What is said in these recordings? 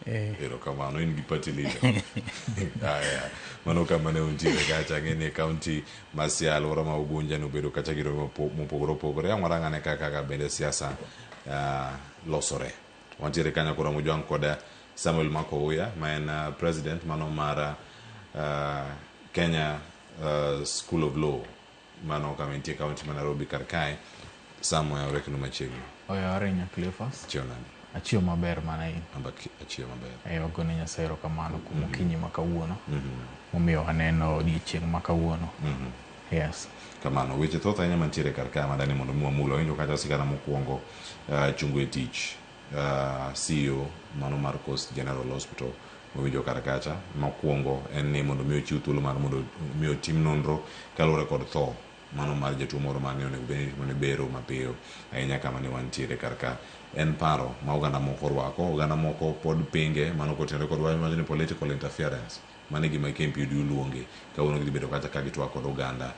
Erokamano, in gi party leader. Aya, mano kama ne untiere kacha, ang'e ni e kaunti ma Siaya, alwora ma Ugunja nobedo kacha gi romo mopogore opogore. Ang' warang ane kaka bende siasa losore. Wantiere kanyo koro Mojwang' kod Samuel Makouya ma en president mano mar Kenya School of Law mano kama entie kaunti ma Nairobi kar kae. Samuel reknu machiegni. Oyawore nya Cleophas. Achiewo nade? Achiewo maber mana in. Amba achiewo maber. Wagone Nyasaye erokamano kuom okinyi ma kawuono. Momiyo waneno odiechieng' ma kawuono. Yes. Kamano, weche thoth ahinya mantiere kar kae madani mondo mi wamul. Awinjo kacha sigana mokwongo chungo e tich CEO mano mar Coast General Hospital mawinjo kar kacha. Mokwongo en ni mondo mi ochiw thuolo mar mondo mi otim nonro kaluwore kod tho mano mar jatuo moro mane onego bed ni itimo ne bero mapiyo ahinya kama ne wantiere kar ka. En paro ma oganda moko orwako, oganda moko pod pinge mano kotenore kod wach ni political interference. Mano e gima KMPDU luonge. Kawuono gidhi bedo kacha ka gitwak kod oganda.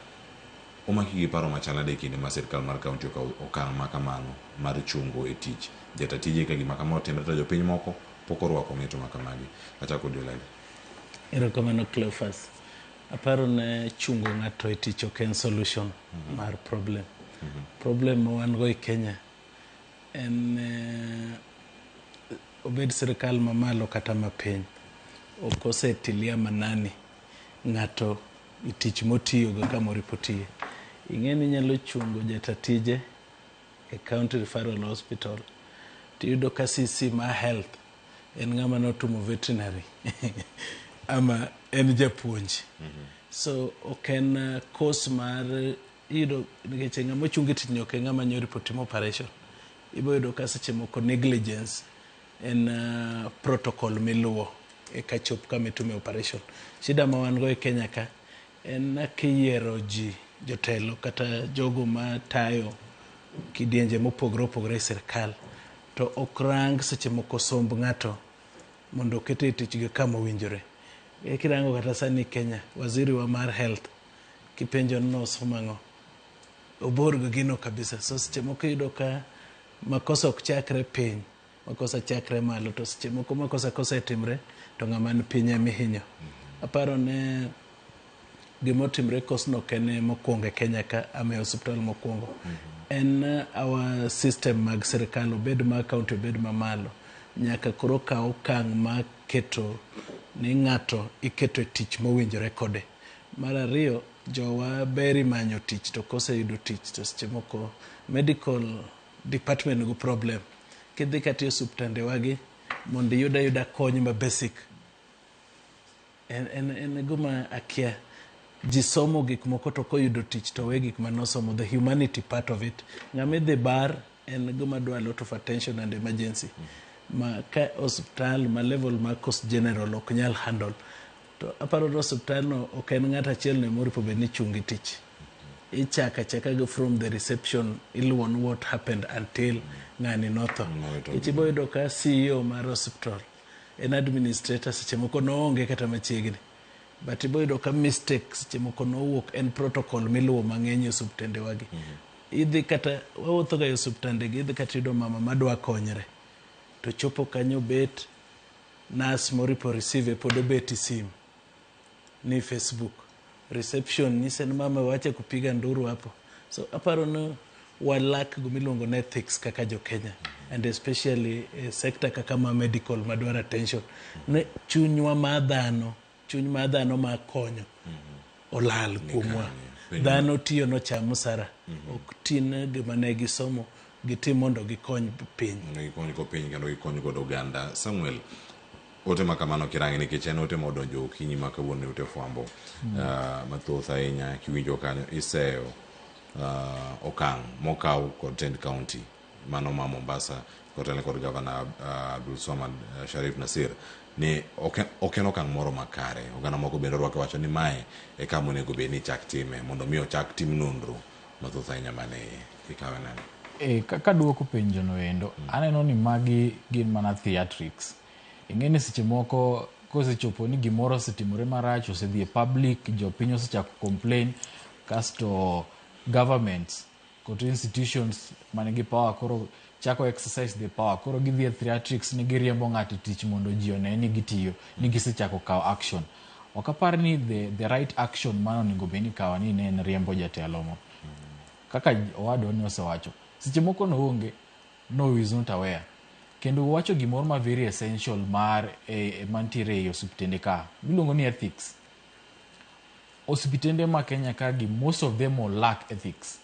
Omaki gi paro machal nade e kinde ma sirkal mar kaunti okawo okang' ma kamano mar chungo e tich jata tije ka gima kama otimre to jopiny moko pok orwako ng'eto ma kamagi. Achako kodi Olavi. Erokamano Cleophas. Aparo ne chungo ng'ato e tich ok en solution mar problem. Problem ma wan go e Kenya en obed sirkal mamalo kata mapiny, ok osetilia manani ng'ato e tich motiyo go kama oripo tiye. Ing'e ni inyalo chungo jata tije e County Referral Hospital tiyudo ka CC ma health en ng'ama notimo veterinary ama en japuonj. So ok en course mar iyudo nikech ng'ama ochung e tich ni ok e ng'ama nyoripo timo operation. Ibo yudo ka seche moko negligence en protocol miluwo eka chop kama itime operation. Shida ma wan go e Kenya ka en kiyiero ji jotelo kata jogo matayo kidienje mopogore opogore e sirkal to ok rang seche moko somb ng'ato mondo okete e tich gi kama owinjore. Kirango kata sani Kenya, waziri wa mar health kipenjo ni nosomo ang'o, obor gi gino kabisa. So seche moko iyudo ka makosa ok chakre piny, makosa chakre malo to seche moko makosa kosetimre to ng'ama ni piny ema ihinyo. Aparo ne gimotimre kosno ok en mokwongo e Kenya ka ama e osiptal mokwongo. En our system mag sirkal obed mar county obed mamalo nyaka koro kaw okang' mar keto ni ng'ato iketo e tich mowinjore kode. Mar ariyo, jowa ber imanyo tich to koseyudo tich to seche moko medical department nigi problem. Kidhi kata e osiptande wagi mondo iyud ayuda kony ma basic en gima akia. Ji somo gik moko to koyudo tich to we gik manosomo, the humanity part of it. Ng'ama idhi bar en gima dwa a lot of attention and emergency. Ma ka osiptal ma level mar Coast General ok nyal handle. To aparo ni osiptal no ok en ng'ato achiel no ema oripo bed ni chungi tich. Ichako achaka gi from the reception iluwo ni what happened until ng'ani notho. Nikech ibo yudo ka CEO mar osiptal en administrator seche moko noonge kata machiegni. But ibo yudo ka mistake seche moko nowuok en protocol miluwo mang'eny e osiptende wagi. Idhi kata wawuotho ga e osiptande gi idhi kata iyudo mama madwa konyre to chopo kanyo bet nurse moripo receive pod obet e sim ni Facebook. Reception nyise ni mama wacha kupiga nduru hapo. So aparo ni wa lack gimiluongo ni ethics kaka jo Kenya and especially e sector kaka ma medical madwaro attention. Ne chunywa mar dhano, chuny mar dhano mar konyo olal kuomwa. Dhano tiyo nocham musara, ok tin gima ne gisomo gitim mondo gikony piny. Mondo gikony go piny kendo gikony godo oganda. Samuel, ote ma kamano kirange nikech en ote modonjo okinyi ma kawuono e ute fwambo mathoth ahinya kiwinjo kanyo iseyo okang' mokaw kod tend county mano ma Mombasa kotelne kod gavana Abdul Swamad Sharif Nasir ni ok en okang' moro makare. Oganda moko bende orwake wacho ni mae e kama onego bed ni chak time mondo mi ochak tim nonro mathoth ahinya mane ikawe nade? Kaduoko penjo no endo, aneno ni magi gin mana theatrics. Ing'e ni seche moko kosechopo ni gimoro osetimore marach, osedhi e public, jopiny osechako complain, kasto governments kod institutions manigi power koro chako exercise the power. Koro gidhi e theatrics ni giriembo ng'ato e tich mondo ji one ni gitiyo, ni gisechako kawo action. Ok apar ni the right action mano onego bed ni ikawo ni ne en riembo jatelo mo. Kaka owadwa ni osewacho, seche moko noonge, no is not aware. Kendo wacho gimoro ma very essential mar mantiere ei osiptende ka, miluongo ni ethics. Osiptende ma Kenya ka gi most of them all lack ethics.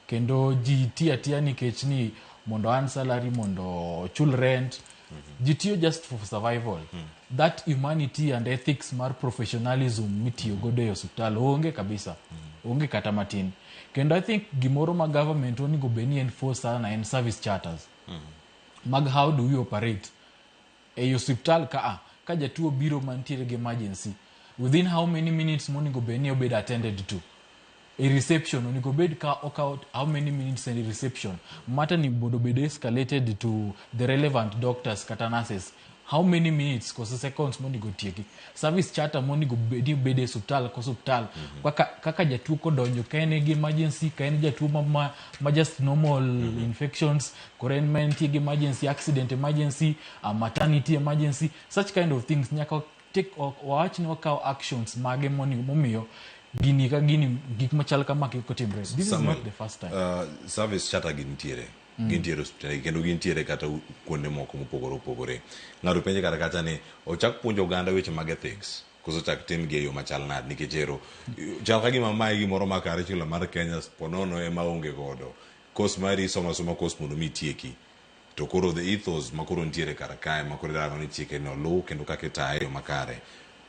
Kendo ji tiyo atiya nikech ni mondo earn salary, mondo ochul rent. Ji tiyo just for survival. That humanity and ethics mar professionalism mitiyo godo e osiptal onge kabisa. Onge kata matin. Kendo I think gimoro ma government onego bed ni enforce sana en service charters. Mag how do we operate ei osiptal ka ka jatuo biro mantiere gi emergency, within how many minutes monego bed ni obed attended to. E reception onego bed ka okawo how many minutes e reception matter ni mondo bed escalated to the relevant doctors kata nurses, how many minutes kose seconds monego tieki. Service charter monego bed ni bed e osiptal ka osiptal kaka jatuo kodonjo, ka en gi emergency, ka en jatuo ma just normal infections, koro en ma entie gi emergency, accident emergency, maternity emergency, such kind of things. Nyaka take wawach ni wakaw actions mage momiyo gini ka gini gik machal kama kik otimre. This is Samuel, not the first time. Service charter gi nitiere, gintiere osiptende kendo gintiere kata kuonde moko mopogore opogore. Ng'ato penje kata kacha ni ochak puonjo oganda weche mag ethics koso chak timgi e yo machal nade, nikech ero chal ka gima mae gimoro ma curriculum mar Kenya ponono ema onge godo. Course mari isomo asoma course mondo mi itieki, to koro the ethos ma koro nitiere kar kae ma koro idwaro ni chike no luw kendo kaka itaye e yo makare,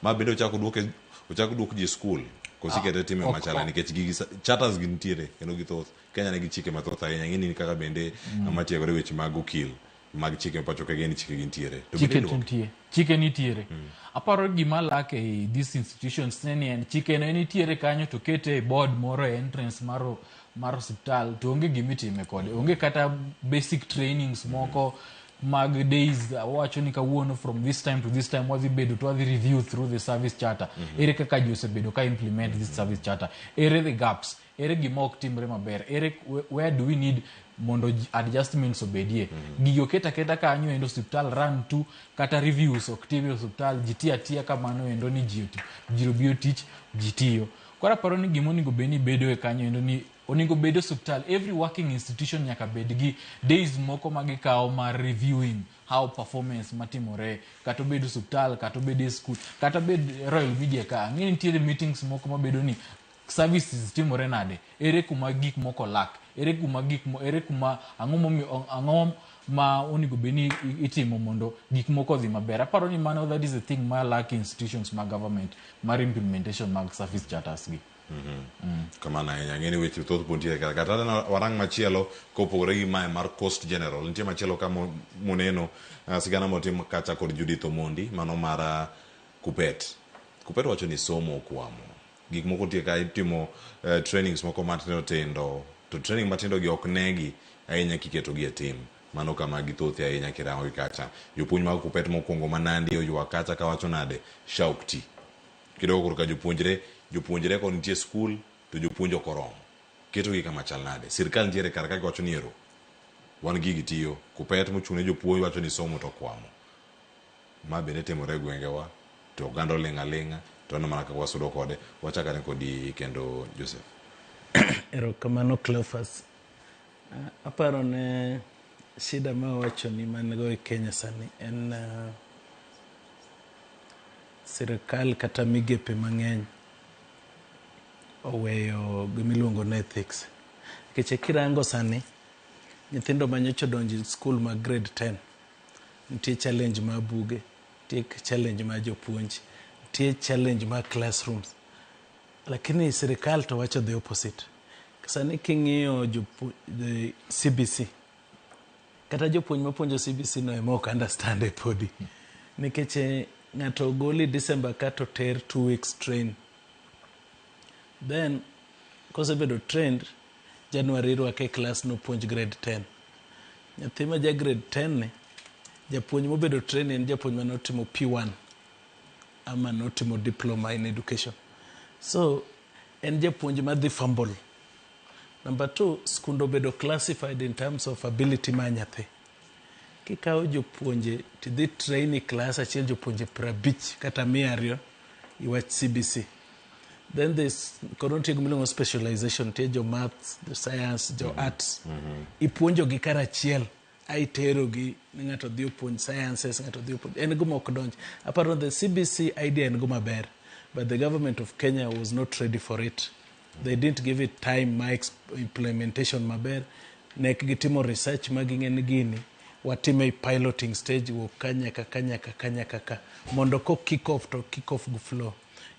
ma bende ochak oduoke, ochak oduok ji e skul koso ikete time machal, nikech gigi charters gi nitiere kendo githoth. Kenya nigi chike mathoth ahinya. Ing'e ni kaka bende ng'ama tiegore weche mag okil mag chike pacho ka gin chike gintiere to bende chike iduoke. Nitie chike, nitiere. Aparo gima lack e these institutions ne ni en chike ne nitiere kanyo to kete e board moro e entrance mar osiptal to onge gimitime kode, onge kata basic trainings moko mag days. Wawacho ni kawuono from this time to this time wadhi bedo to wadhi review through the service charter. Ere kaka ji osebedo ka implement this service charter? Ere the gaps? Ere gima ok timre maber? Ere where do we need mondo adjustments obedie? Gigi oket aketa kanyo endo, osiptal run to kata reviews ok tim e osiptal. Ji tiyo atiya kamano endo ni ji obiro tich, ji tiyo. Koro aparo ni gima onego bed ni bedo e kanyo endo ni onego bed osiptal, every working institution nyaka bed gi days moko ma gikawo mar reviewing how performance matimore, kata obed osiptal, kata obed e school, kata bed Royal Media ka. Ang'e ni nitiere meetings moko mabedo ni services timore nade, ere kuma gik moko lak, ere kuma gik mo, ere kuma ang'o momiyo, ang'o ma onego bed ni itimo mondo gik moko odhi maber. Aparo ni mano that is the thing ma lack institutions mag government mar implementation mag service charters gi. Kamano ahinya. Ang'e ni weche thoth pod nitiere kar kata aneno warang machielo kopogore gi mae mar Coast General. Nitie machielo ka moneno sigana motim kacha kod Judith Omondi, mano mar Kupet. Kupet wacho ni somo okwamo, gik moko nitie ka itimo trainings moko matindo tindo, to training matindo gi ok negi ahinya kiketogi e tim. Mano kama githothie ahinya kirango gi kacha. Jopuonj mag Kupet mokwongo ma Nandi oywak kacha kawacho nade SHA ok ti. Kidogo korka jopuonjre, jopuonjre kod nitie skul to jopuonj ok oromo. Ketogi kama chal nade? Sirkal nitiere kar ka giwacho ni ero wan gigi tiyo. Kupet mochung' ne jopuonj wacho ni somo to okwamo. Ma bende timore e gwengewa to oganda oling' aling'a to waneno mana kaka wasudo kode. Wachak ane kodi kendo, Joseph. Erokamano, Cleophas. Aparo ne shida ma wacho ni man go e Kenya sani en sirikal kata migepe mang'eny oweyo gimiluongo ni ethics. Nikech kirango sani, nyithindo manyocha odonjo e skul mag grade 10, nitie challenge mar buge, nitie challenge mar jopuonj, nitie challenge mar classrooms. Lakini sirikal to wacho the opposite. Sani king'iyo the CBC, kata jopuonj mapuonjo CBC no ema ok understand e podi. Nikech ng'ato ogoli December ka to ter 2 weeks train. Then kosebedo trained, January irwake e class nopuonj grade 10. Nyathi ma ja grade 10 ni, japuonj mobedo train en japuonj manotimo P1 ama notimo diploma in education. So en japuonj madhi fumble. Number two, skunde obedo classified in terms of ability mar nyathi. Kikawo jopuonje tidhi train e klas achiel jopuonje 50 kata 200 iwach CBC. Then there's koro nitie gima specialization, nitie jo maths, jo science, jo arts. Ipuonjogi karachiel aiterogi ni ng'ato dhi opuonj sciences, ng'ato dhi opuonj en gima ok donj. Aparo the CBC idea en gima ber, but the government of Kenya was not ready for it. They didn't give it time ma implementation maber. Nek gitimo research ma ging'e ni gini watime e piloting stage wuok ka nyaka ka nyaka ka nyaka ka mondo ko kick off to kick off gi flow.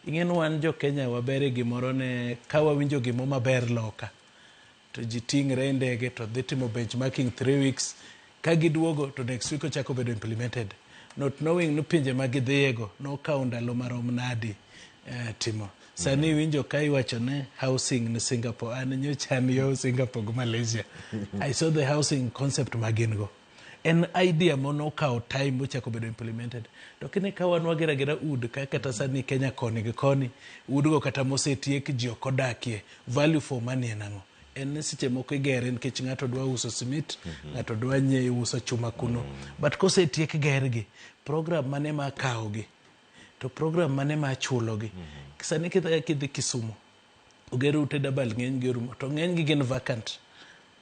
Ing'e ni wan jo Kenya waber e gimoro ne ka wawinjo gimo maber loka to ji ting're e ndege to dhi timo benchmarking 3 weeks ka giduogo to next week ochako bedo implemented, not knowing ni pinje ma gidhiyego nokawo ndalo marom nadi timo. Sani iwinjo ka iwacho ne housing ni Singapore. An nyocha an yo Singapore gi Malaysia, I saw the housing concept ma gin go. En idea monokawo time mochako bedo implemented. To kine ka wan wagero agera ud ka kata sani Kenya koni gi koni udgo kata mosetiek ji ok odakie, value for money en ang'o? En ni seche moko igere nikech ng'ato dwa uso simit, ng'ato dwa nyiewo uso chuma kuno, but kosetiek gergi, program mane ma kawogi to program mane ma chulogi? Sani kidhi Kisumu, oger ute dabal, ng'eny gi orumo to ng'eny gi gin vacant.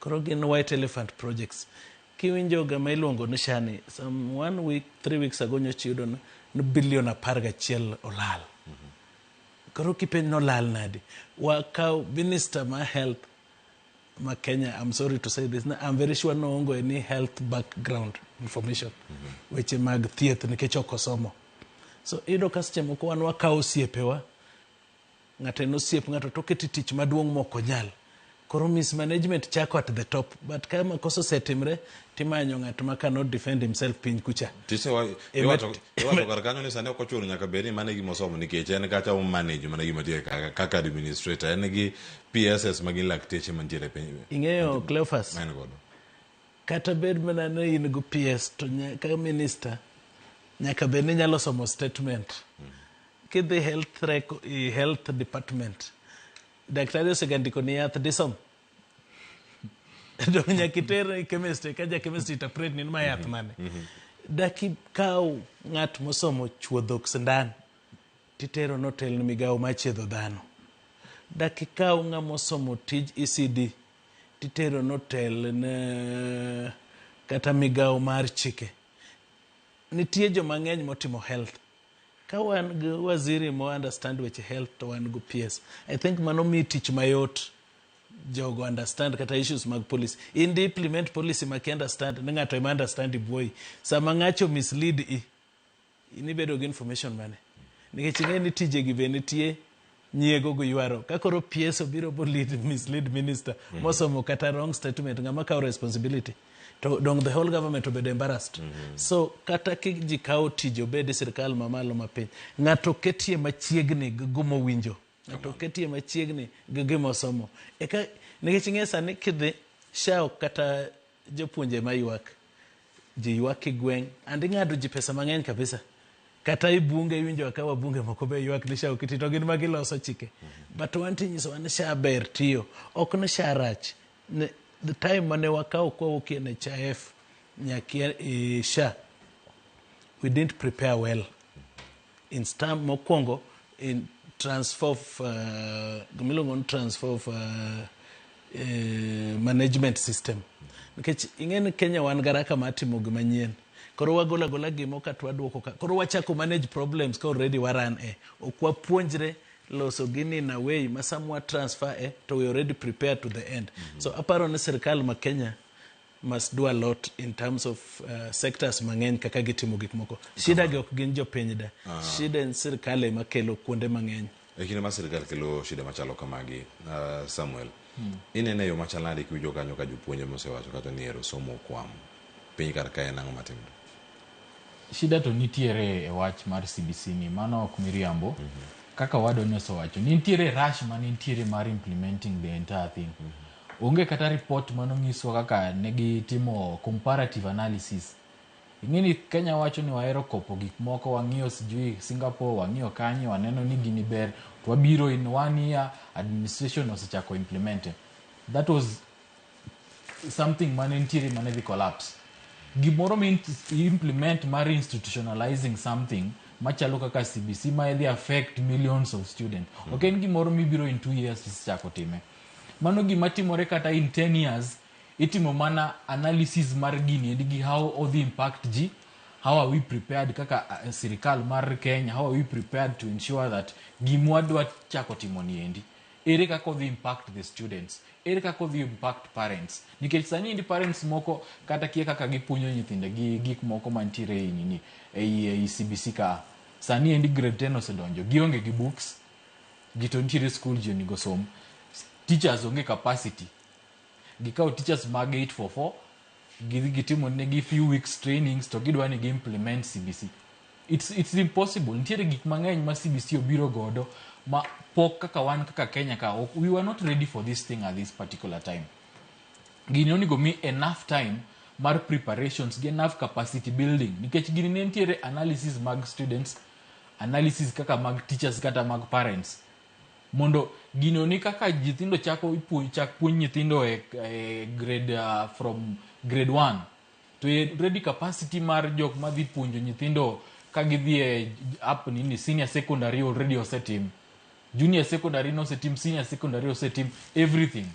Koro gin white elephant projects. Kiwinjo gama iluongo ni SHA ni, some one week, 3 weeks ago nyocha iyudo ni bilion 11 olal. Koro kipenj nolal nadi? Wakaw minister ma health ma Kenya, I'm sorry to say this, I'm very sure noongo any health background information, weche mag thieth, nikech ok osomo. So iyudo ka seche moko wan wakawo osiepewa, ng'ato en osiep ng'ato to oketi tich maduong' mok onyal. Koro mismanagement chako at the top, but ka makosa osetimre timanyo ng'at ma cannot defend himself piny kucha. Iwacho kar kanyo ni sani ok ochuno nyaka bed ni mano e gima osomo, nikech en kacha o manage mana gima tie kaka administrator, en gi PSS ma gin lakteche mantiere piny. Ing'eyo, Cleophas, ma en godo. Kata bed mana ni in go PS to ka minister nyaka bed ni nyalo somo statement. Kidhi health i health department, daktari osegandiko ni yath disom to nyaka iter e chemist ka ja chemist interpret ni ma yath mane. Dakikaw ng'at mosomo chuo dhok sindan titero notel ne migawo mar chiedho dhano. Dakikaw ng'ama osomo tij ECD titero notel ne kata migawo mar chike. Nitie joma ng'eny motimo health. Ka wan gi waziri mo understand weche health to wan go PS, I think mano miyi tich mayot. Jogo understand kata issues mag policy. In di implement policy ma ki understand ni ng'ato ema understand ibuoyi. Sama ng'acho mislead i, in ibedo gi information mane? Nikech ing'e ni tijegi be nitie nyiego gi ywaro. Ka koro PS obiro bo lead, mislead minister mosomo kata wrong statement, ng'ama kawo responsibility? To dong the whole government obedo embarrassed. So kata ki ji kawo tije, obed e sirikal mamalo mapiny, ng'ato ketie machiegni gi gimowinjo, ng'ato ketie machiegni gi gimosomo eka, nikech ing'e sani kidhi SHA ok kata jopuonje maywak, ji ywak e gweng' and ing'ado ji pesa mang'eny kabisa. Kata i bunge iwinjo ka wabunge moko be ywak ni SHA ok ti, to gin ma giloso chike. But wan tinyisowa ni SHA ber tiyo, ok ni SHA rach. The time mane wakawo kwawuok e NHIF nyaka e SHA, we didn't prepare well in stamp mokwongo in transfer of gimiluongo ni transfer of management system, nikech ing'e ni Kenya wan garaka mar timo gima nyien. Koro wagolo agola gimo kata waduoko ka koro wachako manage problems ka already waran e ok wapuonjre loso gini in a way ma sama transfer e to we already prepared to the end. So aparo ni sirikal ma Kenya must do a lot in terms of sectors mang'eny kaka gitimo gik moko. Shida gi ok gin jopiny da, shida en sirikal ema kelo kuonde mang'eny. E kinde ma sirikal kelo shida machalo kamagi, Samuel, inene yo machal nade kiwinjo kanyo ka jopuonje mosewacho kata ni ero somo okwam piny kar kae? En ang'o matimore? Shida to nitiere e wach mar CBC ni, mano ok miriambo. Kaka wadoni osewacho, nitiere rush manitiere mar implementing the entire thing. Onge kata report manonyiswa kaka negitimo comparative analysis. Ing'e ni Kenya wacho ni wahero kopo gik moko, wang'iyo sijui Singapore, wang'iyo kanye, waneno ni gini ber, to wabiro in one year administration osechako implement. That was something mane nitiere mane dhi collapse. Gimoro mi implement mar institutionalizing something machalo kaka CBC ma dhi affect millions of students. Ok en gimoro mibiro in 2 years tisechako time. Mano gima timore kata in 10 years, itimo mana analysis mar gini endi gi how odhi impact ji, how are we prepared kaka sirikal mar Kenya, how are we prepared to ensure that gimwa dwa chako timo ni endi, ere kaka odhi impact the students, ere kaka odhi impact parents, nikech sani endi parents moko kata kia kaka gipuonjo nyithinde gi gik moko mantiere ei nini, ei CBC ka. Sani endi grade 10 osedonjo, gionge gi books, ji to nitiere school, ji onego som, teachers onge capacity. Gikawo teachers mag 844, gidhi gitimo negi few weeks trainings to gidwa ni gi implement CBC. It's impossible. Nitiere gik mang'eny ma CBC obiro godo ma pok kaka wan kaka Kenya ka we were not ready for this thing at this particular time. Gini onego mi enough time mar preparations gi enough capacity building, nikech gini ne nitiere analysis mag students, analysis kaka mag teachers, kata mag parents, mondo gino ni kaka nyithindo chako ipuonj, chak puonj nyithindo e grade from grade 1 to e ready capacity mar jok madhi puonjo nyithindo ka gidhi e up nini senior secondary already osetim, junior secondary nosetim, senior secondary osetim, everything,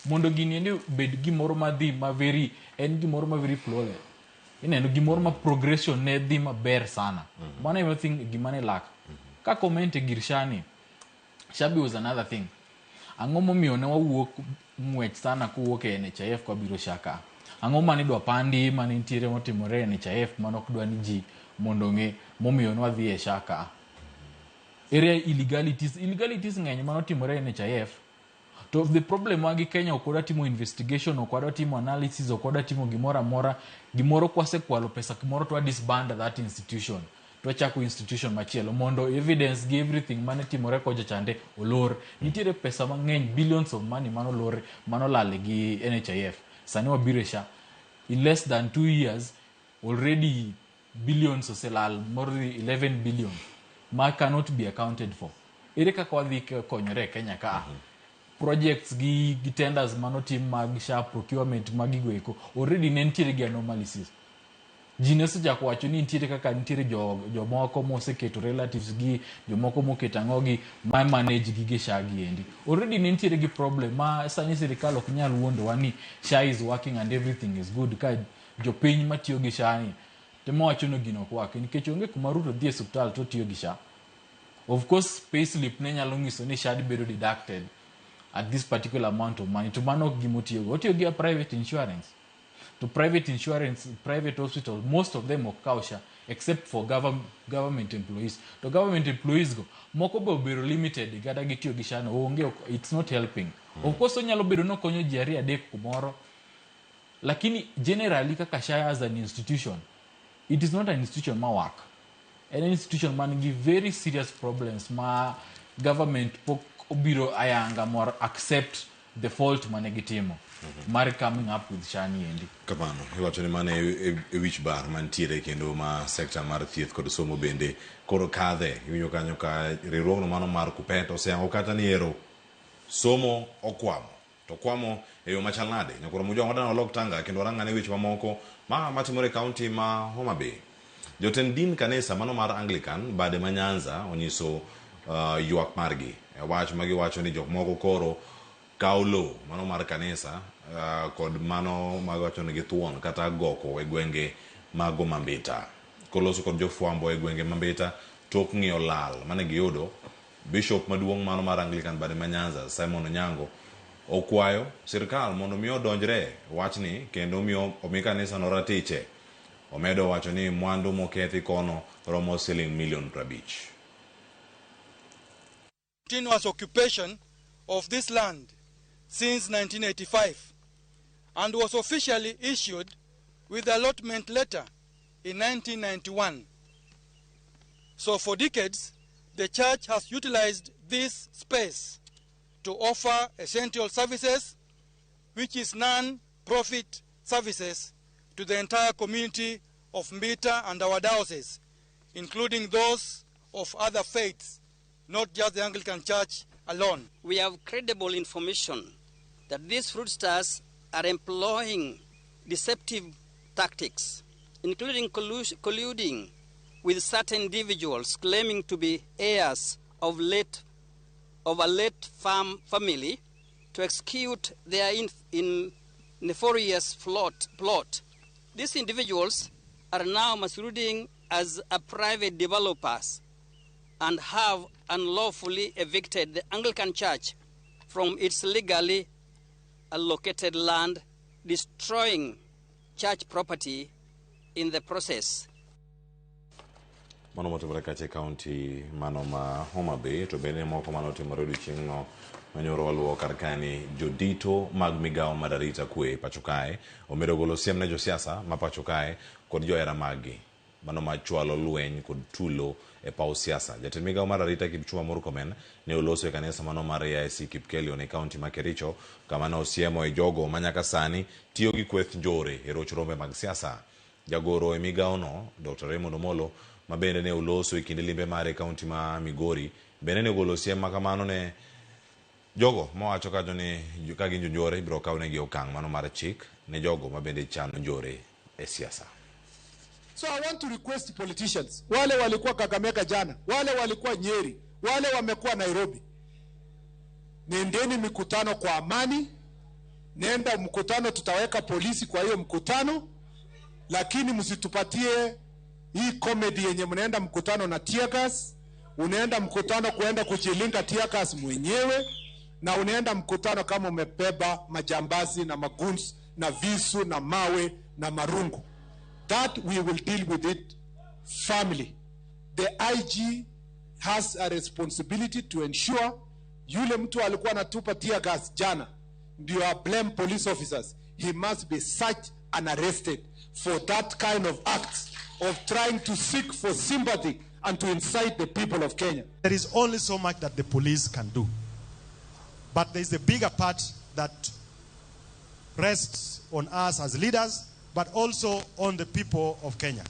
mondo gini endi bed gimoro madhi ma very, en gimoro ma very flawless, ineno gimoro ma progression ne dhi maber sana. Mano ema thing gima ne lak ka comment e gir SHA ni. SHA be was another thing. Ang'o momiyo ne wawuok ng'wech sana kowuok e NHIF kwabiro SHA ka? Ang'o mane idwa pandi mane nitiere motimore e NHIF mane ok dwa ni ji mondo ong'e momiyo ne wadhi e SHA ka? Ere illegalities? Illegalities ng'eny manotimore e NHIF. To the problem wagi Kenya, ok wadwa timo investigation, ok wadwa timo analysis, ok wadwa timo gimoro amora. Gimoro kwasekwalo pesa kumoro to wa disband that institution, twachako institution machielo mondo evidence gi everything mane timore kocha chande olor. Nitiere pesa mang'eny, billions of money manolor, manolal gi NHIF. Sani wabiro e SHA, in less than 2 years already billions oselal, more than 11 billion ma cannot be accounted for. Ere kaka wadhi konyore e Kenya ka projects gi tenders manotim mag SHA, procurement mag gigo eko already ne nitiere gi anomalies? Ji ne osechako wacho ni nitiere kaka nitiere jo jomoko moseketo relatives gi jomoko moketo ang'o gi ma manage gige SHA gi endi. Already ne nitiere gi problem ma sani sirikal ok nyal wuondowa ni SHA is working and everything is good, ka jopiny matiyo gi SHA ni temo wacho ni gino ok work, nikech onge kuma Ruto dhi e osiptal to otiyo gi SHA. Of course payslip ne nyalo nyiso ni SHA bedo deducted at this particular amount of money, to mano ok gima otiyogo. Otiyo gi a private insurance, to private insurance, private hospital, most of them ok kaw SHA except for government employees. To government employees go moko be obedo limited kata gitiyo gi SHA no onge it's not helping. Of course onyalo bedo nokonyo ji ariyo adek kumoro, lakini generally kaka SHA as an institution, it is not an institution ma work. En institution man gi very serious problems ma government pok obiro ayanga mor accept the fault mane gitimo mar coming up with SHA ni endi. Kamano iwacho ni mano e wich bar mantiere kendo ma sekta mar thieth kod somo bende koro kadhe. Iwinjo kanyo ka riwruogno mano mar KUPPET oseyango kata ni ero somo okwamo to kwamo e yo machal nade. Nyakoro Mujong wadana walok tanga kendo warang ane weche mamoko ma matimore e kaunti ma Homa Bay. Jotend din kanisa mano mar Anglican bade ma Nyanza onyiso ywak margi e wach ma giwacho ni jok moko koro kawo lowo mano mar kanisa kod mano magiwacho ni githuon kata goko e gwenge mag Mambita. Koloso kod jofwambo e gwenge Mambita tok ng'iyo lal mane giyudo, Bishop maduong' mano mar Anglican bade ma Nyanza Simon Onyango okwayo sirikal mondo mi odonjre wachni kendo omi kanisa no ratiche. Omedo wacho ni mwandu mokethi kono romo siling milion 50. Continuous occupation of this land since 1985 and was officially issued with the allotment letter in 1991. So for decades, the church has utilized this space to offer essential services, which is non-profit services, to the entire community of Mbita and our diocese, including those of other faiths, not just the Anglican Church alone. We have credible information that these fraudsters are employing deceptive tactics, including colluding with certain individuals claiming to be heirs of a late farm family to execute their nefarious plot. These individuals are now masquerading as a private developers and have unlawfully evicted the Anglican Church from its legally allocated land, destroying church property in the process. Mano motimore kacha e kaunti mano ma Homa Bay, to bende moko mano otimore odiochieng'no manyoro waluwo kar kae jodito mag migawo mar arita kwe pacho kae omedo golo siem ne josiasa ma pacho kae kod johera maggi mano machwalo lweny kod tulo e paw siasa. Jatend migawo mar arita Kipchumba Murkomen ne oloso e kanisa mano mar AIC Kipkelion e kaunti ma Kericho, kama ne osiemo e jogo ma nyaka sani tiyo gi kweth njore e rocho rombe mag siasa. Jagoro e migawono Dr. Raymond Omolo ma bende ne oloso e kinde limbe mare e kaunti ma Migori bende ne ogolo siem ma kamano ne jogo mawacho kacho ni ka gin jonjore ibiro kawnegi okang' mano mar chik ne jogo ma bende chano njore e siasa. So I want to request politicians, wale walikuwa Kakamega jana, wale walikuwa Nyeri, wale wamekuwa Nairobi, nendeni mikutano kwa amani, nenda mkutano, tutaweka polisi kwa hiyo mkutano, lakini msitupatie hii comedy yenye mnaenda mkutano na tear gas, unaenda mkutano kuenda kujilinda tear gas mwenyewe, na unaenda mkutano kama umebeba majambazi na maguns na visu na mawe na marungu. That we will deal with it firmly. The IG has a responsibility to ensure yule mtu alikuwa anatupa tear gas jana ndio blame police officers. He must be searched and arrested for that kind of acts of trying to seek for sympathy and to incite the people of Kenya. There is only so much that the police can do. But there is a bigger part that rests on us as leaders, but also on the people of Kenya.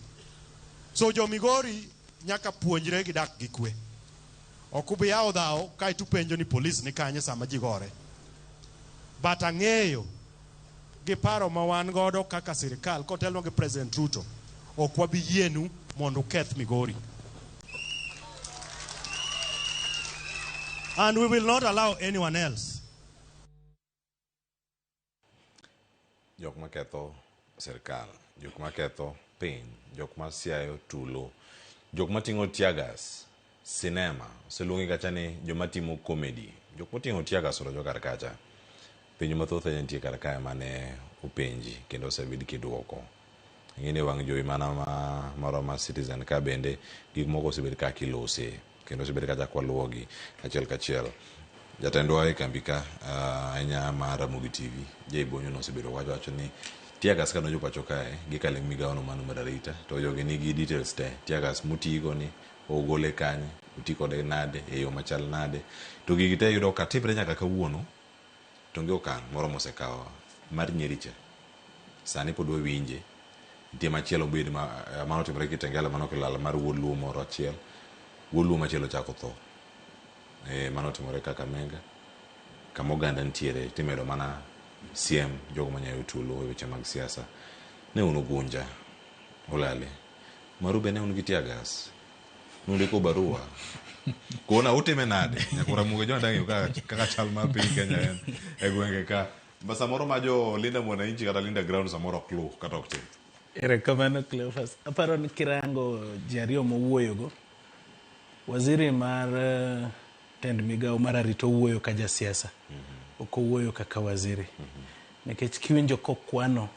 So jo Migori nyaka puonjre gi dak gi kwe. Ok ubi yawo dhawo kaeto upenjo ni police ni kanye sama ji gore. But ang'eyo gi paro ma wan godo kaka sirikal kotelnwa gi President Ruto, ok wabi yienu mondo uketh Migori. And we will not allow anyone else. Jok maketho sirikal, jok maketho piny, jok ma siayo tulo, jok mating'o tear gas, sinema, oseluongi kacha ni joma timo comedy, jok moting'o tear gas odonjo kar kacha. Penjo mathoth ahinya nitie kar kae mane openji kendo osebed kiduoko. Ing'e wang' jowi mana ma moro ma Citizen ka bende gik moko osebed ka kilose kendo osebed ka chak waluwogi achiel kachiel. Jatendwa e kambi ka ahinya mar Ramogi TV, Jay Bonyo nosebedo wacho ni tear gas kadonjo pacho kae gikalo e migawono mano mar arita to jogi nigi details te. Tear gas motigo ni ogole kanye, oti kode nade, e yo machal nade. To gigi te yudo ka timre nyaka kawuono to onge okang' moro mosekawo mar Nyeri cha. Sani pod wawinje. Nitie machielo bed ma mano otimore Kitengela mano kilal mar wuod Luo moro achiel. Wuod Luo machielo ochako tho. Mano otimore Kakamega. Kama oganda nitiere timedo mana siem jogo manyayo tulo e weche mag siasa. Ne un Ugunja, Olale. Maru be ne un gi tear gas. Nundiko barua. Kona utime nade? Nyakora Ramogi Jona dang' kaka chal mar piny Kenya en e gwenge ka. Ba samoro ma jo Linda Mwananchi kata Linda Ground samoro ok luw kata ok tim. Erokamano Cleophas. Aparo ni kirango ji ariyo mowuoyogo, waziri mar tend migawo mar arita owuoyo ka jasiasa, ok owuoyo kaka waziri. Nikech kiwinjo kokwano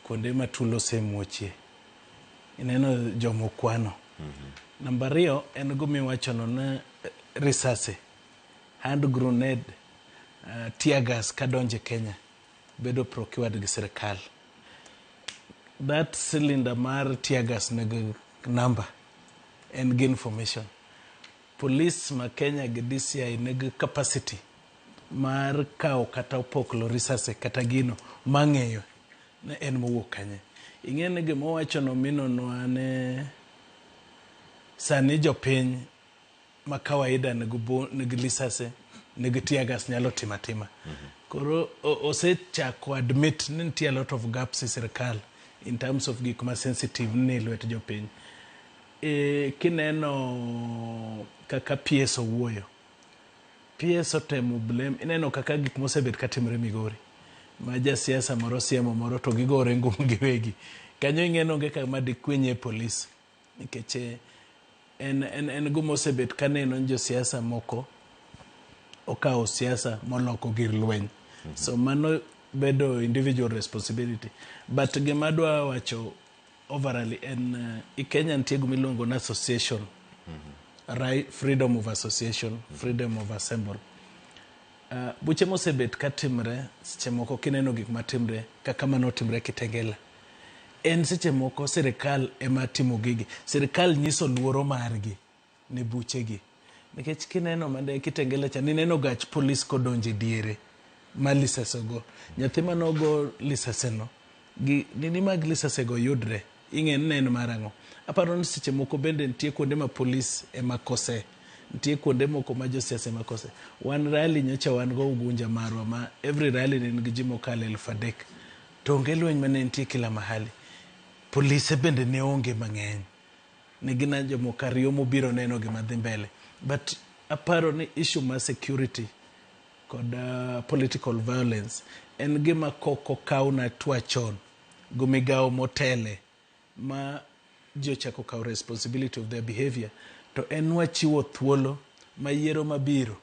kuonde ma tulo osemuochie, ineno joma okwano. Namba ariyo en gimiwachono ne risase, hand grenade, tear gas kadonjo e Kenya bedo procured gi sirikal. That cylinder mar tear gas nigi number en gi information. Police ma Kenya gi DCI nigi capacity mar kawo kata opoklo risase kata gino mang'eyo ne en mowuok kanye. Ing'e ni gima owachono minonwa ne sani jopiny ma kawaida nigi lisase, nigi tear gas nyalo timo atima. Koro osechako admit ni nitie a lot of gaps e sirkal in terms of gik ma sensitive ni lwet jopiny. Kineno kaka PS owuoyo, PS otemo blame, ineno kaka gik mosebet katimore Migori ma jasiasa moro siemo moro to gigore ngum giwegi kanyo. Ing'e ni onge kama dikwenye polis nikech en gima osebet kaneno ni josiasa moko okawo siasa moloko gir lweny. So mano bedo individual responsibility. But gima adwa wacho overall en i Kenya nitie gima iluongo ni association right, freedom of association, freedom of assemble. Buche mosebet katimre seche moko, kineno gik matimre kaka manotimre Kitengela, en seche moko sirikal ema timo gigi. Sirikal nyiso luoro margi ne buchegi nikech kineno mande Kitengela cha, nineno gach polis kodonjo e diere ma lisase go nyathi manogo lisase no gi nini mag lisase go yudre, ing'e ni ne en mar ang'o. Aparo ni seche moko bende nitie kuonde ma polis ema kose, nitie kuonde moko ma josiasa ema kose. Wan rally nyocha wan go Ugunja marwa ma every rally ne nigi ji mokalo 3,000 to onge lweny mane nitie kila mahali. Polise bende ne onge mang'eny, ne gin jomoko ariyo mobiro neno gima dhi mbele. But aparo ni issue mar security kod political violence en gima kok okaw na hatua chon go migawo motele ma ji ochako kawo responsibility of their behavior, to en wachiwo thuolo ma yiero mabiro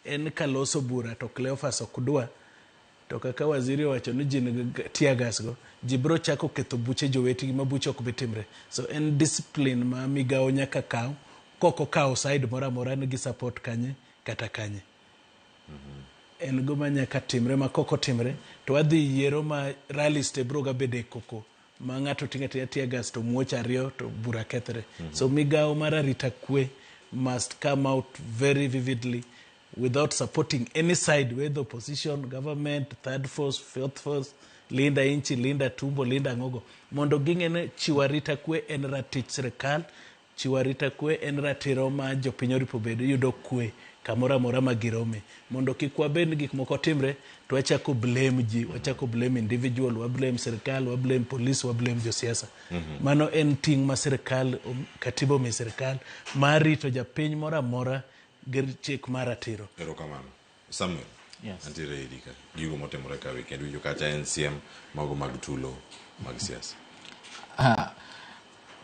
en kaloso bura to Cleophas ok dwa to kaka waziri owacho ni ji nigi tear gas go, ji biro chako ketho buche jowetegi ma buche ok bi timre. So en discipline ma migawo nyaka kaw kok okawo side moro amora ni gi support kanye kata kanye. En gima nyaka timre ma kok otimre to wadhi yiero ma rallies te biro ga bedo e koko ma ng'ato ting'o ating'a tear gas to muoch ariyo to bura kethre. So migawo mar arita kwe must come out very vividly without supporting any side, whether opposition, government, third force, fourth force, linda inchi, linda tumbo, linda ang'ogo, mondo ging'e ni chiwo arita kwe en ratich sirikal. Chiwo arita kwe en ratiro ma jopiny oripo bed yudo kwe kamoro amora ma girome, mondo kik wabed ni gik moko timre to wachako blame ji, wachako blame individual, wa blame sirikal, wa blame police, wa blame josiasa. Mano en ting' ma sirikal katiba omiyo sirikal mar rito japiny moro amora gi chik mar ratiro. Erokamano, Samuel. Yes. Antiere iri ka gigo motimore ka weekend, winjo kacha en siem mago mag tulo mag siasa. Ah,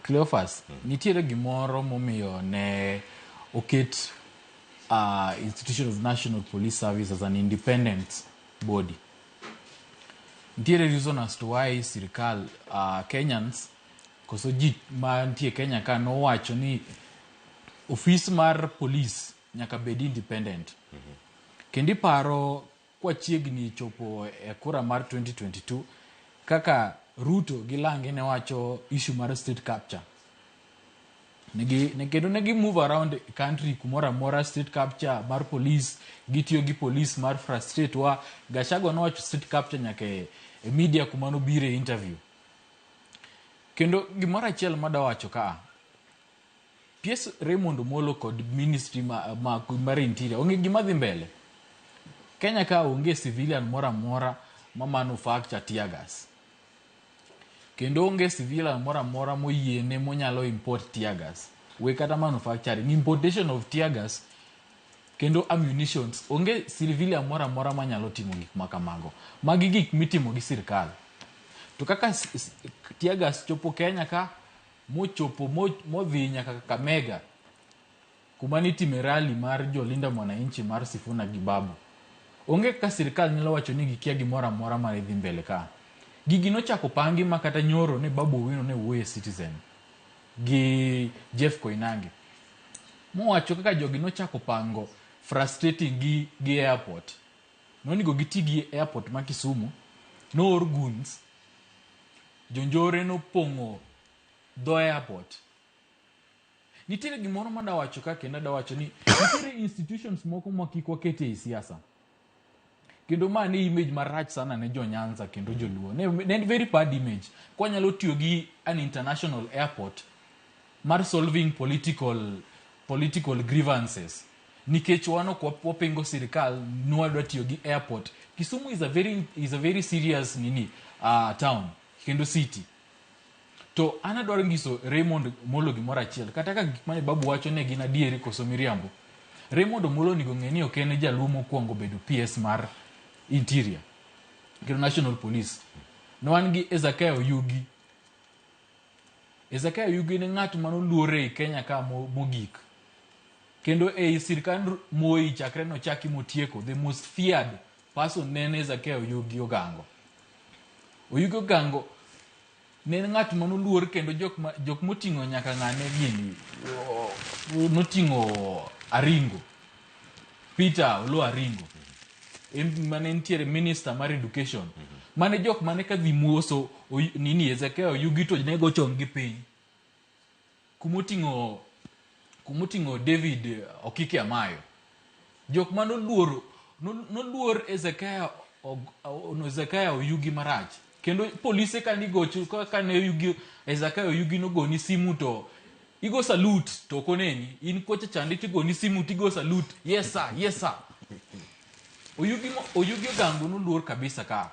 Cleophas, nitiere gimoro momiyo ne oket Institution of National Police Service as an independent body. Nitiere reason as to why sirikal Kenyans koso ji mantie Kenya ka nowacho ni ofis mar police nyaka bed independent. Kendo iparo kwachiegni chopo e kura mar 2022 kaka Ruto gi Lange ne wacho issue mar state capture. Negi, ne, kendo negi move around country kumoro amora, state capture mar police, gitiyo gi police mar frustrate wa. Gachagua nowacho state capture nyaka e media kuma nobire interview. Kendo gimoro achiel madawacho kaa, PS Raymond Omolo kod ministry mar interior onge gima dhi mbele. Kenya ka onge civilian moro amora ma manufacture tear gas. Kendo onge civilian moro amora moyiene monyalo import tear gas. We kata manufacturing, importation of tear gas kendo ammunitions, onge civilian moro amora manyalo timo gik ma kamago. Magi gik mitimo gi sirkal. To kaka tear gas chopo Kenya ka mochopo modhi nyaka Kakamega kuma nitime rally mar jolinda mwananchi mar Sifuna gi Babu. Onge kaka sirkal nyalo wacho ni gikia gimoro amora mane dhi mbele ka. Gigi nochako pangi ma kata nyoro ne Babu Owino ne wuoyo e Citizen gi Jeff Koinange. Mowacho kaka jogi nochako pango frustrating gi airport. Nonego giti gi airport ma Kisumu, noor goons, jonjore nopong'o dho airport. Nitiere gimoro madawacho ka kendo adawacho ni nitiere institutions moko ma kik waket ei siasa. Kendo ma ne image marach sana ne jo Nyanza kendo joluo. Ne en very bad image. Kwanyalo tiyo gi an international airport mar solving political grievances. Nikech wan ok wapingo sirikal nwadwa tiyo gi airport. Kisumu is a very serious nini town kendo city. To an adwaro nyiso Raymond Omolo gimoro achiel. Kata ka gik mane babu wacho ne gin adieri koso miriambo. Raymond Omolo onego ng'e ni ok en jaluo mokwongo bedo PS mar Interior kendo National Police. Ne wan gi Ezekiel Oyugi. Ezekiel Oyugi ne ng'at manoluor ei Kenya ka mogik. Kendo ei sirkand Moi chakre nochaki motieko, the most feared person ne en Ezekiel Oyugi Ogango. Oyugi Ogango ne en ng'at manoluor kendo jok moting'o nyaka ng'ane gini noting'o Aringo, Peter Olo Aringo en mane nitiere minister mar education, mane jok mane kadhi moso nini Ezekiel Oyugi to ne go chong gi piny kumoting'o David Okike Amayo. Jok manoluoro noluor Ezekiel Oyugi marach kendo polise kanigocho kane Oyugi Ezekiel Oyugi nogoni simu to igo salute to ok oneni in kocha chandi tigoni simu tigo salute, "Yes sir, yes sir." Oyugi Ogango noluor kabisa ka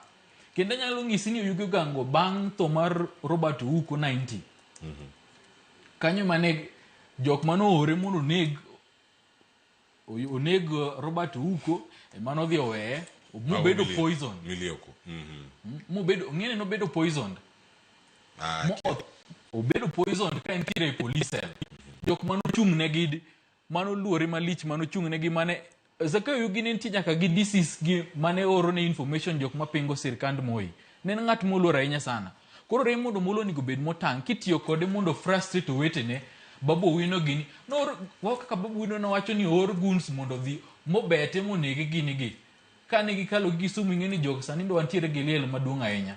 kendo anyalo nyisi ni Oyugi Ogango bang' tho mar Robert Ouko 90 kanyo mane jok manoore mondo oneg Robert Ouko ema nodhi oweye mobedo poison. Milioko. Mobedo ng'ene nobedo poisoned. Obedo poisoned ka entiere e police cell. Jok manochung' negi manoluore malich manochung' negi mane Zakayo Oyugi ne nitie nyaka gi DCs gi mane oro ne information jok mapingo sirkand Moi. Ne en ng'at moluor ahinya sana. Koro Raymond Omolo onego bed motang' kitiyo kode mondo frustrate owetene. Babu Owino gini noor wa kaka Babu Owino nowacho ni oor goons mondo odhi mobete monege gini gi. Kane gikalo gi Kisumu ing'e ni jok sani ndo wantiere gi liel maduong' ahinya.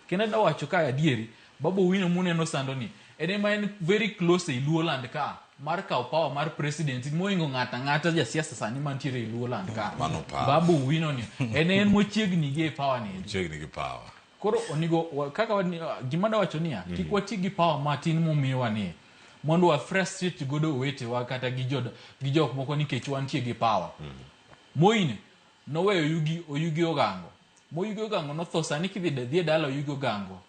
Kendo adwa wacho ka adieri, Babu Owino muneno sando ni en ema en very close ei Luoland ka mar kawo power mar presidency mohingo ng'ato ang'ata jasiasa sani mantiere ei Luoland ka. Mano power. Babu Owino ni en mochiegni gi e power ni. Chiegni gi power. Koro onego kaka gima adwa wacho niya, kik wati gi power matin momiwa ni mondo wa frustrate godo owetewa kata gi jok moko nikech wantie gi power. Moine noweyo Oyugi Ogango. Moyugi Ogango notho sani kidhi dhi e dala Oyugi Ogango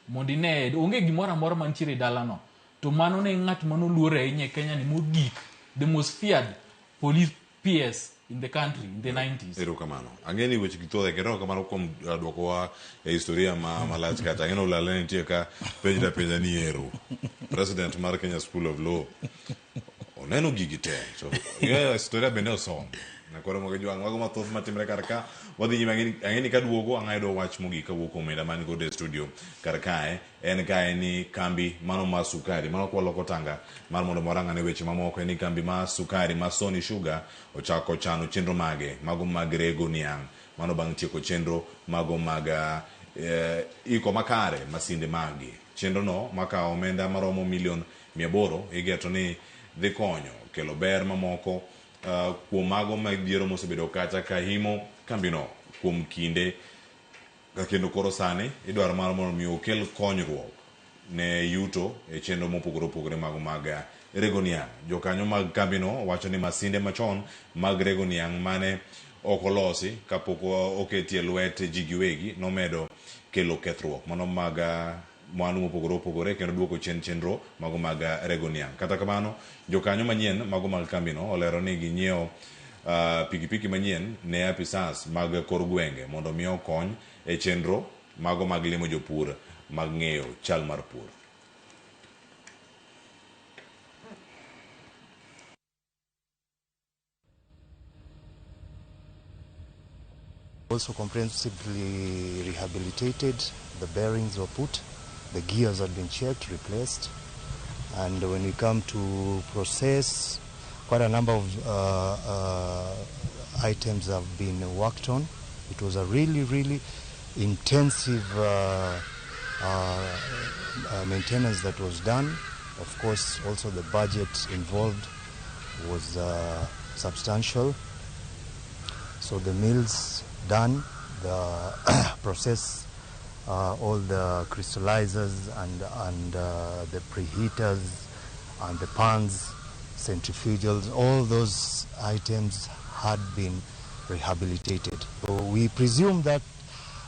mondo ine onge gimoro amora mantiere e dalano. To mano ne ng'at manoluor ahinya e Kenya ni mogik, the most feared police PS in the country in the 90s. Erokamano. Ang'e ni weche gi thoth kendo erokamano kuom duokowa e historia ma malach kacha. Ang'e ni Olale nitie ka penjre apenja ni ero. President mar Kenya School of Law oneno gigi te. So, ing'eyo historia bende osomo. Koro mogo jwang' mago mathoth matimre kar ka wadhi nyime. Ang'e ni kaduogo ang'ayudo wach mogik kawuok kuom omenda man godo e studio kar kae en kae ni kambi mano mar sukari mano kwaloko tanga mar mondo warang'ane weche mamoko en ni kambi mar sukari mar Sony Sugar ochako chano chenro mage mago mag rego niang' mano bang' tieko chenro mago mag iko makare masinde magi. Chenro no makawo omenda maromo milion 800 igeto ni dhi konyo kelo ber mamoko kuom mago midhiero mosebedo kacha ka himo kambino kuom kinde ka kendo koro sani idwaro mar mondo mi okel konyruok ne yuto e chenro mopogore opogore mago mag rego niang'. Jokanyo mag kambino wacho ni masinde machon mag rego niang' mane ok olosi kapok oketie lwet ji giwegi nomedo kelo kethruok mano mag mwandu mopogore opogore kendo duoko chien chenro mago mag rego niang'. Kata kamano, jokanyo manyien mago mag kambino olero ni ginyiewo pikipiki manyien ne apisas mag kor gwenge mondo mi okony e chenro mago mag limo jopur mag ng'eyo chal mar pur. Also comprehensively rehabilitated, the bearings were put, the gears had been checked, replaced, and when we come to process, quite a number of items have been worked on. It was a really, really intensive maintenance that was done. Of course, also the budget involved was substantial. So the mills done, the process, all the crystallizers and the preheaters and the pans centrifugals, all those items had been rehabilitated. So we presume that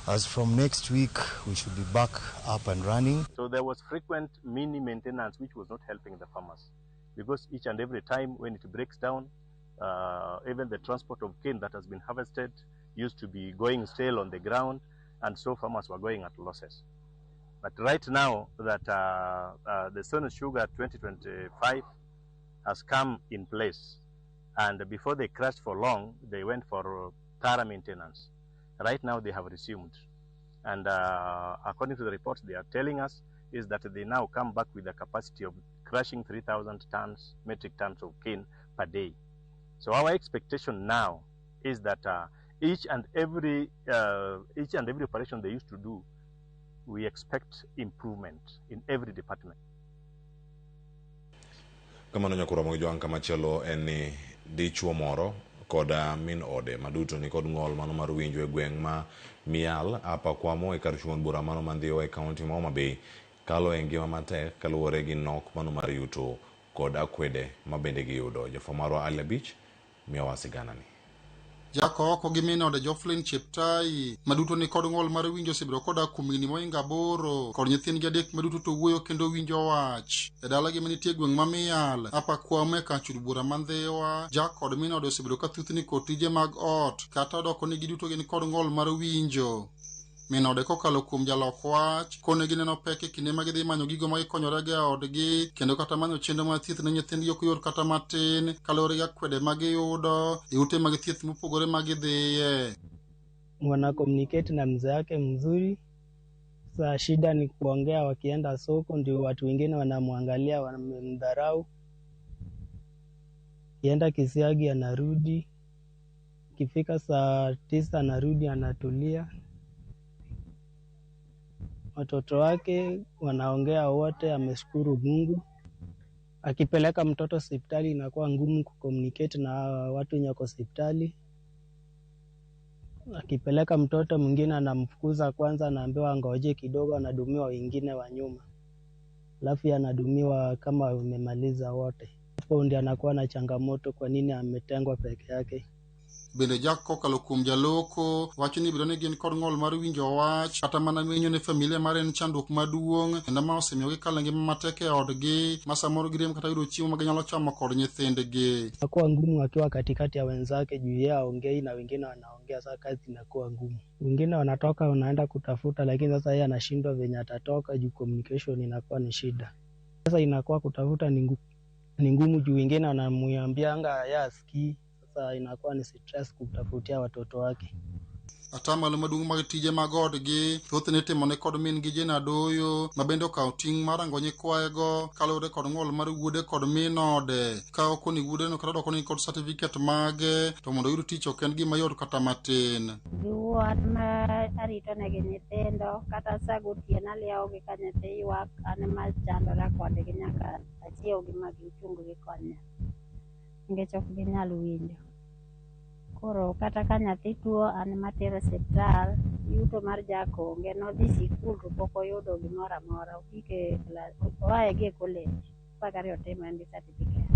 as from next week, we should be back up and running. So there was frequent mini maintenance, which was not helping the farmers, because each and every time when it breaks down, even the transport of cane that has been harvested used to be going stale on the ground, and so farmers were going at losses. But right now that the Sony Sugar 2025 has come in place, and before they crashed for long, they went for thorough maintenance. Right now they have resumed. And according to the reports they are telling us, is that they now come back with a capacity of crushing 3,000 tons, metric tons of cane per day. So our expectation now is that each and every operation they used to do, we expect improvement in every department. Kamano nyakura mojwang kamachielo en ni dichuo moro koda min ode maduto ni kod ng'ol mano mar winjo e gweng' ma Mial apa Kwamo e kar chung' bura mano mandhiwa e kaunti ma Homa Bay kalo e ngima matek kaluwore gi nok mano mar yuto kod akwede ma bende giyudo. Jofwambo marwa Ali Abich miyowa siganani. Jakoko gi min ode Jocelyn Cheptai maduto ni kod ng'ol mar winjo osebedo kodak kuom higni mohingo 8 kod nyithindgi 3 maduto to wuoyo kendo winjo wach. E dalagi manitie gweng' ma Mial apa Kwamo e kar chud bura ma Ndhiwa, Jack kod min ode osebedo ka thuthni kod tije mag ot kata odoko ni giduto gin kod ng'ol mar winjo. Min ode kokalo kuom jalok wach konegi neno pek e kinde ma gidhi manyo gigo ma gikonyorego e odgi kendo kata manyo chenro mar thieth ne nyithindgi ok yot kata matin kaluwore gi akwede ma giyudo e ute mag thieth mopogore ma gidhiye. Wana communicate na mzee yake mzuri. Sasa shida ni kuongea, wakienda soko ndio watu wengine wanamwangalia, wanamdharau. Kienda Kisiagi anarudi, ikifika saa 9 anarudi anatulia. Watoto wake wanaongea wote, ameshukuru Mungu. Akipeleka mtoto hospitali inakuwa ngumu kucommunicate na watu wenye wako hospitali. Akipeleka mtoto mwingine anamfukuza kwanza, anaambiwa ngoje kidogo, anadumiwa wengine wa nyuma. Alafu anadumiwa kama wamemaliza wote. Hapo ndiye anakuwa na changamoto, kwa nini ametengwa peke yake. Bende Jack kokalo kuom jaloko wacho ni bedo ni gin kod ng'ol mar winjo wach kata mana menyo ne familia mare en chandruok maduong' kendo ma osemiyo gikalo ngima matek e odgi ma samoro girem kata yudo chiemo ma ginyalo chamo kod nyithindgi. Inakuwa ngumu akiwa katikati ya wenzake juu yeye haongei na wengine wanaongea, sasa kazi inakuwa ngumu. Wengine wanatoka wanaenda kutafuta, lakini sasa yeye anashindwa venye atatoka juu communication inakuwa ni shida. Sasa inakuwa kutafuta ni ngumu juu wengine wanamwambianga yeye asikii. Sasa inakuwa ni stress kutafutia watoto wake. Atamalo maduong' mag tije mag odgi thothne itimone kod min gi Jane Adoyo ma bende okawo ting' mar rango nyikwayego kaluwore kod ng'ol mar wuode kod min ode. Ka ok ni wuodeno kata odoko ni kod certificate mage to mondo oyud tich ok en gima yot kata matin. Giwuon ma arito negi nyithindo kata sa gotieno aliewogi ka nyathi ywak an ema chandora kodgi nyaka achiewgi ma gichung gikonya nikech ok ginyal winjo. Koro kata ka nyathi tuo an ema tere osiptal, yuto mar Jack onge, nodhi sikul to pok oyudo gimoro amora, ogik e klas, oaye gi e college, 12 otimo en gi certificate.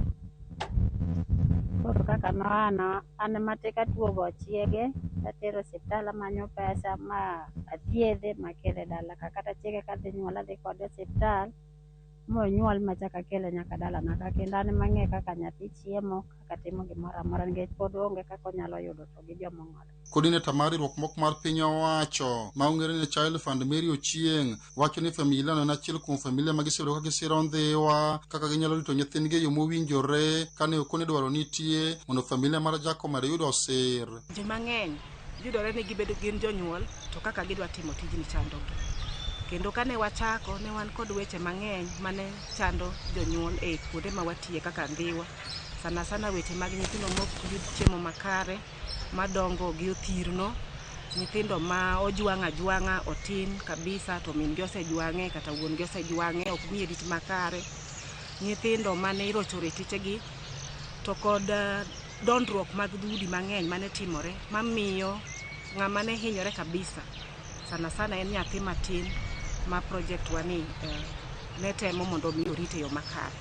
Koro kaka noano, an ema tek atuogo chiege, atere osiptal amanyo pesa ma athiedhe makele dala ka, kata chiege kadhi nyuol adhi kode osiptal monyuol machak akele nyaka dalana ka, kendo an ema ang'e kaka nyathi chiemo, kaka timo gimoro amora nikech pod onge kaka onyalo yudo to gi joma ong'ol. Coordinator mar riwruok moko mar piny owacho ma ong'ere ni Child Fund Mary Ochieng wacho ni familia no en achiel kuom familia ma gisebedo ka gisiro Ndhiwa kaka ginyalo rito nyithindgi e yo mowinjore kane okone dwaro nitie mondo familia mar Jack omed yudo sir. Ji mang'eny yudore ni gibedo gin jonyuol to kaka gidwa timo tijni chandogi. Kendo kane wachako ne wan kod weche mang'eny mane chando jonyuol e kuonde ma watiye kaka Ndhiwa. Sana sana weche mag nyithindo mok yud chiemo makare, madongo gi othirno, nyithindo ma ojwang' ajwang'a otin kabisa to min gi osejwang'e kata wuon gi osejwang'e ok miye rit makare, nyithindo mane irocho retichegi to kod dondruok mag dhoudi mang'eny mane timore mamiyo ng'ama ne hinyore kabisa sana sana en nyathi matin ma project wa ni ne temo mondo mi orit e yo makare.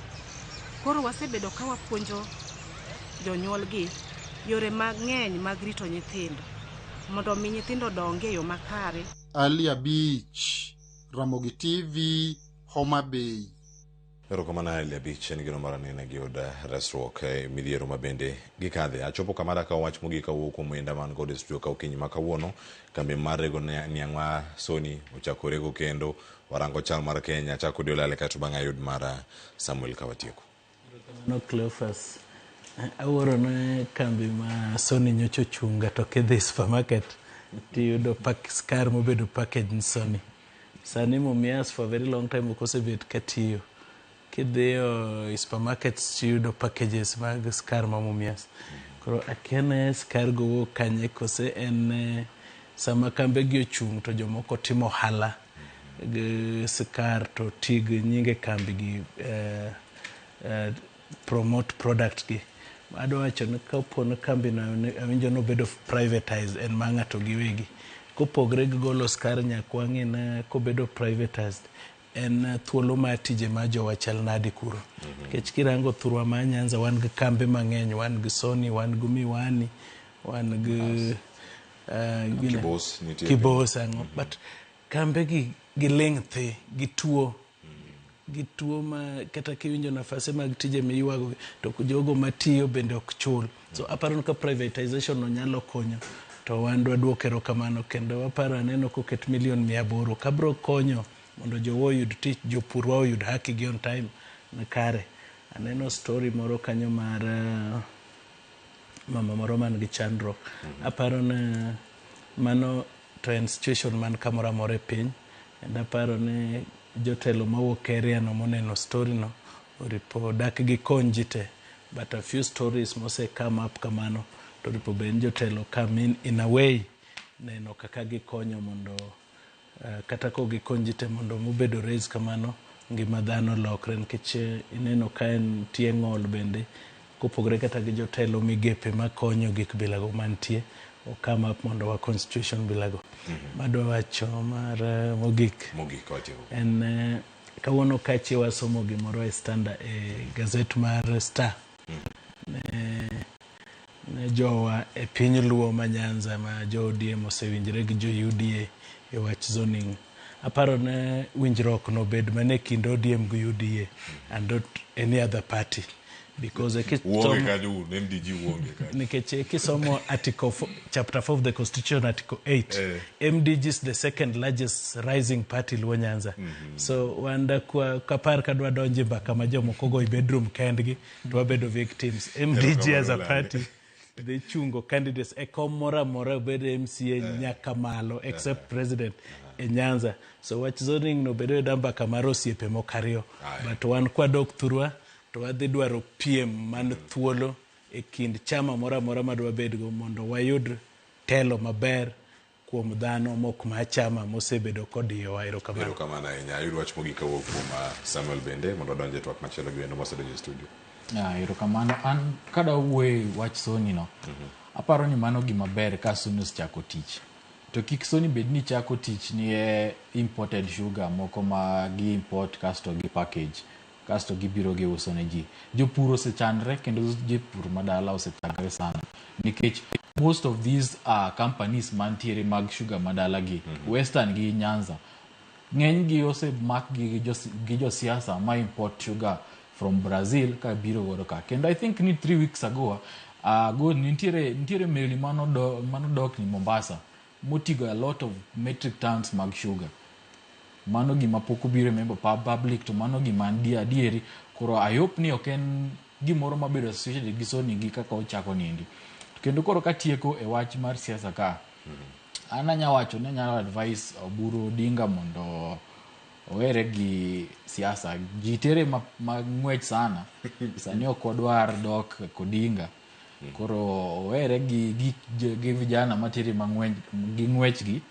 Koro wasebedo ka wapuonjo jonyuolgi yore mang'eny mag rito nyithindo mondo omi nyithindo odongi e yo makare. Ali Abich, Ramogi TV, Homa Bay. Erokamano Ali Abich, en gino mar anena gi od resruok e midhiero ma bende gikadhe. Achopo kama dakawo wach mogik kawuok kuom wenda man godo e studio ka okinyi ma kawuono. Kambi mar rego niang' ma Sony ochako rego kendo. Warango chal mar Kenya, achako kodi Olale kaeto bang'e ayud mar Samuel kawatieko. Erokamano Cleophas. Awuoro ne kambi ma Sony nyocha ochunga to kidhi e supermarket tiyudo skar mobedo package ni Sony. Sani Mumias for a very long time ok osebet katiyo. Kidhiyo e supermarkets tiyudo packages mag skar ma Mumias. Koro akia ne skar go wuok kanye kose en sama kambe gi ochung' to jomoko timo ohala gi skar to ti gi nyinge kambi gi promote product gi. Adwa wacho ni kapo ni kambi no awinjo ni obedo privatized en mar ng'ato giwegi. Kopogre gi golo skar nyaka wang'e ni kobedo privatized en thuolo mar tije mar jowa chal nade kuro. Nikech kirango thurwa ma Nyanza wan gi kambe mang'eny, wan gi Sony, wan gi Miwani, wan gi Kibos nitie. Kibos ang'o. But kambe gi giling' thi, gituo. Gituo ma kata kiwinjo nafase mag tije miywago to jogo matiyo bende ok chul. So aparo ni ka privatization no nyalo konyo to wan dwaduok erokamano kendo waparo aneno koket milion 800 kabro konyo mondo jowa oyud tich, jopurwa oyud haki gi on time ni kare. Aneno story moro kanyo mar mama moro man gi chandruok. Aparo ni mano to en situation man kamoro amora e piny. And aparo ni jotelo mawuok area no moneno story no oripo dak gikony ji te. But a few stories mose come up kamano to oripo bed ni jotelo come in a way neno kaka gikonyo mondo kata kok gikony ji te mondo mobedo raise kamano ngima dhano lokre nikech ineno ka nitie ng'ol bende kopogre kata gi jotelo migepe makonyo gik bilago mantie o come up mondo wakony situation bilago. Madwa wacho mar mogik Mogik watieko. en kawuono kachiew wasomo gimoro e Standard e gazet mar Star. Ne jowa e piny Luo ma Nyanza ma jo ODM osewinjre gi jo UDA e wach zoning. Aparo ne winjruok no bed mana e kind ODM gi UDA and not any other party. Because Uonge kanyo un, MDG uonge kanyo. Nikech kisomo article 4, chapter 4 of the Constitution, article 8, MDG is the second largest rising party Luo Nyanza. So wan kwa kapar kadwa donje mbaka ma jomoko go e bedroom kendgi to wabedo victims. MDG as a party dhi chungo candidates e kom moro amora obed MCA nyaka malo except president e Nyanza. So wach zoning no bedo e mbaka mar osiepe moko ariyo. But wan kwadok thurwa to wadhi dwaro piem man thuolo e kind chama moro amora madwa bedgo mondo wayud telo maber kuom dhano mok ma chama mosebedo kodiyowa. Erokamano. Erokamano ahinya. Ayud wach mogik kawuok kuom Samuel bende mondo odonj e twak machielo gi wendo mosedonjo e studio. Erokamano. An kada wuoye wach Sony no, aparo ni mano gima ber ka Sony osechako tich. To kik Sony bed ni chako tich ni e imported sugar moko ma gi import kasto gi package kasto gibiro giuso ne ji. Jopur osechandre kendo jopur madala osethagre sana nikech most of these companies mantiere mag sugar madala gi, Western gi Nyanza, ng'eny gi osemak gi josiasa ma import sugar from Brazil ka biro godo ka. Kendo I think ni 3 weeks ago, go nitiere meli manodok ni Mombasa motigo a lot of metric tons mag sugar. Mano gima pok obiro e member public to mano gima adieri. Koro I hope ni ok en gimoro mabedo associated gi Sony gi kaka ochako niendi. Kendo koro katieko e wach mar siasa ka, an anya wacho ni anyalo advise Oburu Odinga mondo owere gi siasa. Ji tere ma ng'wech sana. Sani ok wadwar dok Kodinga. Koro owere gi vijana matere gi ng'wech gi.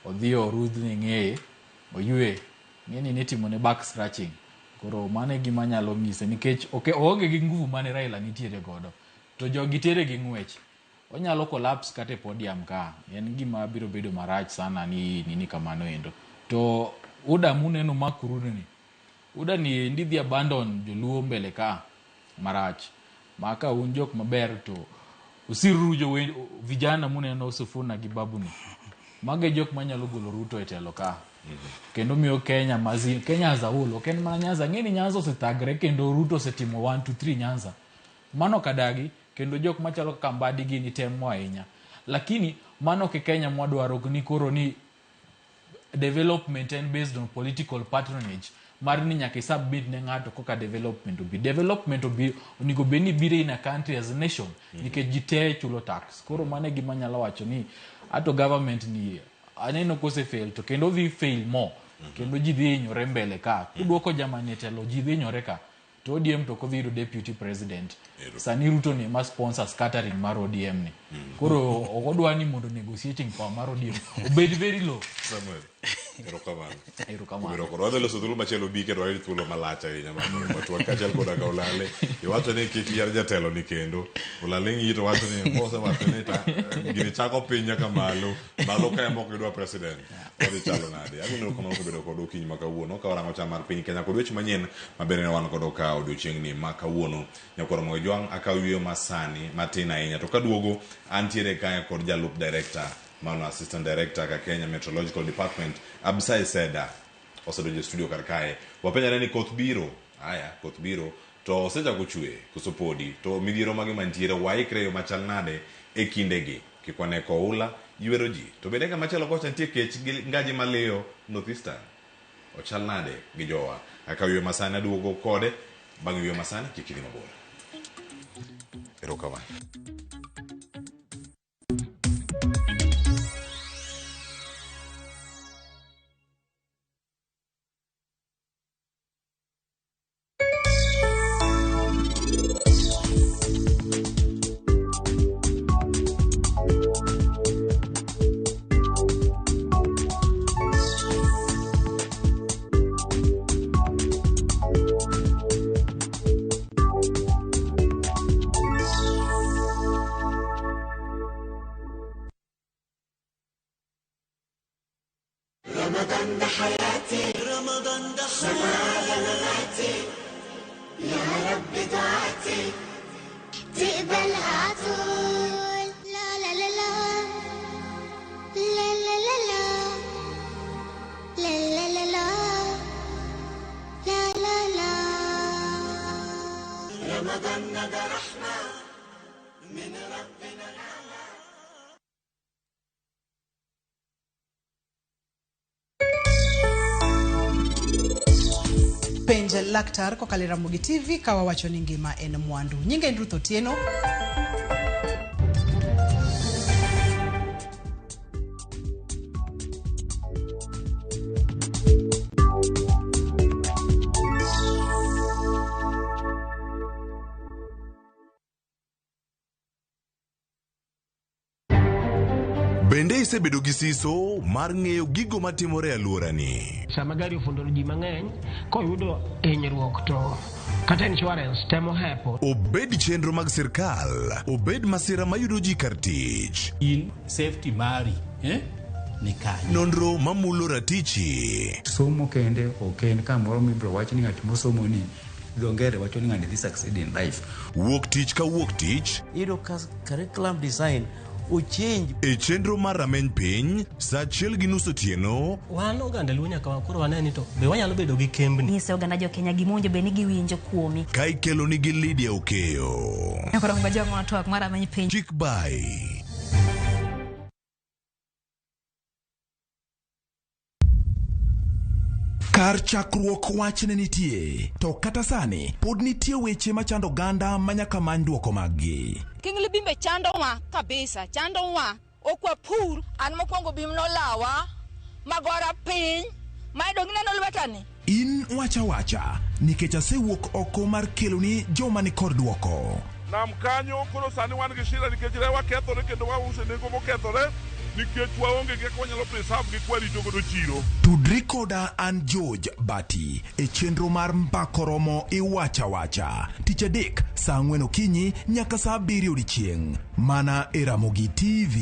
Odhi orudh ne ng'eye, oywe. Ng'eni nitimo ne back scratching. Koro mano e gima anyalo nyise nikech oonge gi nguvu mane Raila nitiere godo. To jogi tere gi ng'wech. Onyalo collapse kata e podium ka. En gima biro bedo marach sana ni nini kamano endo. To UDA muneno makuruni ni. UDA ni endi dhi abandon joluo mbele ka. Marach. Ma ka un jok maber to usiruru jowe vijana muneno Sifuna gi Babu ni. Mago e jok manyalo golo Ruto e telo ka. Kendo miyo Kenya mazi, Kenya as a whole, ok en mana Nyanza. Ng'e ni Nyanza osethagre kendo Ruto osetimo 1 2 3 Nyanza. Mano kadagi kendo jok machalo kaka Mbadi gini temo ahinya. Lakini mano ok e Kenya mwadwaro ni koro ni development en based on political patronage mar ni nyaka isubmit ne ng'ato koka development obi. Development obi onego bed ni biro in a country as a nation nikech ji te chulo tax. Koro mano e gima anyalo wacho ni ato government ni aneno kose fail to kendo odhi fail more. Kendo ji dhi hinyore mbele ka. Kudwoko jamani e telo ji dhi hinyore ka. To ODM to ok odhi yudo deputy president. Sani Ruto ni ema sponsor scattering mar ODM ni. Koro ok odwa ni mondo negotiating power mar ODM obed very low. Samuel, erokamano. Erokamano. Obiro kodwa. Wadhi loso thuolo machielo bi kendo wayud thuolo malach ahinya mar mondo watwak kaachiel koda ka Olale. Iwacho ni kik yier jatelo ni kendo. Olale ng'iyi to wacho ni kosewacho ni ta gini chako piny nyaka malo. Malo ka ema ok gidwa president. Odhi chalo nade? Agoni erokamano kuom bedo kodwa okinyi ma kawuono ka warango chal mar piny Kenya kod weche manyien mabende ne wan godo ka odiochieng'ni ma kawuono. Nyakwar Ramogi Jwang' akawo yueyo ma sani matin ahinya to kaduogo antiere kae kod jalup director mano assistant director ka Kenya Meteorological Department Absai Seda osedonjo e studio kar kae. Wapenjane ni koth biro. Aya, koth biro to osechako chwe koso podi to midhiero mage mantiere waikre e yo machal nade e kindegi kik wane koula ywero ji to bende kamachielo kocha nitie kech gi ngaji maliyo North Eastern ochal nade gi jowa akaw yweyo masani aduogo kode bang' yweyo masani kik idhi mabor erokamano. رمضان ده حياتي، رمضان ده حياتي، يا رب دعاتي تقبلها عطول. لا لا لا لا لا لا لا لا لا لا لا لا لا لا. رمضان ده رحمة من ربنا الأعلى. Penj laktar kokalo e Ramogi TV ka wawacho ni ngima en mwandu. Nyinga en Ruth Otieno. Bende isebedo gi siso mar ng'eyo gigo matimore e alworani? Sama gari ofundo ji mang'eny, koyudo hinyruok to kata insurance temo hepo. Obed chenro mag sirkal, obed masira mayudo ji kar tich. In safety mari, ni kanye? Nonro mamulo ratichi. Somo kende ok en kamoro mibiro wach ni ng'at mosomo ni dho ngere wacho ni ng'ani dhi succeed in life. Wuok tich ka wuok tich. Iyudo ka curriculum design ochange. E chenro mar rameny piny, saa 1:30 otieno. Wan oganda Luo nyaka koro wane ni to be wanyalo bedo gi kembni. Nyise oganda jo Kenya gima owinjo bed ni giwinjo kuomi. Ka ikelo nigi Lydia Okeyo. Koro ng'ajo twak mar rameny piny. Chik bai. Kar chakruok wach ne nitie, to kata sani pod nitie weche machando oganda ma nyaka many dwoko maggi. King Libimbe chandowa kabisa, chandowa. Ok wapur. An mokwongo bim nolawa, magora piny, ma dong ineno lwetani. In wacha wacha, nikech asewuok oko mar keloni joma ni kod dwoko. Nam kanyo koro sani wan gi shida nikech rewa kethore kendo wauso e nengo mokethore nikech waonge gi kaka wanyalo preserve gi kwarito godo chiro. Tudri koda an George Bati e chenro mar Mbako Romo Iwacha Wacha tich adek saa 4 okinyi nyaka saa 7 odiechieng' mana e Ramogi TV.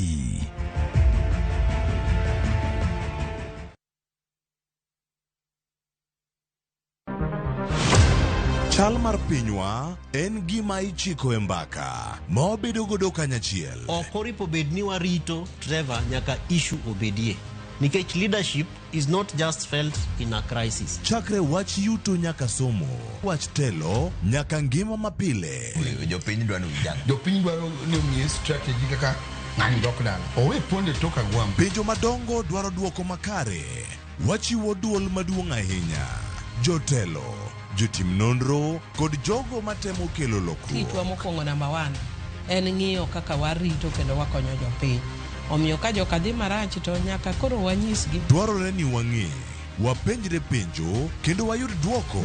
Chal mar pinywa en gima ichiko e mbaka ma wabedo godo kanyachiel. Ok oripo bed ni warito Trevor nyaka issue obedie. Nikech leadership is not just felt in a crisis. Chakre wach yuto nyaka somo, wach telo nyaka ngima mapile. Jopiny dwaro ni ujang. Jopiny dwaro ni omiye strategy kaka ng'ani dok dala. Owe ponde tok agwambo. Penjo madongo dwaro dwoko makare. Wachiwo duol maduong' ahinya. Jotelo, jotim nonro kod jogo matemo kelo lokruok. Tijwa mokwongo namba 1 en ng'iyo kaka warito kendo wakonyo jopiny. Omiyo ka joka dhi marach to nyaka koro wanyisgi. Dwarore ni wang'e, wapenjre penjo kendo wayud dwoko.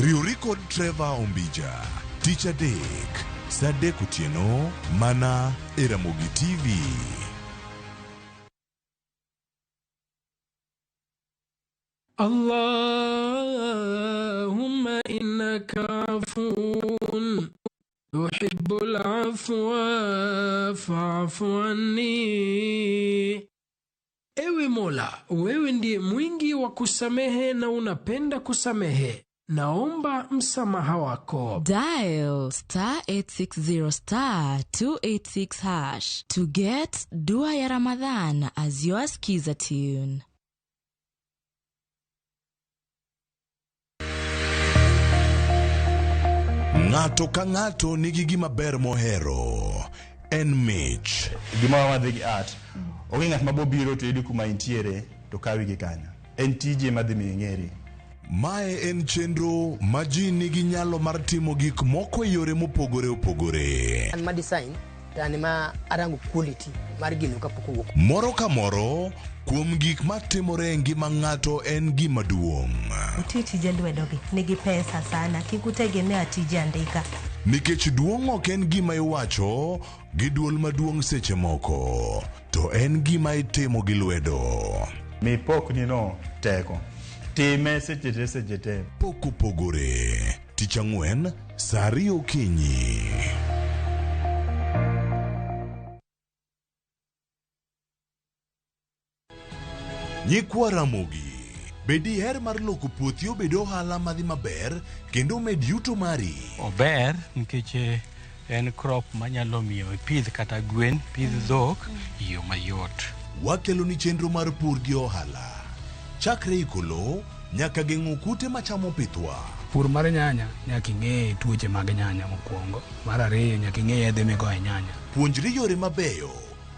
Riwri kod Trevor Ombija tich adek saa 3 otieno mana e Ramogi TV. اللهم إنك عفو تحب العفو فاعف عني. Ewe Mola, wewe ndiye mwingi wa kusamehe na unapenda kusamehe. Naomba msamaha wako. Dial *860 *286# to get Dua ya Ramadhan as your skiza tune. Ng'ato ka ng'ato nigi gima ber mohero. En mich. Gima wadhi gi art. Onge ng'at ma bobiro to yudi kuma intiere to kawi gi kanyo. En tije madhi miyo ing'eri. Mae en chenro ma ji nigi nyalo mar timo gik moko e yore mopogore opogore. An ma design to an ma arango quality mar gino kapok owuok. Moro ka moro kuom gik matimore e ngima ng'ato en gima duong'. Uti tije lwedogi nigi pesa sana, kik utegemea tije andika. Nikech duong' ok en gima iwacho gi duol maduong' seche moko, to en gima itimo gi lwedo. Mi pokni no teko. Time seche te seche te. Pok opogore. Tich ang'wen saa 2 okinyi. Nyikwa Ramogi, be diher mar loko puothi obed ohala madhi maber kendo med yuto mari? Ober nikech en crop manyalo miyo ipidh kata gwen, pidh dhok e yo mayot. Wakelo ni chenro mar pur gi ohala. Chakre iko lowo nyaka geng'o kute machamo pithwa. Pur mar nyanya nyaka ing'e tuoche mag nyanya mokwongo. Mar ariyo nyaka ing'e yedhe migoyo e nyanya. Puonjri yore mabeyo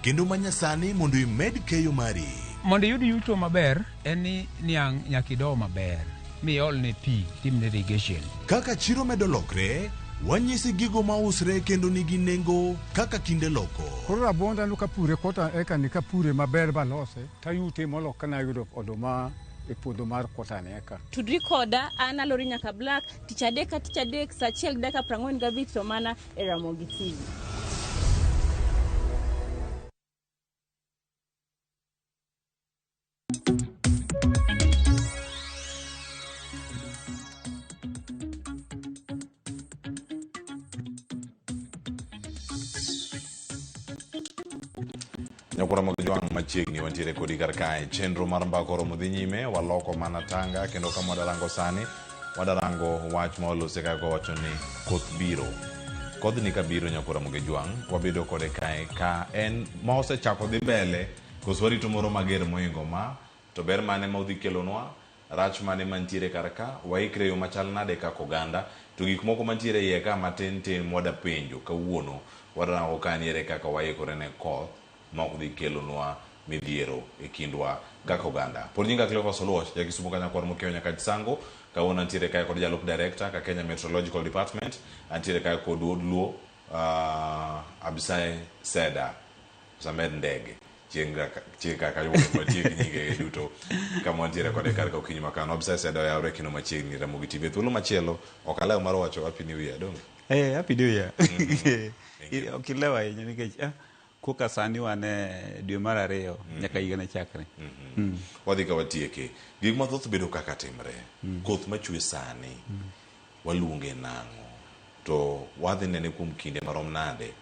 kendo manyasani mondo imed keyo mari. Mondo iyud yuto maber en ni niang' nyaka ido maber miolne pi timne irrigation. Kaka chiro medo lokre, wanyisi gigo mausre kendo nigi nengo kaka kinde loko. Koro rabuonda no kapure kota eka ni kapure maber balose tayute molo kana yudo oduma e puodho mar kota ni eka. Tudri koda an Alori nyaka Black tich adek ka tich adek saa 1:45 to mana e Ramogi TV. Nyakura mag jwang' machiegni wantiere kodi kar kae. Chenro mar mbaka oromo dhi nyime, waloko mana tanga kendo kama wadarango sani, wadarango wach ma walose kaka wawacho ni koth biro. Kodhni kabiro nyakura mag jwang', wabedo kode kae ka en ma osechako dhi mbele, koso warito moro mager mohingo ma, to ber mane ma odhi kelonwa, rach mane mantiere kar ka, waikre yo machal nade kaka oganda, to gik moko mantiere iye ka matin tin mwada penjo kawuono, wadarango ka niere kaka waikore ne koth ma ok dhi kelonwa midhiero e kindwa kaka oganda. Pod nyinga Cleophas Oluoch, ja Kisumu Kanyakwar Mokiewo nyaka Chisango. Kawuono antiere kae kod jalup director ka Kenya Meteorological Department, antiere kae kod wuod Luo, Abisai Seda, Samed Ndege. Chieng' kaka yudo matiek nyinge duto kama wantiere kode kar ka okinyi ma kawuono. Abisai Seda oyawre kendo machiegni Ramogi TV. Thuolo machielo ok alew mar wacho Happy New Year, donge? Happy New Year. Ok ilew ahinya nikech koka sani wan e dwe mar ariyo nyaka higa ne chakre. Wadhi ka watieke. Gik mathoth bedo kaka timre. Koth machwe sani waluonge nang'o? To wadhi nene kuom kinde marom nade?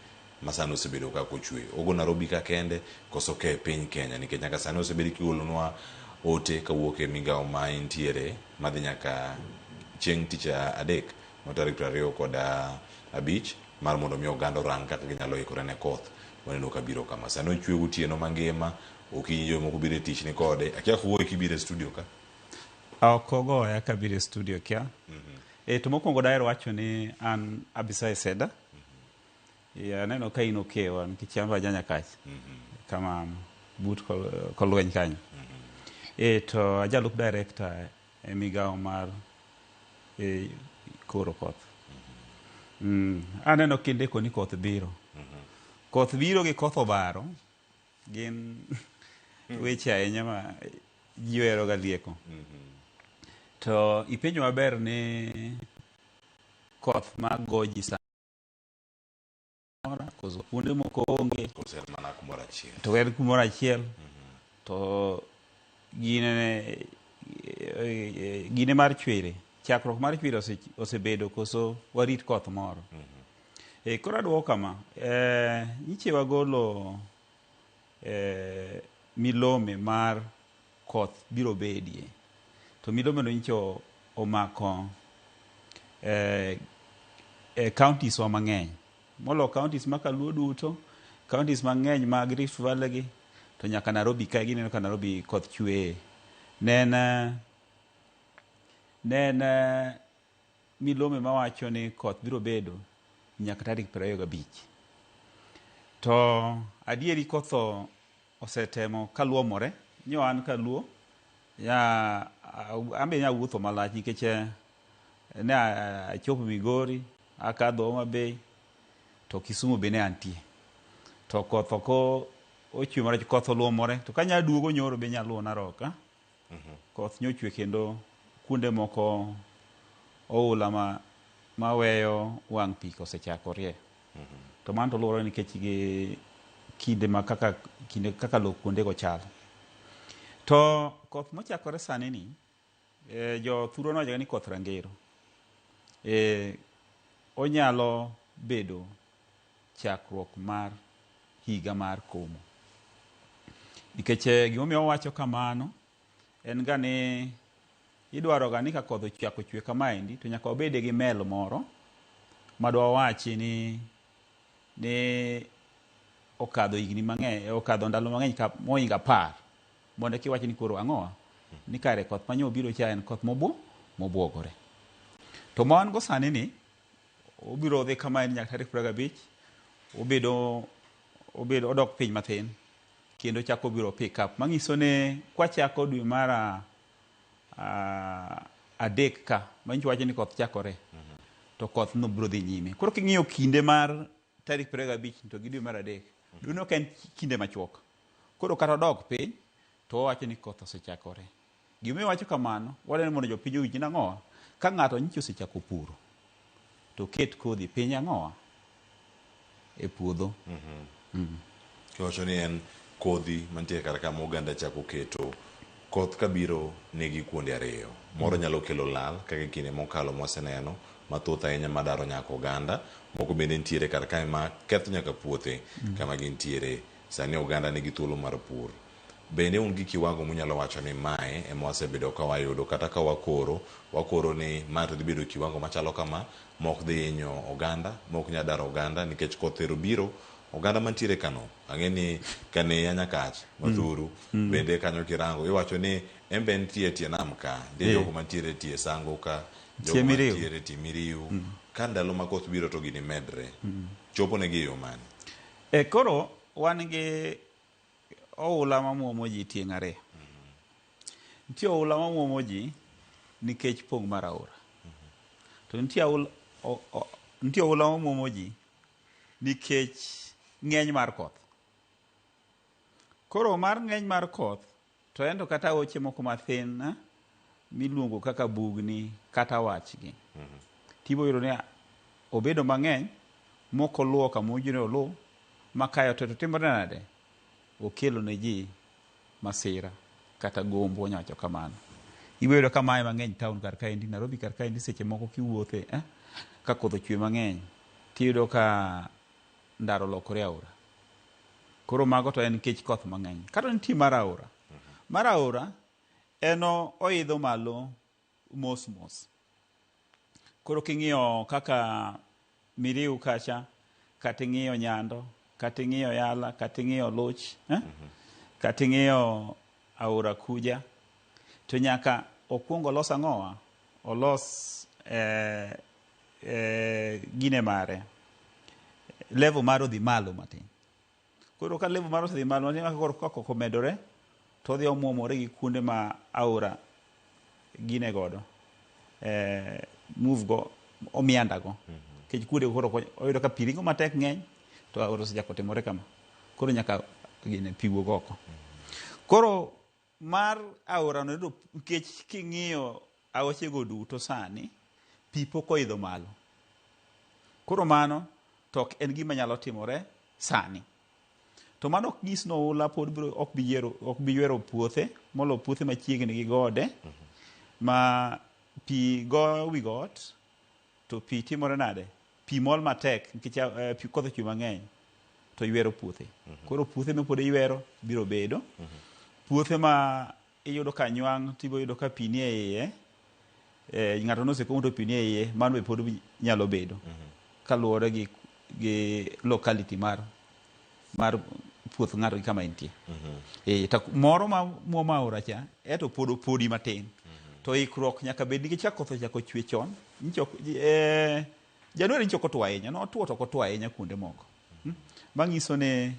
ma sani osebedo kaka ochwe. Ogo Nairobi ka kende koso ke piny Kenya nikech nyaka sani osebed kigolonwa ote kawuok e migawo ma intiere madhi nyaka chieng' tich adek ma tarik 25 mar mondo mi oganda orang kaka ginyalo ikore ne koth waneno ka biro kama. Sani ochwe gotieno mangima, okinyi jomoko biro e tich ni kode. Akia kugoyi kibiro e studio ka. Ok ogoya kabiro e studio kia. E, to mokwongo daher wacho ni an Abisai Seda. E, aneno ka in okewa nikech an be aja Nyakach. Kama but kolweny kanyo. E, to ajalup director e migawo mar koro koth. Aneno kindiko ni koth biro. Koth biro gi koth obaro gin weche ahinya ma ji ohero ga lieko. To ipenjo maber ni koth ma go ji samoro koso kuonde moko onge. Koso en mana kumoro achiel. To en kumoro achiel. To gine mar chwere, chakruok mar chwere osebedo koso warit koth moro. Koro aduoko kama, nyiche wagolo milome mar koth biro bedie. To milome no nyiche omako counties wa mang'eny. Molo counties ma Kaluo duto, counties mang'eny mag Rift Valley gi, to nyaka Nairobi kae gineno ka Nairobi koth chweye. Ne en milome mawacho ni koth biro bedo nyaka tarik 25. To adieri koth osetemo kaluomore, nyo an kaluo, an be nyawuotho malach nikech ne achopo Migori, akadho Homa Bay, to Kisumu be ne antie. To koth ok ochwe marach, koth oluomore. To kanya duogo nyoro be nyaluwo Narok. Koth nyochwe kendo kuonde moko oula maweyo wang' pi osechako rie. To mano to luwore nikech gi kinde ma kaka kinde kaka lowo kuondego chal. To koth mochakore sani ni, jo thuro nowacho ni koth rangero. Onyalo bedo chakruok mar higa mar komo. Nikech gimomiyo wawacho kamano, en ga ni idwaro ga ni ka koth ochako chwe kamaendi, to nyaka wabede gi mel moro madwa wachi ni okadho higni mang'eny, okadho ndalo mang'eny mohingo 10, mondo kiwachi ni koro ang'owa ni kare koth manyo obiro cha en koth mobuogore. To ma wan go sani ni obiro dhi kama en nyaka tarik 25, obedo odok piny mathin kendo chako biro pick up, manyiso ni kwachako dwe mar 3 ka manyiso wacho ni koth chakore, to koth no biro dhi nyime. Koro king'iyo kinde mar tarik 25 to gi dwe mar 3, dwe ok en kinde machuok. Koro kata odok piny to wawacho ni koth osechakore. Gimomiyo wacho kamano, wadwaro mondo jopiny owinj nang'owa, ka ng'ato nyicho osechako puro, to ket kodhi piny ang'owa e puodho. Kiwacho ni en kodhi mantie kar kama oganda chako keto, koth kabiro nigi kuonde ariyo. Moro nyalo kelo lal kaka kinde mokalo mwaseneno mathoth ahinya madaro nyaka oganda. Moko bende nitiere kar kae ma ketho nyaka puothe kama gintiere. Sani oganda nigi thuolo mar pur. Bende un gi kiwango munyalo wacho ni mae ema wasebedo ka wayudo kata ka wakoro ni ma to dhi bedo kiwango machalo kama mok dhi hinyo oganda, mok nyal daro oganda nikech koth ero biro. Oganda mantiere kano, ang'e ni kane Nyakach Mathuru, bende kanyo kirango iwacho ni en be nitie tie nam ka, nitie jogo mantiere tie sango ka, jogo mantiere tie Miriu. Ka ndalo ma koth biro to gini medre. Chopo negi e yo mane? Koro wan gi oula mamuomo ji tieng' ariyo. Nitie oula mamuomo ji nikech pong' mar aora. To nitie oula mamuomo ji nikech ng'eny mar koth. Koro mar ng'eny mar koth, to en to kata aoche moko mathin miluongo kaka bugni kata wachgi. Tibo yudo ni obedo mang'eny mok oluwo kama owinjore oluw, makayo to timore nade? Okelo ne ji masira kata gombo, wanyalo wacho kamano. Ibiro yudo ka mae mang'eny town kar kaendi, Nairobi kar kaendi seche moko kiwuothe, ka koth ochwe mang'eny, tiyudo ka ndara olokore aora. Koro mago to en nikech koth mang'eny. Kata nitie mar aora. Mar aora en oidho malo mos mos. Koro king'iyo kaka Miriu kacha, kata ing'iyo Nyando, kata ing'iyo Yala, kata ing'iyo Luch, eh? Kata ing'iyo aora Kuja, to nyaka okwong olos ang'owa? Olos eh, eh, gine mare. Level mare odhi malo matin. Koro ka level mare osedhi malo matin, koro ka koth omedore, to odhi omuomore gi kuonde ma aora gine godo. Eh, move go, omianda go. Nikech kuonde koro oyudo ka pi ringo matek ng'eny, to aora osechako timore kama. Koro nyaka gine pi wuog oko. Koro mar aora no yudo nikech king'iyo aochego duto sani, pi pok oidho malo. Koro mano to ok en gima nyalo timore sani. To mano ok nyis ni oula pod biro ok bi yiero ok bi ywero puothe molo puothe machiegni gi gode ma pi go wi got to pi timore nade? Pi mol matek nikech eh, pi koth ochwe mang'eny to ywero puothe. Koro puothe ma pod iywero biro bedo. Puothe ma iyudo ka nywang' to ibiro yudo ka pi nie iye, eh, ng'ato nosekomo to pi nie iye, mano be pod nyalo bedo. Kaluwore gi, gi locality mar, mar puoth ng'ato gi kama entie. Eh, to moro ma muomo aora cha, eto pod opodi matin. To ikruok nyaka bed nikech ka koth ochako chwe chon, nyicha ok, eh, Januari nyicha ok otwo ahinya, notwo to ok otwo ahinya kuonde moko. Hmm? Manyiso ni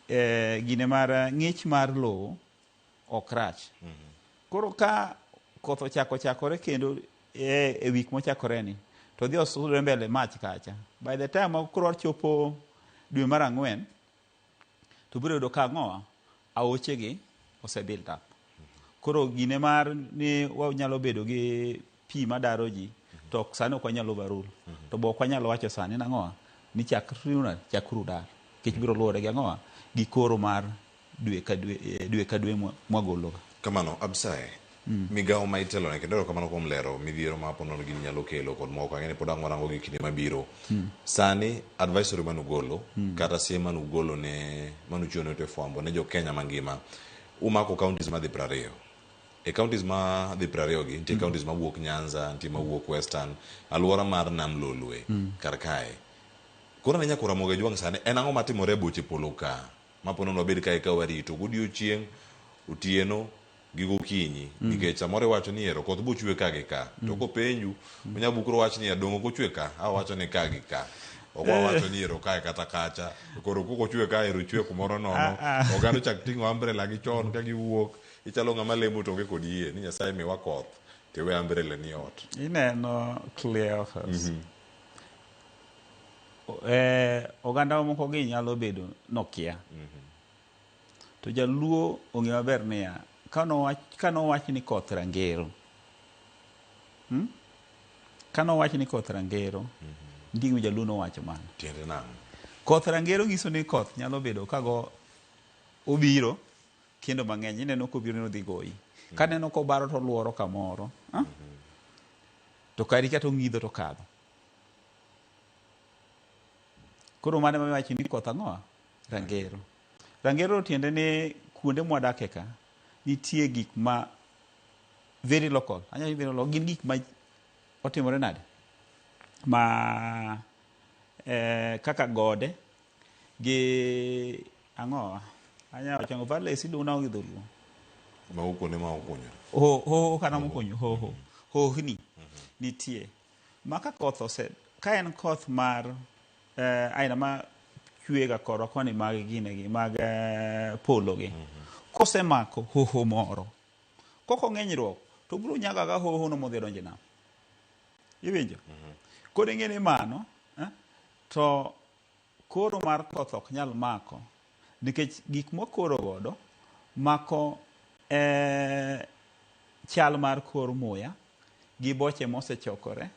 eh, gine mar ng'ich mar lowo ok rach. Koro ka koth ochako chakore kendo e, e wik mochakore ni to dhi osudore mbele March kacha. By the time ma koro wachopo dwe mar ang'wen to biro yudo ka ang'owa aoche gi ose build up. Koro gine mar ni wanyalo bedo gi pi madaro ji to ok sani ok wanyal overrule. To be ok wanyal wacho sani nang'owa ni chak chakuru dar. Nikech biro luwore gi ang'owa gi koro mar dwe ka dwe, eh, dwe ka dwe mwagolo ga. Kamano, Absai, migawo ma itelone kendo erokamano kuom lero midhiero ma po nono gini nyalo kelo kod moko ang'e ni pod ang' warango gi kinde mabiro. Sani advisory manugolo kata siem manugolo ne manuchiwo ne ote fwambo ne jo Kenya mangima umako counties madhi 20. E counties ma dhi 20 gi nitie counties mawuok Nyanza, nitie mawuok Western, aluora mar Nam Lolwe kar kae. Koro ne nyaka Ramogi Ojwang' sani en ang'o matimore e boche polo ka? Ma po nono wabed kae ka warito godiochieng', otieno gi gokinyi. Nikech samoro iwacho ni ero koth bochwe ka gi ka. To kopenju, unya bukru wach ni dong' ok ochwe ka, awacho ni ka gi ka. Ok wawacho ni ero kae kata kacha. Koro kok ochwe ka ero chwe kumoro nono. Oganda ochak ting'o umbrella gi chon ka giwuok. Ichalo ng'ama lemo to onge kod yie ni Nyasaye miwa koth tiwe umbrella ni ot. Ineno Cleophas. Eh, oganda moko gi nyalo bedo nokia. To jaluo ong'e maber niya, kano wach ni koth rangero. Kano wach ni koth rangero, nitie gima jaluo nowacho mano. Tiende nang'o? Koth rangero nyiso ni koth nyalo bedo kago obiro kendo mang'eny ineno kobiro ni odhi goyi. Kaneno kobaro to oluoro kamoro. Ah? To kari kata ong'idho to kadho. Koro mano ema iwacho ni koth ang'owa? Rangero. Rangero tiende ni kuonde mwadake ka nitie gik ma very local. Anyalo ni very local. Gin gik ma otimore nade? Ma kaka gode gi ang'owa? Anyalo wacho ang'o? Valleys iluongo nang'o gi dholuo? Mago kuonde ma okunyore. Ho ho kata mokunyo ho ho. Hohni nitie. Ma ka koth ose ka en koth mar aina ma chwe ga korwa koni mag gine gi mag polo gi. Kosemako hoho moro, kok ong'eny ruok, to biro nyago aga hoho no modhi donjo e nam. Iwinjo? Koro ing'e ni mano, to koro mar koth ok nyal mako nikech gik mwakoro godo mako chal mar kor muya gi boche mosechokore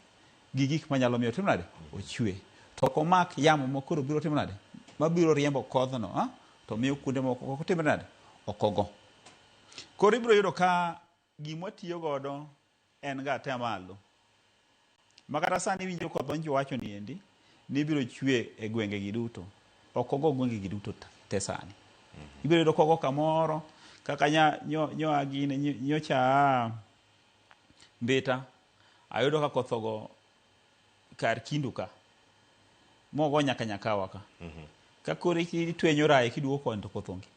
gi gik manyalo miyo otim nade ochwe to ok omak yamo ma koro biro timo nade mabiro riembo kodhno to miyo kuonde moko ok otimre nade ok ogo. Koro ibiro yudo ka gima watiyo godo en ga te malo. Ma kata sani iwinjo koth manyicho wacho ni endi ni biro chwe e gwenge gi duto, ok ogo gwenge gi duto te sani. Ibiro yudo kogo kamoro kaka nya nyo nyo agine nyocha aa Mbita ayudo ka koth ogo kar Kindu ka mogo nyaka Nyakawa ka. Ka koro itwenyo rae kiduogo koni to koth onge.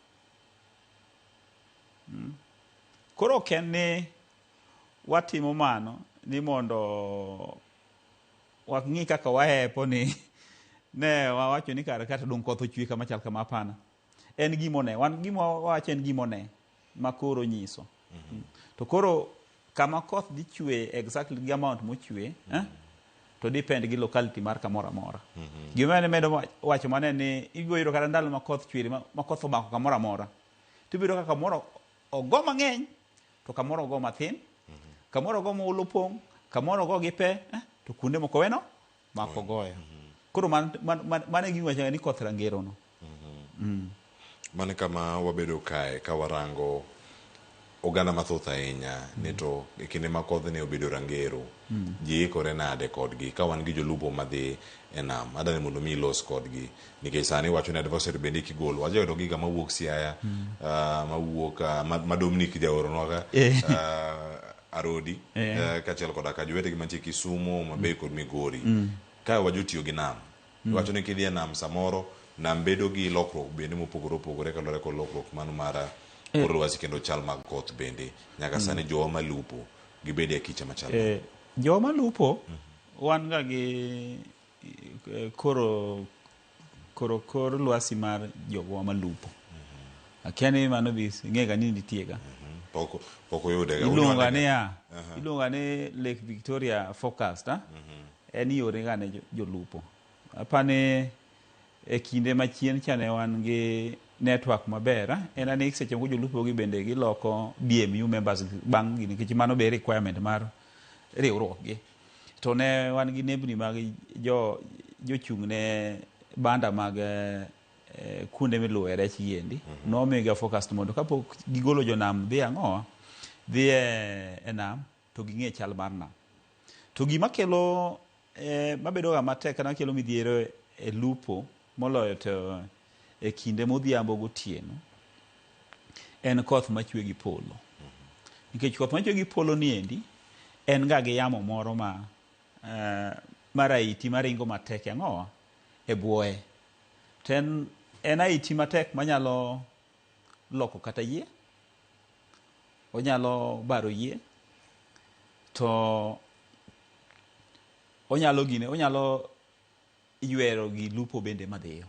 Koro ok en ni watimo mano ni mondo wang'i kaka wahepo ni ne wawacho ni kar kata dong koth ochwe kama chal kama hapana. En gima one, wan gima wawacho en gima one ma koro nyiso. To koro kama koth dhi chwe exactly gi amount mochwe, to depend gi locality mar kamoro amora. Gima ne medo wacho mane ni ibiro yudo kata ndalo ma koth chwere ma koth omako kamoro amora. To ibiro yudo ka kamoro ogo mang'eny to kamoro ogo mathin, kamoro ogo muolo pong', kamoro ogo gi pe, to kuonde moko weno mak ogoyo. Koro mano e gima iwacho ni koth rangero no. Mano e kama wabedo kae ka warango oganda mathoth ahinya ni to e kinde ma kodhni obedo rangero, ji ikore nade kodgi ka wan gi jolupo madhi e nam. Adani mondo mi ilos kodgi nikech sani iwacho ni advisory bende kigolo wajayudo giga mawuok Siaya, mawuok ma Dominic jaoronwa ka, Arodi, kaachiel koda ka jowetegi mantie Kisumu, Homa Bay kod Migori. Ka wajotiyo gi nam, iwacho ni kidhi e nam samoro nam bedo gi lokruok bende mopogore opogore kaluwore kod lokruok mano mar kor lwasi kendo chal mag koth bende. Nyaka sani jowa malupo gibede akicha machal nade? Jowa malupo wan ga gi koro koro kor lwasi mar jowa malupo. Akia ni mano be ing'e ga ni nitie ga. Pok pok oyude ga. Iluongo Unywande ga. niya, iluongo ni Lake Victoria forecast, en iore ga ne jolupo. Apani e kinde machien cha ne wan gi network maber, en ani seche moko jolupo gi bende giloko BMU members bang' gi nikech mano be requirement mar riwruok gi. To ne wan gi nembni mag jo jochung' ne banda mag kuonde miluwe rech gi endi. Nomiga forecast mondo kapok gigolo jonam dhi ang'o dhi e nam to ging'e chal mar nam. To gima kelo mabedo ga matek kata makelo midhiero e lupo moloyo to e kinde modhiambo gotieno en koth machwe gi polo. Nikech koth machwe gi polo ni endi en ga gi yamo moro ma mar aiti maringo matek e ang'owa e buoye. To en aiti matek manyalo loko kata yie, onyalo baro yie, to onyalo gine, onyalo ywero gi lupo bende madhiyo.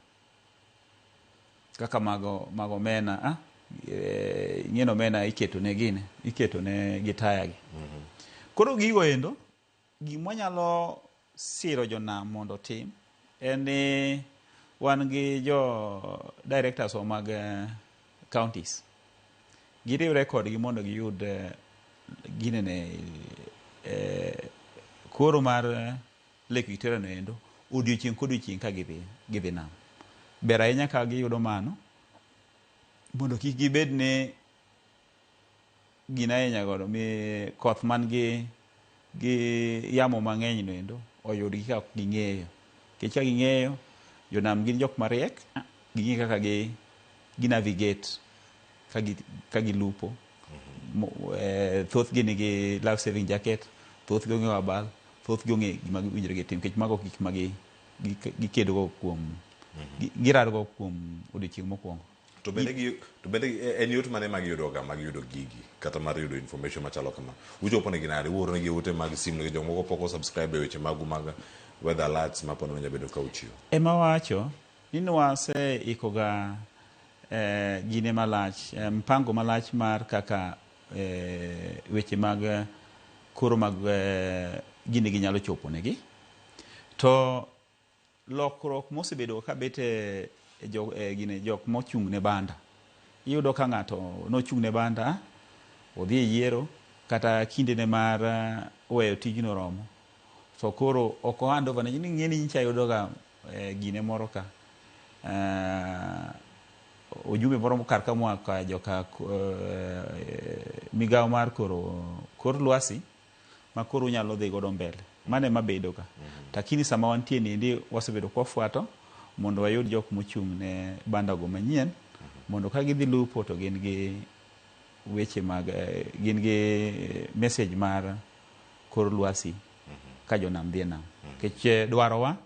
Kaka mago omena, ing'e omena iketo ne gine, iketo ne gi taya gi. Koro gigo endo, gima nyalo siro jonam mondo otim en ni wan gi jo directors wa mag counties. Giriwre kodgi mondo giyud ginene koro mar Lake Victoria no endo odiochieng' kodiochieng' ka gidhi nam. Ber ahinya ka giyudo mano mondo kik gibed ni gina ahinya godo mi koth man gi yamo mang'eny no endo oyudgi ka ok ging'eyo. Nikech ka ging'eyo, jonam gin jok mariek, ging'e kaka gi navigate ka gilupo. Thothgi nigi life saving jacket, thothgi ong'eyo abal, thothgi ong'eyo gima owinjore gitim nikech mago gik ma gikedo go kuom girado go kuom odiochieng' mokwongo. To bende en yot mane mag yudo ga mag yudo gigi kata mar yudo information machalo kama? Uchopo negi nade? Uoro negi ote mag simu nikech jomoko pok o subscribe e weche magu mag weather alerts ma pod nyalo bedo ka uchiwo. Ema wacho ni nwaseiko ga gine malach, mpango malach mar kaka weche mag koro mag gine gi nyalo chopo negi. To lokruok mosebedo ka bet e gine jok mochung' ne banda. Iyudo ka ng'ato nochung' ne banda, odhi e yiero, kata kindene mar weyo tijno oromo. To koro ok o hand over ne ni ng'eni nyicha yudo ga gine moro ka. Ujumbe moro kar ka moa ka joka migawo mar koro kor lwasi ma koro unyalo dhi godo mbele. Mano ema bedo ga. Lakini sama wantie niendi wasebedo kwafuato mondo wayud jok mochung' ne banda go manyien mondo ka gidhi lupo to gin gi weche mag gin gi message mar kor lwasi ka jonam dhi e nam. Nikech dwarowa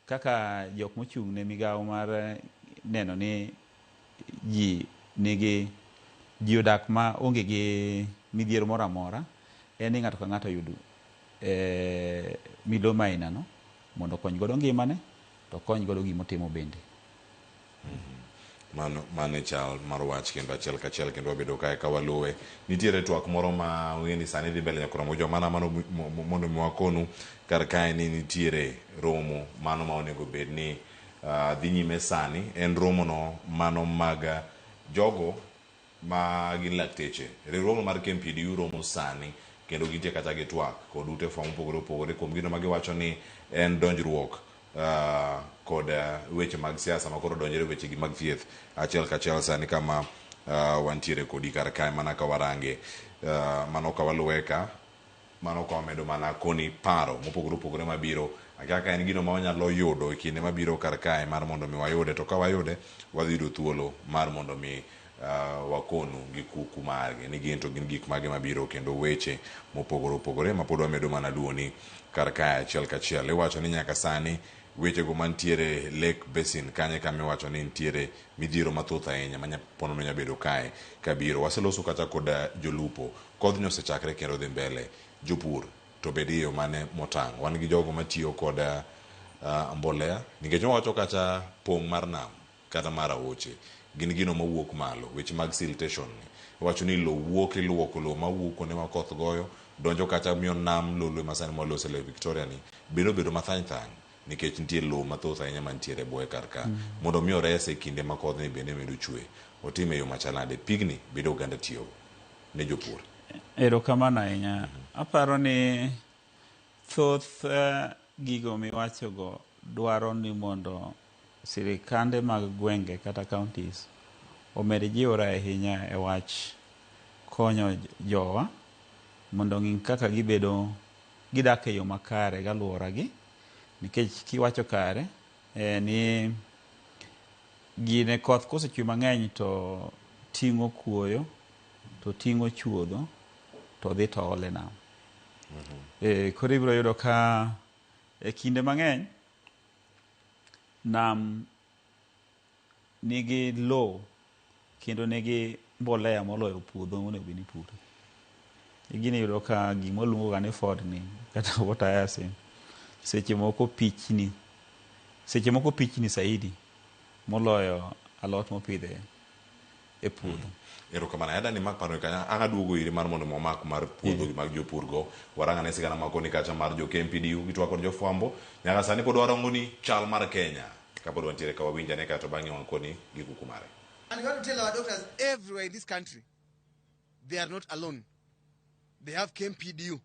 kaka jok mochung' ne migawo mar neno ni ji nigi ji odak ma onge gi midhiero moro amora en ni ng'ato ka ng'ato oyud milome aina no mondo okony godo ngimane to okony godo gimotimo bende. Mano mano e chal mar wach kendo achiel kachiel kendo wabedo kae ka waluwe. Nitiere twak moro ma ung'e ni sani dhi mbele nyaka romo mana mano mondo mi wakonu kar kae ni nitiere romo mano ma onego bed ni dhi nyime sani en romo no mano mag jogo ma gin lakteche. Riwruogno mar KMPDU romo sani kendo gintie kata gi twak kod ute fwambo mopogore opogore kuom gino ma giwacho ni en donjruok kod weche mag siasa ma koro donjore weche gi mag thieth achiel kachiel sani kama wantiere kodi kar kae mana ka warange mano ka waluwe ka mano ka wamedo mana koni paro mopogore opogore mabiro akia ka en gino ma wanyalo yudo e kinde mabiro kar kae mar mondo mi wayude to ka wayude wadhi yudo thuolo mar mondo mi wakonu gi kuku margi ni gin to gin gik mage mabiro kendo weche mopogore opogore ma pod wamedo mana luoni kar kae achiel kachiel iwacho ni nyaka sani wechego mantiere Lake Basin kanye kama iwacho ni nitiere midhiero mathoth ahinya ma ponono nya bedo kae kabiro waseloso kata kod jolupo kodhni osechakre kendo dhi mbele jopur to bed e yo mane motang' wan gi jogo matiyo kod mbolea nikech wawacho kata pong' mar nam kata mar aoche gin gino mawuok malo weche mag siltation iwacho ni lowo wuok iluoko lowo mawuok kuonde ma koth goyo donjo kata miyo nam lolwe masani mwalose Lake Victoria ni bende obedo mathany thany nikech nitie lowo mathoth ahinya mantiere e bwoye kar ka mondo mi orese e kinde ma kodhni bende medo chwe otime e yo machal nade pigni bende oganda tiyogo ne jopur. Erokamano ahinya. Aparo ni thoth gigo miwachogo dwaro ni mondo sirikande mag gwenge kata counties omed jiwore ahinya e wach konyo jowa mondo ong'i kaka gibedo gidak e yo makare galuora gi nikech kiwacho kare ni gine koth kosechwe mang'eny to ting'o kuoyo to ting'o chuodho to dhi to ole nam. Koro ibiro yudo ka e kinde mang'eny nam nigi lowo kendo nigi mbolea moloyo puodho monego bed ni ipuro. Gini iyudo ka gima waluongo ga ni fordni kata water hyacinth seche moko pichni seche moko pichni saidi moloyo alot mopidh e puodho. Erokamano ayada ni mak paro kanyo ang' aduogo iri mar mondo wamak mar puodho gi mag jopur go warang ane sigana makoni kacha mar jo KMPDU gitwak kod jofwambo nyaka sani pod warango ni chal mar Kenya kapod wantiere ka wawinj ane kae to bang'e wakoni gi kuku mare. And we want to tell our doctors everywhere in this country, they are not alone. They have KMPDU,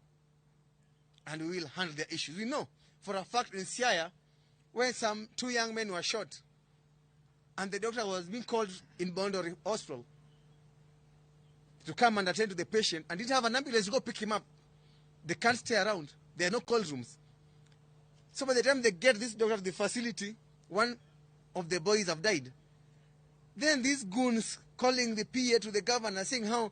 and we will handle their issues. We know for a fact in Siaya, when some two young men were shot, and the doctor was being called in Bondo Hospital to come and attend to the patient, and didn't have an ambulance to go pick him up. They can't stay around. There are no cold rooms. So by the time they get this doctor to the facility, one of the boys have died. Then these goons calling the PA to the governor saying how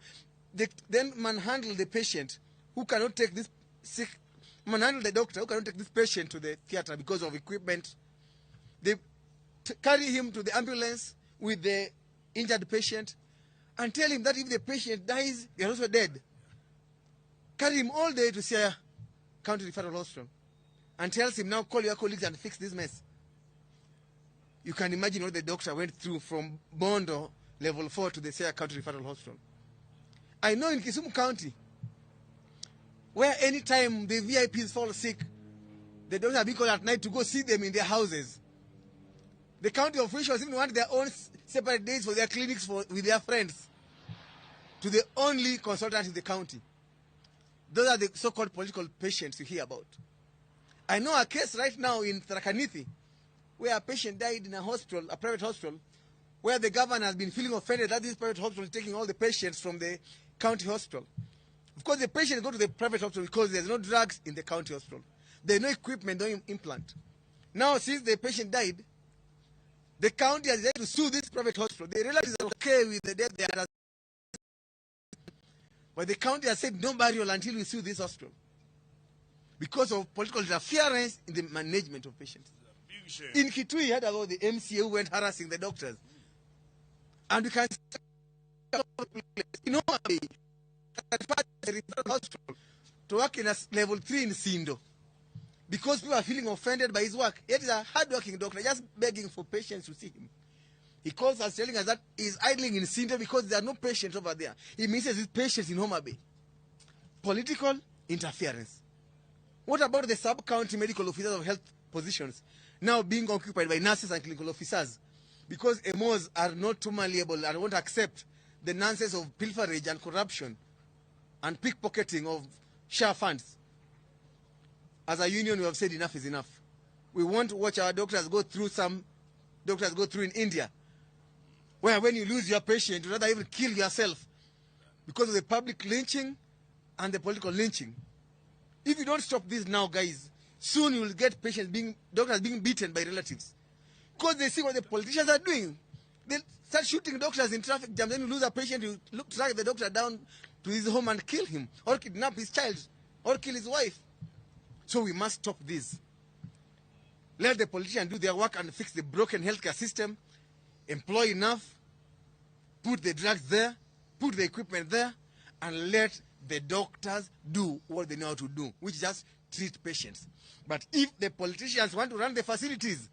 they then manhandle the patient who cannot take this sick, manhandle the doctor who cannot take this patient to the theater because of equipment. They carry him to the ambulance with the injured patient and tell him that if the patient dies, they are also dead. Carry him all day to Siaya County Referral Hospital and tells him, now call your colleagues and fix this mess. You can imagine what the doctor went through from Bondo level 4 to the Siaya County Referral Hospital. I know in Kisumu County, where anytime the VIPs fall sick, the doctors are being called at night to go see them in their houses. The county officials even want their own separate days for their clinics with their friends to the only consultant in the county. Those are the so-called political patients you hear about. I know a case right now in Tharaka Nithi where a patient died in a hospital, a private hospital, where the governor has been feeling offended that this private hospital is taking all the patients from the county hospital. Of course, the patients go to the private hospital because there's no drugs in the county hospital. There's no equipment, no implant. Now, since the patient died, the county has decided to sue this private hospital. The relatives are okay with the death. They are, but the county has said no burial until we sue this hospital because of political interference in the management of patients. In Kitui, you had about the MCA who went harassing the doctors. And we can you know, the referral hospital to work in a level 3 in Sindo because people are feeling offended by his work. Yet he's a hardworking doctor, just begging for patients to see him. He calls us telling us that he's idling in Sindo because there are no patients over there. He misses his patients in Homa Bay. Political interference. What about the sub-county medical officers of health positions now being occupied by nurses and clinical officers because MOs are not too malleable and won't accept the nonsense of pilferage and corruption and pickpocketing of share funds? As a union, we have said enough is enough. We want to watch our doctors go through some doctors go through in India, where when you lose your patient, you rather even kill yourself because of the public lynching and the political lynching. If you don't stop this now, guys, soon you will get patients being, doctors being beaten by relatives. Because they see what the politicians are doing. They start shooting doctors in traffic jams. Then you lose a patient, you look, track the doctor down to his home and kill him, or kidnap his child, or kill his wife. So we must stop this. Let the politicians do their work and fix the broken healthcare system, employ enough, put the drugs there, put the equipment there, and let the doctors do what they know how to do, which is just treat patients. But if the politicians want to run the facilities,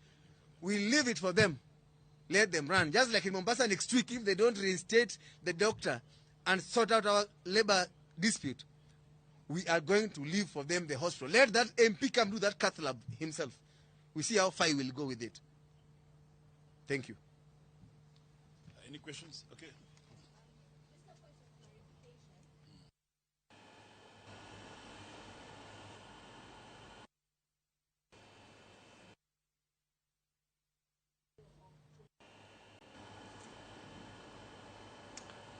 we leave it for them. Let them run. Just like in Mombasa next week, if they don't reinstate the doctor and sort out our labor dispute, we are going to leave for them the hospital. Let that MP come do that cath lab himself. We see how far he will go with it. Thank you. Any questions? Okay.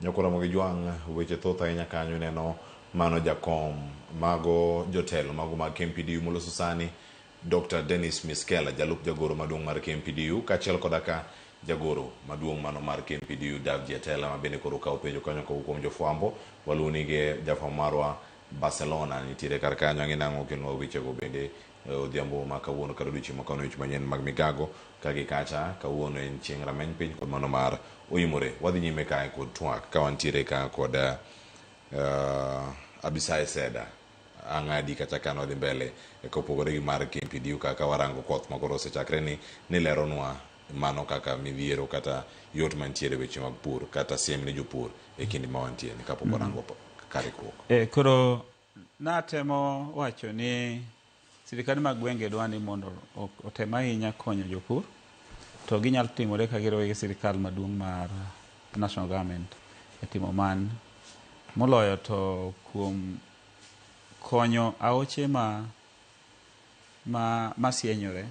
Nyoko Ramogi Jwang', weche thoth ahinya kanyo ineno mano jakom mago jotelo mago mag KMPDU moloso sani Dr. Dennis Miskela, jalup jagoro maduong' mar KMPDU, kaachiel koda ka jagoro maduong' mano mar KMPDU Davji Atela, ma bende koro kawo penjo kanyo kowuok kuom jofwambo. Waluwoni gi jafwambo marwa Barcelona nitiere kar kanyo, ang'e nang'o okelnwa wechego bende odhiambo ma kawuono kata odiochieng' ma kawuono, weche manyien mag migago ka gi kacha. Kawuono en chieng' rameny piny kod mano mar oimore. Wadhi nyime kae kod twak ka wantiere ka kod Abisai Seda ang'adi kata ka nwadhi mbele kopogore gi mar KMPDU kaka warango koth ma koro osechakre ni nileronwa mano kaka midhiero kata yot mantiere weche mag pur kata siem ne jopur e kinde ma wantie ni kapok warango kar ikruok. Koro natemo wacho ni sirikande mag gwenge dwa ni mondo otem ahinya konyo jopur, to ginyalo timore ka giriwe gi sirikal maduong' mar national government e timo mano, moloyo to kuom konyo aoche ma sienyore.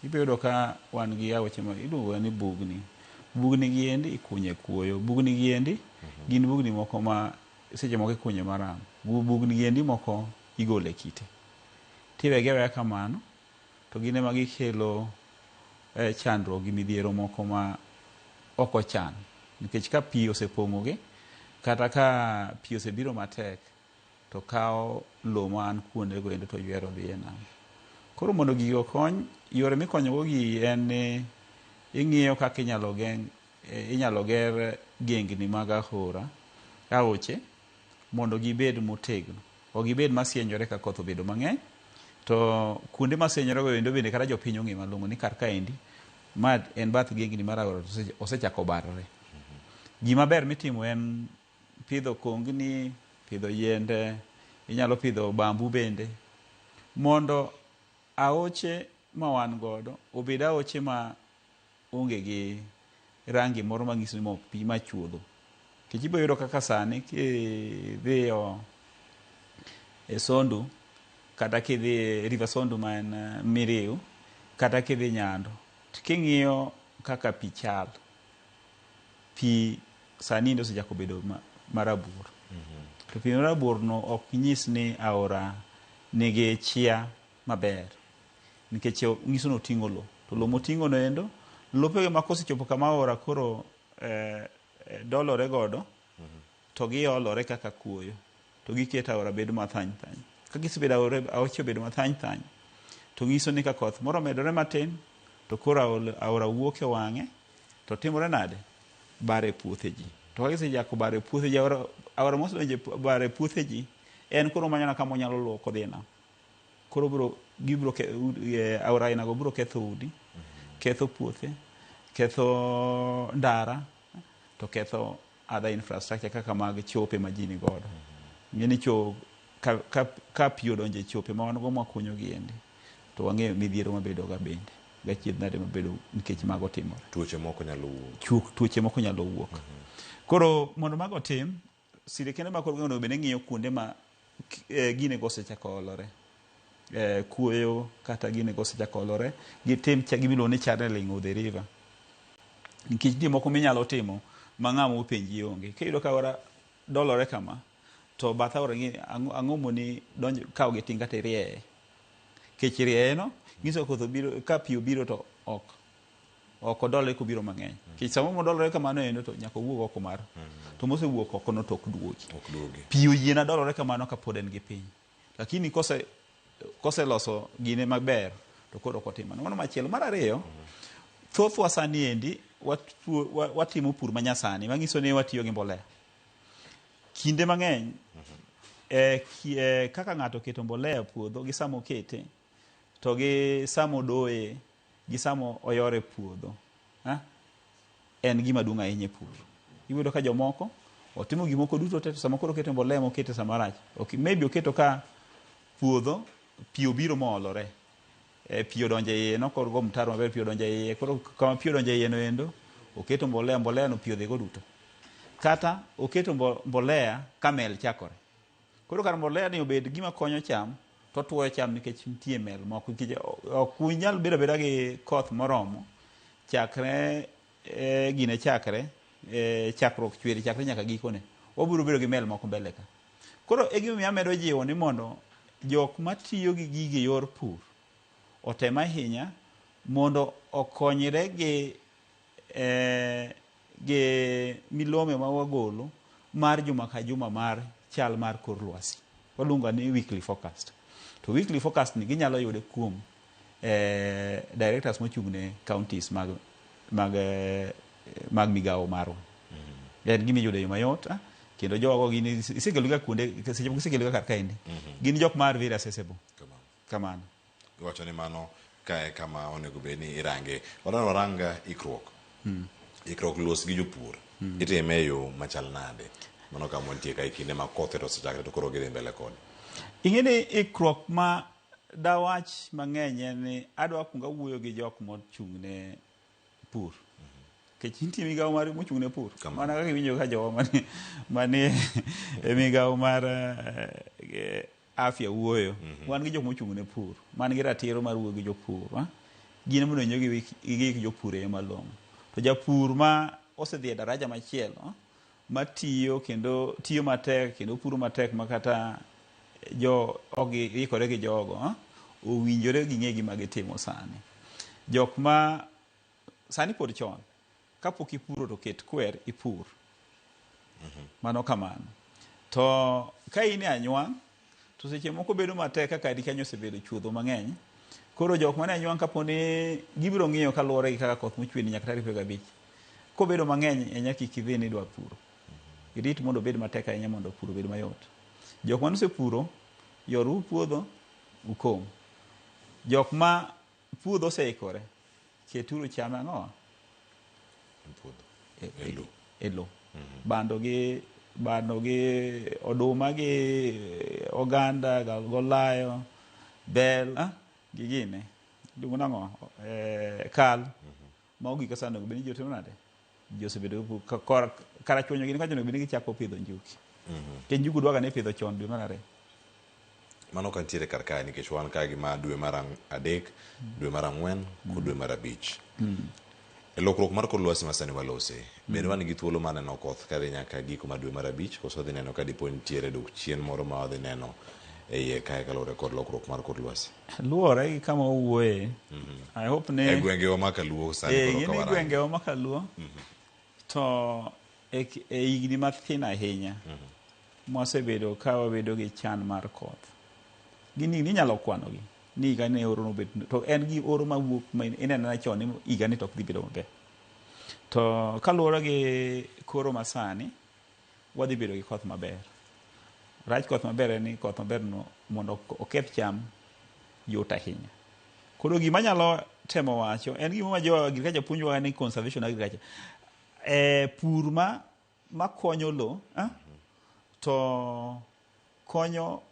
Ibiro yudo ka wan gi aoche ma iluongo ni bugni. Bugni gi endi ikunye kuoyo. Bugni gi endi gin bugni moko ma seche moko ikunye maram. Bugni gi endi moko igole kite. Tiwegi aweya kamano, to gin ema gikelo chandruok gi midhiero moko ma ok ochan. Nikech ka pi osepong'ogi, kata ka pi osebiro matek, to kawo lowo man kuondego endo to ywero dhi e nam. Koro mondo gigi okony, yore mikonyogo gigi en ni ing'iyo kaka inyalo geng', inyalo ger gengni mag ahora, aoche, mondo gibed motegno. Ok gibed masienyore ka koth obedo mang'eny. To kuonde masienyore endo bende kata jopiny ong'e malong'o ni kar kaendi, ma en bath gengni mar aora to osechako barore. Gima ber mitimo en pidho kongni, pidho yiende, inyalo pidho bambu bende, mondo aoche ma wan godo obed aoche ma onge gi rangi moro manyiso ni mo pi machuodho. Nikech ibiro yudo kaka sani kidhiyo e Sondu, kata kidhi e River Sondu ma en Miriu, kata kidhi Nyando, to king'iyo kaka pi chal, pi sani osechako bedo marabuor. To pi marabuor no ok nyis ni aora nigi chia maber nikech nyiso ni oting'o lowo. To lowo moting'o no endo, lopego ma kosechopo kama aora koro dolore godo, to giolore kaka kuoyo to giketo aora bedo mathany thany. Ka gisebedo aora, aoche obedo mathany thany, to nyiso ni ka koth moro omedore matin, to koro aora wuok e wang'e, to timore nade? Bare puothe ji. To ka gisechako bare puothe ji, aora mosedonjo e bare puothe ji, en koro omanyo kama onyalo luwo kodhi e nam. Koro biro, gibiro, aora ainago biro ketho udi, ketho puothe, ketho ndara, to ketho other infrastructure kaka mag chope ma ji ni godo. Ng'e ni ka pi odonjo e chope ma wan go mwakunyo gi endi, to wang'eyo midhiero mabedo ga bende, gachiedh nade mabedo nikech mago timore. Tuoche moko nyalo wuok. Tuoche moko nyalo wuok. Koro mondo mago otim, sirikende mag kor gweng' onego bed ni ng'iyo kuonde ma gine go osechako olore. Kuoyo kata gine go osechako olore, gitim gima iluongo ni channeling of the river. Nikech nitie moko minyalo timo ma ng'ama openji onge. Kiyudo ka aora dolore kama, to bath aora ng'i ang'o moni donjo kawo gi tinga to irieye. Kech rieye no, nyiso koth obiro, ka pi obiro to ok odolre kobiro mang'eny. Nikech sama modolore kamano endo to nyaka owuog oko mar. To mosewuok oko no to ok duogi. Ok duogi. Pi oyiena dolore kamano kapod en gi piny. Lakini koseloso gine maber to koro ok otim mano. Mano machielo. Mar ariyo, thothwa sani endi watimo pur manyasani manyiso ni watiyo gi mbolea. Kinde mang'eny kaka ng'ato oketo mbolea e puodho gi sama okete to gi sama odoye gi sama oyore e puodho en gima duong' ahinya e pur. Iyudo ka jomoko otimo gimoko duto te to sama koro oketo mbolea mokete sama rach. Maybe oketo ka puodho pi obiro moolore. Pi odonjo e iye, nok ogo mtaro maber, pi odonjo e iye. Koro kama pi odonjo e iye no endo, oketo mbolea, mbolea no pi odhigo duto. Kata oketo mbolea ka mel chakore. Koro kar mbolea ni obed gima konyo cham, to otuoyo cham nikech nitie mel moko. Nikech ok unyal bedo abeda gi koth moromo chakre gine chakre, chakruok chwiri chakre nyaka gikone. Wabiro bedo gi mel moko mbele ka. Koro e gimomiyo amedo jiwo ni mondo jok matiyo gi gigi yor pur otem ahinya mondo okonyre gi milome ma wagolo mar juma ka juma mar chal mar kor lwasi. Waluongo ni weekly forecast. To weekly forecast ni ginyalo yude kuom directors mochung' ne counties mag migawo marwa. En gima iyudo e yo mayot, kendo jogo gin isekelo ga kuonde seche moko isekelo ga kar kaendi. Gin jok mar very accessible. Kamano. Iwacho ni mano kae kama onego bed ni irange. Wadwaro warang ikruok. Ikruok los gi jopur. Itime e yo machal nade? Mano kama wantie ka e kinde ma koth to osechakre to koro gidhi mbele kode. Ing'e ni ikruok ma dawach mang'eny en ni adwa kuongo awuoyo gi jok mochung' ne pur. Nikech nitie migawo mar mochung' ne pur. Mana kaka iwinjo ka jowa manie e migawo mar afya wuoyo. Wan gi jok mochung' ne pur. Man gi ratiro mar wuoyo gi jopur. Gin ema onego giik jopur e yo malong'o. To japur ma osedhi e daraja machielo matiyo kendo tiyo matek kendo puro matek ma kata jo ok giikore gi jogo, owinjore ging'e gima gitimo sani. Jok ma sani pod chon, kapok ipuro to ket kwer ipur. Mano kamano. To ka in e anywang', to seche moko bedo matek kaka kadi kanyo osebedo chuodho mang'eny. Koro jok mane anywang' kapo ni gibiro ng'iyo kaluwore gi kaka koth mochwe ni nyaka tarik 25. Kobedo mang'eny ahinya kik idhi ni idwa puro. Irit mondo obed matek ahinya mondo pur obed mayot. Jok mane osepuro, yoru puodho, ukom. Jok ma puodho oseikore, keturu cham ang'o? E lo. Bando gi oduma gi oganda, golayo, bel, gi gine. Iluongo nang'o? Kal. Ma ogik ka sani onego bed ni ji otimo nade? Ji osebedo karachuonyo gini kacha onego bed ni gichako pidho njuki. Nikech njugu dwaga ni ipidho chon dwe mar 2. Mano ka nitiere kar kae nikech wan ka gi ma dwe mar 3, dwe mar 4 kod dwe mar 5. E lokruok mar kor lwasi ma sani walose, bende wan gi thuolo mar neno koth kadhi nyaka giko mar dwe mar 5 koso wadhi neno ka dipo nitiere dok chien moro ma wadhi neno e iye kae kaluwore kod lokruok mar kor lwasi? Luwore gi kama owuoye. I hope ni E gwengewa ma kaluo sani Eh, koro ing'e ka ni warango. gwengewa ma kaluo to e e higni mathin ahinya mwasebedo ka wabedo gi chan mar koth. Gin higni inyalo kwanogi ni higa ni oro nobet to en gi oro mawuok ma ineno anena chon ni higa ni to ok dhi bedo maber. To kaluwore gi koro masani wadhi bedo gi koth maber. Rach koth maber en ni koth maber no mondo oketh cham yot ahinya. Koro gima anyalo temo wacho en gima ma jo agriculture puonjowa ni conservation agriculture. E, pur ma makonyo lo eh? to konyo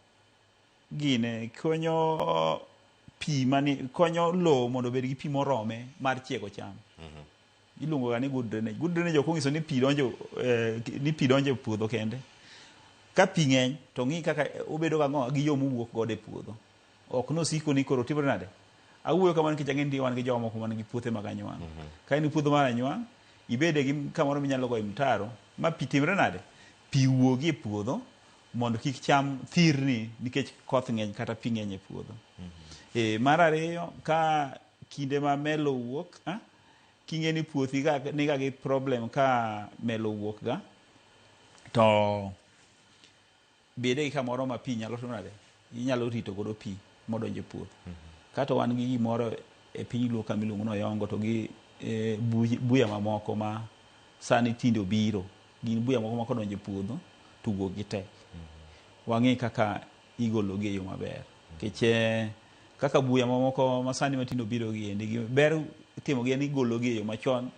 gine konyo pi mani konyo lowo mondo obed gi pi morome mar chiego cham. Iluongo ga ni good drainage. Good drainage ok onyiso ni pi donjo eh, ni pi donjo e puodho kende. Ka pi ng'eny to ng'i kaka obedo gang'o gi yo mowuok godo e puodho. Ok nosiko ni koro timore nade? Awuoyo kamano nikech ang'e ni wan gi jomoko man gi puothe mag anywang'. Ka in gi puodho mar anywang', ibede gi kamoro minyalo goye mtaro ma pi timre nade? Pi wuogi e puodho mondo kik cham thirni nikech koth ng'eny kata pi ng'eny e puodho. E, mar ariyo, ka kinde ma melo wuok, ah, king'e ni puothi ga niga gi problem ka melo owuok ga, to bede gi kamoro ma pi nyalo timo nade? Inyalo rito godo pi modonjo e puodho. Kato wan gi gimoro e piny luo ka miluongo ni oyongo to gi e, buya mamoko ma sani tinde obiro. Gin buya moko ma kodonjo e puodho to wuok gi tek. Wang'e kaka igologi e yo maber. Nikech eh, kaka buya mamoko ma sani matinde obiro gi endi gi ber timogi en igologi e yo machon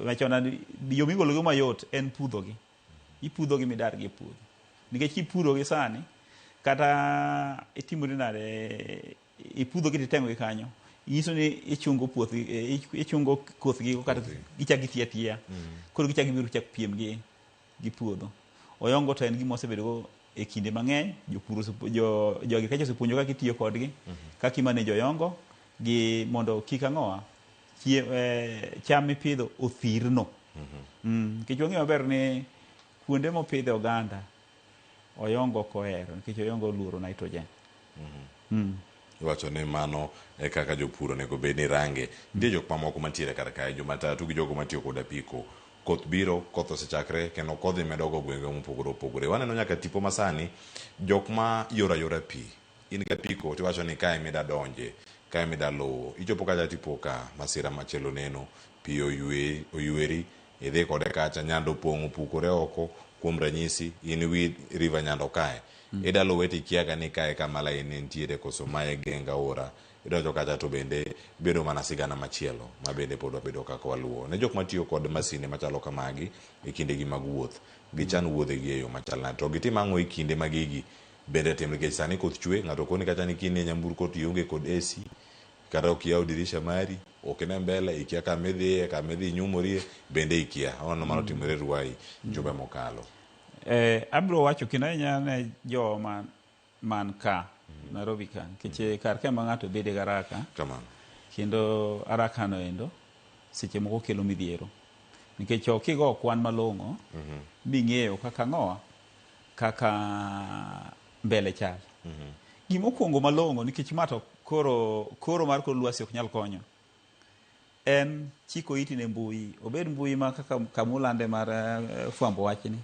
machon yo migologi mayot en pudhogi. Ipudhogi midargi e puodho. Nikech kipurogi sani kata itimori nade ipudhogi titeng'ogi kanyo nyiso ni ichungo puothgi eh, ichungo kothgi kata gichak giti atiya. Koro gichak gibiro chak piem gi gi puodho. Oyongo to en gima wasebedogo e kinde mang'eny, jopur jo, jo agriculture osepuonjo kaka itiyo kodgi, kaka imanage oyongo gi mondo kik ang'owa chie, eh, cham mipidho othirno. Nikech wang'eyo maber ni kuonde mopidhe oganda oyongo ok ohero nikech oyongo oluoro nitrogen. Iwacho ni mano e kaka jopur onego bed ni range. Nitie jok mamoko mantiere kar kae, jomatatu gi jogo matiyo kod apiko. Koth biro, koth osechakre kendo kodhi medo go gwenge mopogore opogore. Waneno nyaka tipo masani, jok ma yoro ayora pi. In gi apiko tiwacho ni kae ema ida donje, kae ema ida luwo. Ichopo kacha tipo ka masira machielo neno, pi oywe, oyweri, idhi kode kacha, nyando opong' opukore oko. Kuom ranyisi, in wi River Nyando kae, ida luwe tikia ga ni kae kama lain ne nitiere koso mae geng aora. Idonjo kacha to bende bedo mana sigana machielo ma bende pod wabedo kaka waluwo. Ne jok matiyo kod masinde machalo kamagi e kindegi mag wuoth, gichan wuodhegi e yo machal nade? To gitim ang'o e kinde ma gigi bende timre? Nikech sani koth chwe, ng'ato koni kacha ni kine nyamburko to ionge kod AC, kata ok iyaw dirisha mari, ok ine mbele, ikia kama idhiye, kama idhi nyumorie, bende ikia. Waneno mano timore Ruai jumbe mokalo. Eh, abiro wacho kendo ahinya ne joma man ka Nairobi ka nikech kar ka ema ng'ato bede gi haraka Kamano. kendo haraka no endo seche moko kelo midhiero nikech ok igo kwan malong'o ming'eyo kaka ng'owa kaka mbele chal gimokwongo malong'o nikech ma to koro koro mar kor lwasi ok nyal konyo en chiko iti ne mbui obed mbui ma kaka kamulande mar eh, fwambo wachni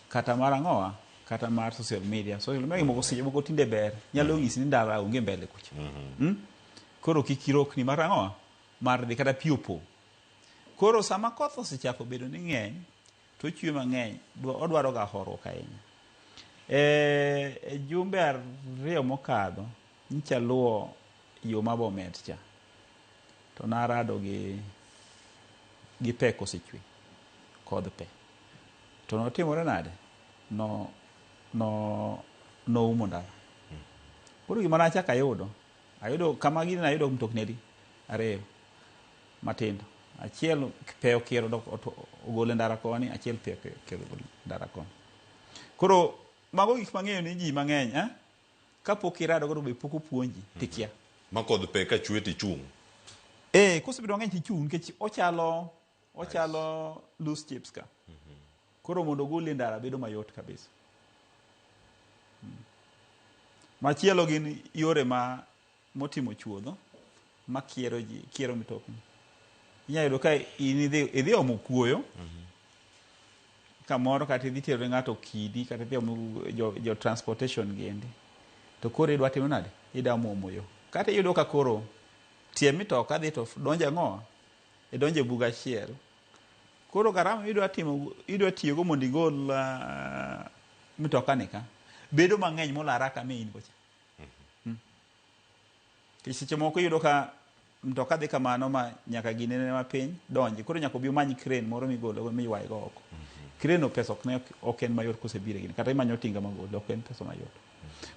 kata mar ang'owa kata mar social media social media moko seche moko tinde ber nyalo nyisi ni ndara onge mbele kucha mm? koro kik irokni mar ang'owa mar dhi kata pi opong' koro sama koth osechako bedo ni ng'eny to ochwe mang'eny odwaro ga horuok ahinya e, e jumbe ariyo mokadho nyicha luwo yo ma Bomet cha to narado gi gi pe kosechwe kodh pe to notimore nade no no noumo ndara koro gima nachako ayudo ayudo kama gini nayudo mtokni adi ariyo matindo achiel pe okiero dok ogolo e ndara koni achiel pe okiero ogolo e ndara koni koro mago gik mang'eyo ni ji mang'eny eh? kapok irado godo be pok opuonji tikia Ma kodh pe ka chwe tichung'. Eh, kosebedo mang'eny tichung' nikech ochalo ochalo loose chips ka. Koro mondo ogole e ndara bedo mayot kabisa. Machielo gin yore ma motimo chuodho ma kiero ji kiero mitokni. Inyalo yudo ka in idhi omo kuoyo kamoro kata idhi tero ne ng'ato kidi kata idhi omo jo transportation giendi. To koro idwa timo nade? Idwa muomo yo. Kata iyudo ka koro tie mitoka dhi to donjo ang'o? E donjo e bugo achiel. Koro garama midwa timo idwa tiyogo mondo igol mitoka ni ka bedo mang'eny molo haraka mi in go cha. Nikech seche moko iyudo ka mtoka dhi kamano ma nyaka ginene mapiny donji. Koro nyaka obi omany crane moro migolo go miywaye go oko. Crane no pesa ok ne ok en mayot kosebiro e gini. Kata imanyo tinga magole ok en pesa mayot.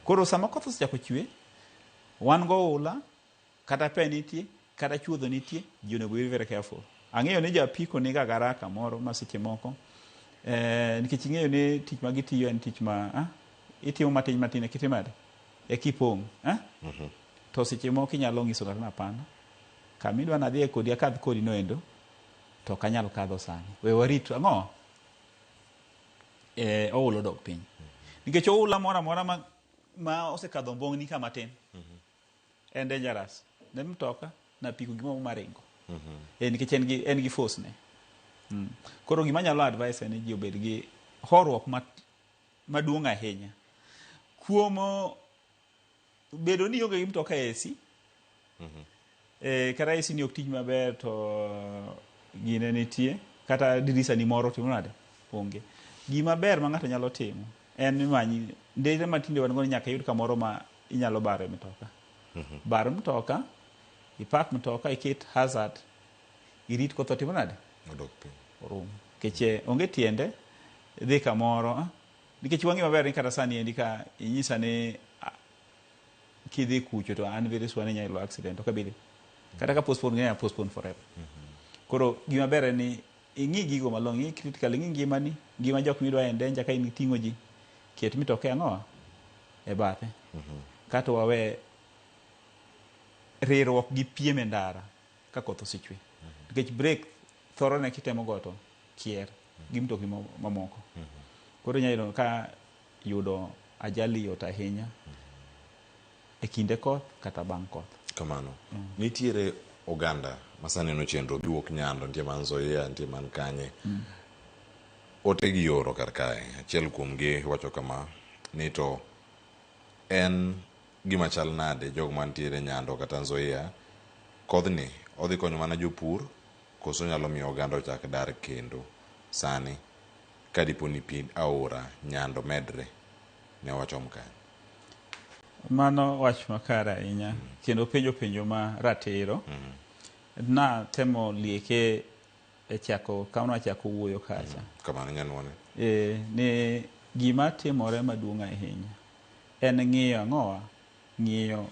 Koro sama koth osechako chwe, wan go oula, kata pe nitie, kata chuodho nitie, ji onego be very careful. Ang'eyo ni japiko niga garaka moro ma seche moko nikech ing'eyo ni tich ma gitiyo en tich ma itimo matin matin eka itimo nade? Eka ipong'. To seche moko inyalo nyiso ng'ato ni hapana, kama idwa nadhiye kodi akadh kodi noendo, to ok anyal kadho sani. We warit ang'o? Oula odog piny. Nikech oula moro amora ma osekadho mbong'ni ka matin, en dangerous. Ne mtoka, na apiko gimoro maringo. Nikech en gi force ne. Koro gima anyalo advice en ni ji obed gi horuok maduong' ahinya. Kuom bedo ni ionge gi mtoka e AC, kata AC ni ok tich maber to gine nitie, kata dirisa ni moro timo nade? Onge. Gima ber ma ng'ato nyalo timo en ni manyi ndere matinde wan go ni nyaka iyud kamoro ma inyalo bare mtoka. Bar mtoka, ipak mtoka, iket hazard, irit koth otimo nade? Odok piny. Orum. Nikech onge tiende dhi kamoro, nikech wang'e maber ni kata sani endi ka inyisa ni kidhi kucho to an very sure ni inyalo yudo accident, ok abi dhi. Kata ka postpone, inyalo postpone forever. Koro gima ber en ni ing'i gigo malong'o, ing'i critical, ing'i ngimani, ngima jok midwa en danger ka in iting'o ji, ket mitoka e ang'o? E bathe. Kato wawe riruok gi piem e ndara ka koth osechwe. Nikech brake thoro ne kitemo go to kier gi mtokni mamoko. Koro inyalo yudo ka yudo ajali yot ahinya e kinde koth kata bang' koth. Kamano. Nitiere oganda ma sani neno chenro giwuok Nyando, nitie man Nzoia, nitie man Kanye. Ote gi oro kar kae. Achiel kuom gi wacho kama ni to en gima chal nade jok mantiere Nyando kata Nzoia, kodhni odhi konyo mana jopur koso nyalo miyo oganda ochak dar kendo sani ka dipo ni pi aora Nyando medre ne wachom kanyo. Mano wach makare ahinya kendo penjo penjo ma ratiro. Na temo lieke e chako kama nachako wuoyo kacha. Kamano nyanwane. Ni gima timore maduong' ahinya en ng'iyo ang'owa? Ng'iyo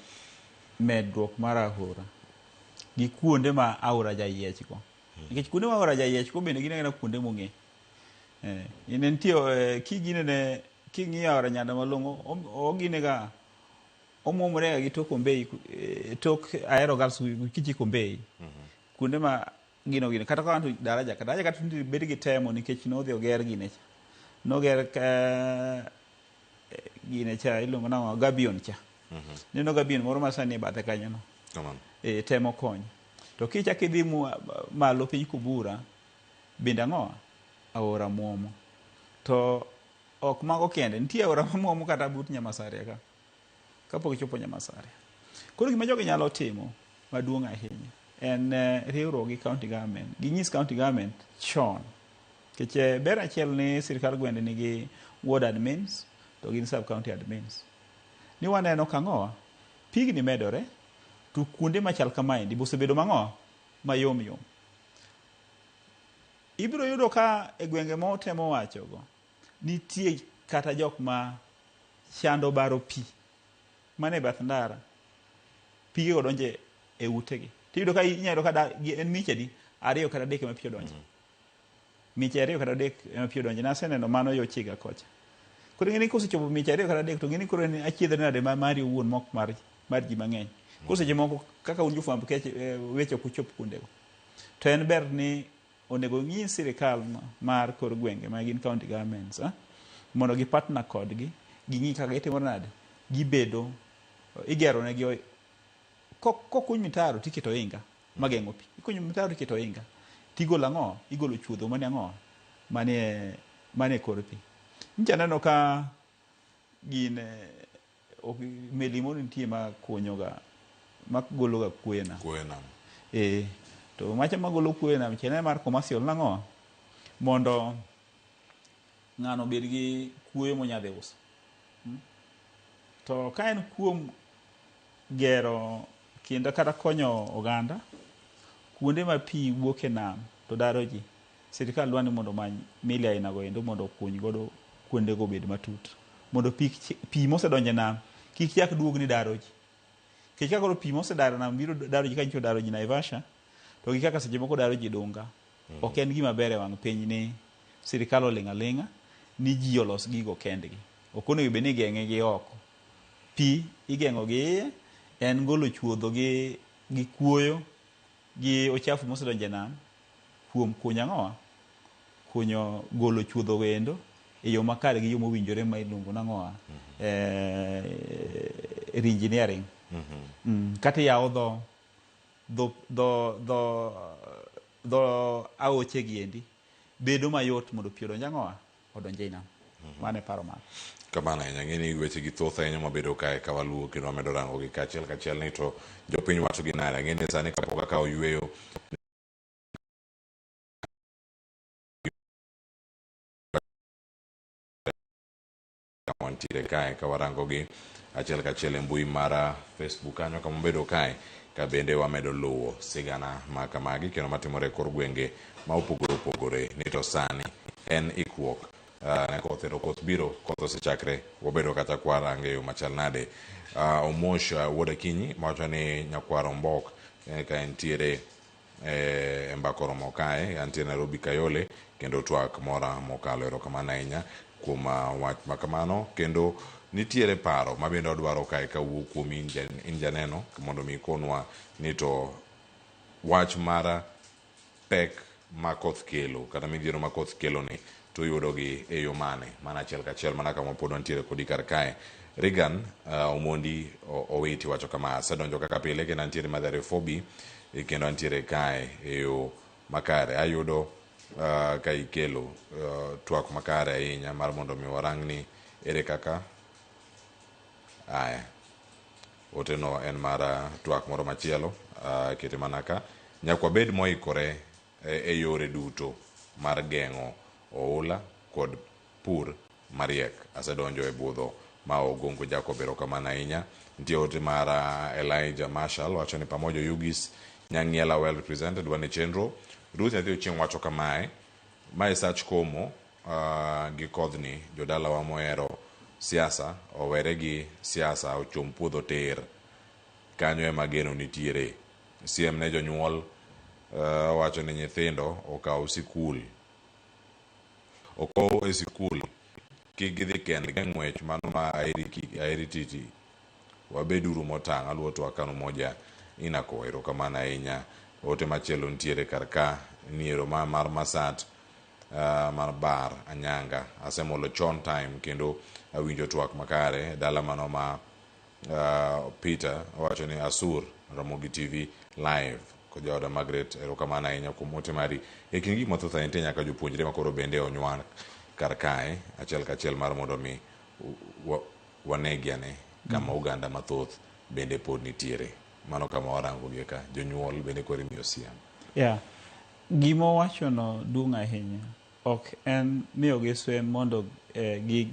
medruok mar aora gi kuonde ma aora jayiech go. Nikech kuonde ma aora jayiech go bende gin agina kuonde mong'e. Nitie kiginene king'iyo aora Nyando malong'o oginega omuomore ga gi tok Ombei tok Ahero Girls kichiko Ombei. Kuonde ma gino gino kata ka daraja ka daraja kata bed gi temo nikech nodhi oger gine cha. Noger gine cha iluongo nang'o gabion cha. Neno gabion moro ma sani e bathe kanyo no. Temo konyo. To kichak idhi malo piny Kubura bende ang'o? Aora muomo. To ok mago kende, nitie aora mamuomo kata but Nyamasaria ka. Kapok ichopo Nyamasaria. Koro gima jogi nyalo timo maduong' ahinya en riwruok gi county government. Ginyis county government chon. Nikech ber achiel ni sirikal gwenge nigi ward admins to gin sub county admins. Ni waneno ka ang'owa? Pigni medore to kuonde machal kamaendi be osebedo mang'o? Mayom yom. Ibiro yudo ka e gwenge ma otemo wachogo nitie kata jok ma chando baro pi mane bath ndara pigego donje e utegi. Tiyudo ka inyalo yudo ka en miche adi? 2 kata 3 ema pi odonje. Miche 2 kata 3 ema pi odonje. Naseneno mano yo Chiga kocha. Koro ing'e ni kosechopo miche 2 kata 3 to ing'e ni koro en achiedh nade ma mari owuon mok mar ji mang'eny. Koro seche moko kaka un jofwamb kech weche ok uchop kuondego. To en ber ni onego ng'i sirikal mar kor gwenge ma gin county governments mondo gi partner kodgi ging'i kaka gitimo nade gibedo Igero negi kokuny mitaro tiketo ohinga mageng'o pi. Ikunyo mitaro tiketo ohinga. Tigolo ang'o? Igolo chuodho mane ang'o? Mane kor pi. Nyicha aneno ka gin meli moro nitie ma kunyoga magologa kuoyo e nam. Kuoyo e nam. To macha magolo kuoyo e nam cha en mar commercial nang'o? Mondo ng'ano obed gi kuoyo monyalo dhi uso. To ka en kuom gero kendo kata konyo oganda kuonde ma pi wuok e nam to daro ji, sirikal dwa ni mondo omany meli aina go endo mondo okuny godo kuondego obed matut mondo pi mosedonjo e nam kik chak duog ni daro ji. Nikech ka koro pi mosedaro e nam biro daro ji ka nyicho daro ji Naivasha to gi kaka seche moko daro ji Dunga. Ok en gima ber e wang' piny ni sirikal oling' aling'a ni ji olos gigo kendgi. Ok onego bed ni igeng'e gi oko. Pi igeng'o gi iye, en golo chuodho gi kuoyo gi ochafu mosedonjo e nam kuom kunyo ang'owa? Kunyo golo chuodho go endo e yo makare gi yo mowinjore ma iluongo nang'owa? Re-engineering. Kata iyawo dho aoche gi endi bedo mayot mondo pi odonj ang'owa? Odonj ei nam. Mano e paro mara. Kamano ahinya, ng'e ni weche gi thoth ahinya mabedo kae ka waluwo kendo wamedo rango gi kachiel kachiel ni to jopiny wacho gi nade. Ang'e ni sani kapok akawo yueyo wantiere kae ka warango gi achiel kachiel e mbui mar Facebook kanyo kama wabedo kae ka bende wamedo luwo sigana ma kamagi kendo matimore e kor gwenge ma opogore opogore ni to sani en ikruok ne koth ero koth biro koth osechakre wabedo kata kwarange e yo machal nade. Omosh wuod Akinyi wacho ni nyakwar Ombok ka entiere e mbaka oromo kae antie Nairobi Kayole kendo twak mora mokalo. Erokamano ahinya kuom wach makamano kendo nitiere paro ma bende wadwaro kae kawuok kuom in janeno mondo mi ikonwa ni to wach mar pek ma koth kelo kata midhiero ma koth kelo ni to uyudo gi e yo mane mana achiel kachiel mana kama pod wantiere kodi kar kae. Regan Omondi Owiti wacho kama: asedonjo kaka pile kendo antiere Mathare 4B kendo antiere kae e yo makare. Ayudo ka ikelo twak makare ahinya mar mondo mi warang ni ere kaka aya oteno en mar twak moro machielo kete mana ka nyaka wabed moikore e yore duto mar geng'o oula kod pur mariek. Asedonjo e budho ma Ogongo Jacob, erokamano ahinya. Nitie ote mar Elijah Marshall wacho ni pamoja Oyugis Nyang'iela well represented wan e chenro. Ruth Nyathi Ochieng' wacho kamae: mae sach komo gi kodhni jodalawa mohero siasa owere gi siasa ochom puodho tir. Kanyo ema geno nitiere. Siem ne jonyuol wacho ni nyithindo okaw sikul okow e sikul kik gidhi kendgi e ng'wech mano ma Aheri Titi wabeduru motang' aluwo twak kan Umoja Inako. Erokamano ahinya. Ote machielo nitiere kar ka ni ero ma mar Masat mar Bar Anyanga. Asemolo chon time kendo awinjo twak makare dala mano ma Peter owacho ni Asur Ramogi TV live kod jaoda Margaret. Erokamano ahinya kuom ote mari. E kind gik mathoth ahinya nitie nyaka jopuonjre ma koro bende onywak kar kae achiel kachiel mar mondo mi wanegi ane kama oganda mathoth bende pod nitiere. Mano kama warango gi ka jonyuol bende koro imiyo siem. Yeah. Gima owachono duong' ahinya. Ok en miyogi siem mondo gi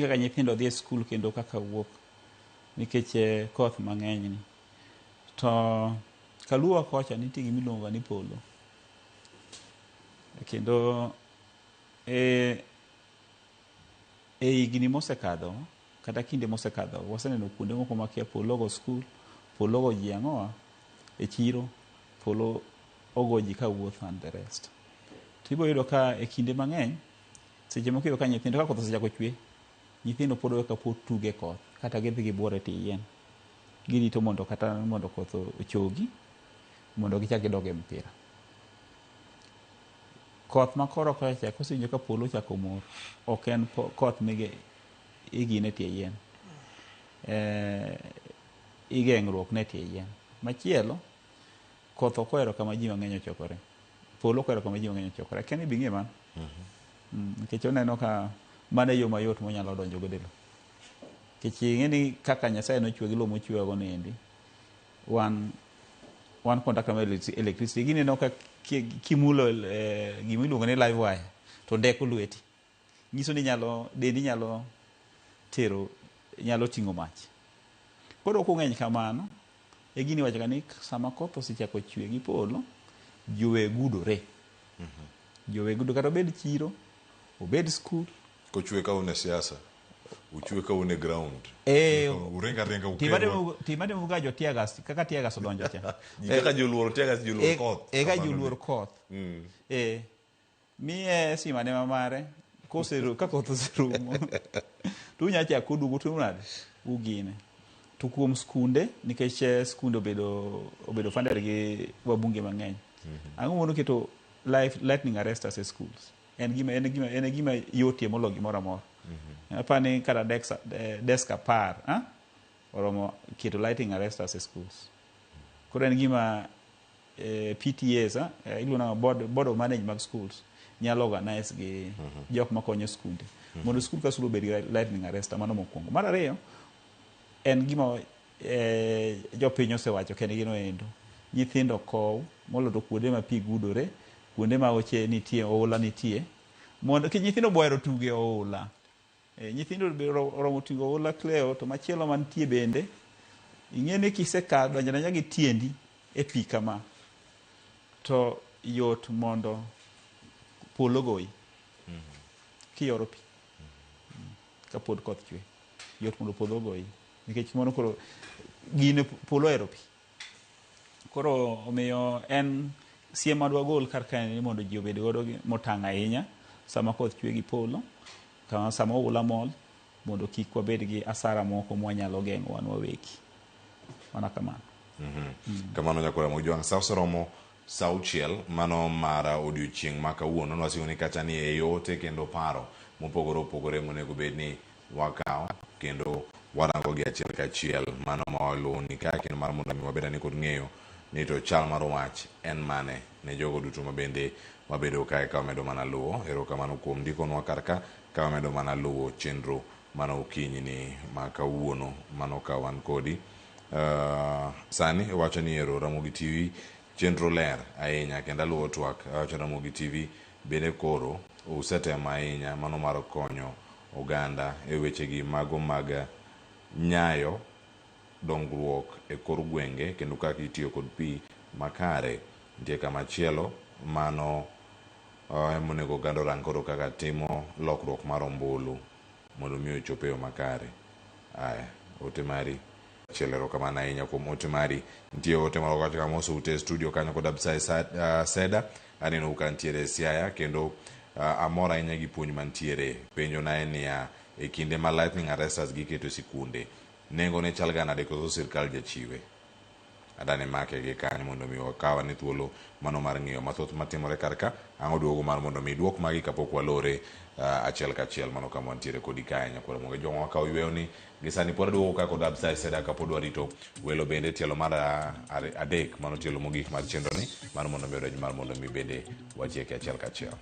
kaka nyithindo dhi e skul kendo kaka wuok nikech koth mang'eny ni. To kaluwa kocha nitie gima iluongo ni polo. Kendo e higni mosekadho kata kinde mosekadho waseneno kuonde moko makia polo ogo skul, polo ogo ji ang'owa e chiro, polo ogo ji kawuotho and the rest. To ibiro yudo ka e kinde mang'eny seche moko iyudo ka nyithindo ka koth osechako chwe, nyithindo pod we kapod tugo e koth kata gidhi gibuor e tie yien. Girito mondo kata mondo koth ochogi mondo gichak gidog e mpira. Koth ma koro kocha kosewinjo ka polo ochako mor, ok en koth mige igine tie yien. Igeng'ruok ne tie yien. Machielo, koth ok ohero kama ji mang'eny ochokore. Polo ok ohero kama ji mang'eny ochokore. Akia ni be ing'e mano? Nikech oneno ka mano e yo mayot monyalo donjo godo e lowo. Nikech ing'e ni kaka Nyasaye nochwe gi lowo mochwewago ni endi, wan conductor mar electricity. Gineno ka kimulo gima iluongo ni live wire to ndeko lweti. Nyiso ni nyalo, dendi nyalo tero, nyalo ting'o mach. Koro kung'eny kamano, e gini iwacho ga ni sama koth osechako chwe gi polo, jowe gudore. Jowe gudore, kata obed chiro, obed skul. Kochwe ka un e siasa, uchwe ka un e ground. Uringa ringa ukerwa. Tima ga jo tear gas, kaka tear gas odonjo cha. Ji kaka joluoro tear gas, joluoro koth. Ka joluoro koth. Miye sima ne mamare, ka koth oserumo. To unya chako uduogo utimo nade? Ugine. To kuom skunde, nikech skunde obedo funded gi wabunge mang'eny. Ang'o mondo keto lightning arresters e schools? En gima yotie moloyo gimoro amora. Apani kata desk 10, oromo keto lightning arresters e schools. Koro en gima PTAs, iluongo board of management mag schools nyalo organize gi jok makonyo skunde. Mondo skul ka skul obed gi lightning arrester, mano mokwongo. Mar ariyo, en gima jopiny osewacho kendgi no endo. Nyithindo kow moloyo to kuonde ma pi gudore, kuonde ma oche nitie, oula nitie. Mondo ki nyithindo bohero tugo e oula. Nyithindo oromo tugo oula Cleo, to machielo mantie bende, ing'e ni kiseka donjo adonja gi tiendi e pi kama, to yot mondo polo goyi. Kiyoro pi. Kapod koth chwe. Yot mondo polo goyi. Nikech mano koro gine polo ohero pi. Koro omiyo en siem madwa gol kar kae ni mondo ji obed godo motang' ahinya sama koth chwe gi polo, kama sama oula mol, mondo kik wabed gi asara moko mwanyalo geng'o wan wawegi. Mana kamano. Kamano nyakwara Mojwang', sa oseromo sa 6 mano mar odiochieng' ma kawuono. Nwasingo ni kacha ni e yote kendo paro mopogore opogore monego bed ni wakawo kendo warango gi achiel kachiel mano ma waluwo ni ka kendo mar mondo mi wabed ane kod ng'eyo ni to chal mar wach en mane ne jogo duto ma bende wabedo kae ka wamedo mana luwo. Erokamano kuom ndikonwa kar ka ka wamedo mana luwo chenro mano okinyi ni ma kawuono mano ka wan kodi. Sani iwacho ni ero Ramogi TV chenro ler ahinya kendo aluwo twak. Awacho Ramogi TV bende koro usetemo ahinya mano mar konyo oganda e wechegi mago mag nyayo dongruok e kor gwenge kendo kaka itiyo kod pi makare. Nitie kama chielo mano emonego oganda orang koro kaka timo lokruok mar ombulu mondo mi ochop e yo makare. Aya, ote mari achiel, erokamano ahinya kuom ote mari. Nitie ote moro kacha kamoso ute e studio kanyo kod Absai Seda. Aneno ka nitiere Siaya kendo amor ahinya gi puonj mantiere. Penjo na en niya, e kinde ma lightning arresters giketo e sikunde, nengo ne chal ga nade koso sirkal jachiwe? Adani make gi kanyo mondo mi wakaw ane thuolo mano mar ng'iyo mathoth matimore kar ka. Ang' oduogo mar mondo mi duok magi kapok walore achiel kachiel mano kama wantiere kodi kae nyakwara Moge Jwang'. Wakawo yweyo ni gi sani pod aduogo ka kod Absai Seda kapod warito welo bende tielo mar 3 mano tielo mogik mar chenro ni mar mondo mi odonj mar mondo mi bende watieke achiel kachiel.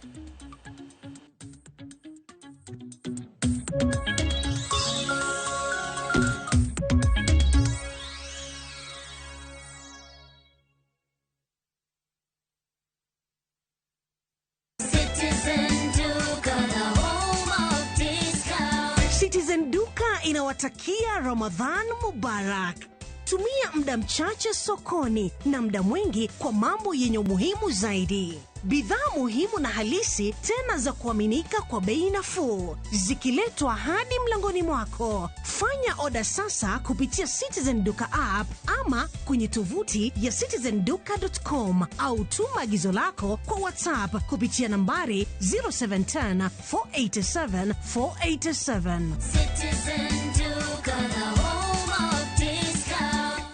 Citizen Duka, the home of discount. Citizen Duka inawatakia Ramadhan Mubarak. Tumia muda mchache sokoni na muda mwingi kwa mambo yenye umuhimu zaidi. Bidhaa muhimu na halisi tena za kuaminika kwa bei nafuu, zikiletwa hadi mlangoni mwako. Fanya oda sasa kupitia Citizen Duka app ama kwenye tovuti ya citizenduka.com au tuma agizo lako kwa WhatsApp kupitia nambari 0710 487 487. Citizen Duka, the home of discount.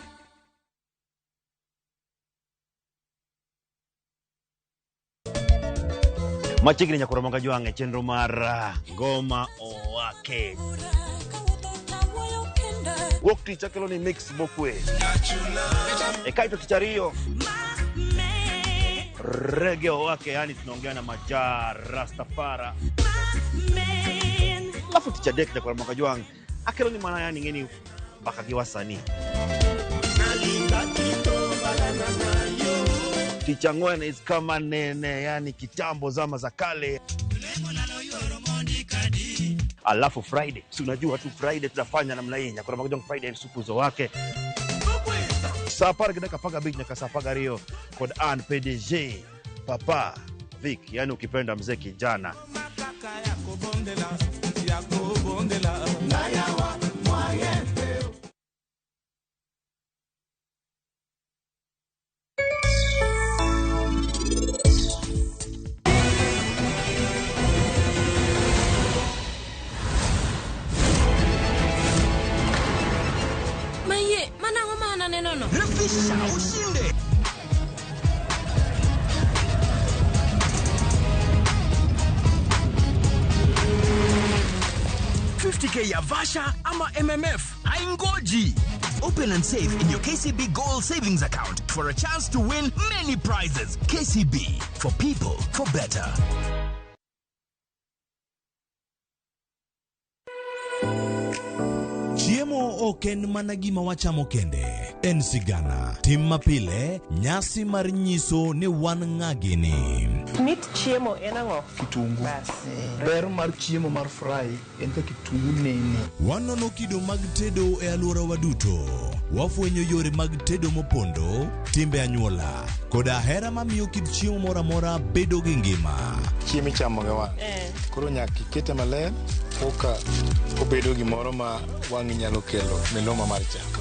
Machiegni nyakoro mag Ajwang' e chenro mar Ngoma Owake. Wuok tich akelo ni mix mokwe. E kaeto tich ariyo rege wake, yani tunaongea na majaa Rastafara. Alafu tich adek nyakwar Ramogi Ajwang' akelo ni mana yani ng'eni mbaka gi wasanii. Tich ang'wen is kama nene, yani kitambo zama za kale. Alafu Friday, si unajua tu Friday tunafanya namna hii. Nyakwar Ramogi Ajwang' Friday supu zo wake. Saa apar gi dakika 15 nyaka saa 12 kod an PDG Papa Vic, yani ukipenda mzee kijana. Maye, manang'o ma an anenono? Refisha ushinde. K ya Vasha ama MMF haingoji. Open and save in your KCB Gold Savings Account for a chance to win many prizes. KCB, for people, for better. Chiemo ok en mana gima wachamo kende, en sigana, tim mapile, nyasi mar nyiso ni wan ng'a gini. Mit chiemo en ang'o? Kitungu. Bas. Ber mar chiemo mar fry en ka kitungu nene. Wanono kido mag tedo e alworawa duto. Wafwenyo yore mag tedo mopondo, timbe anyuola, koda hera mamiyo kit chiemo moro amora bedo gi ngima. Chiemo ichamo gi wang'. Koro nyaka ikete maler koka obedo gimoro ma wang'i nyalo kelo miloma mar chak.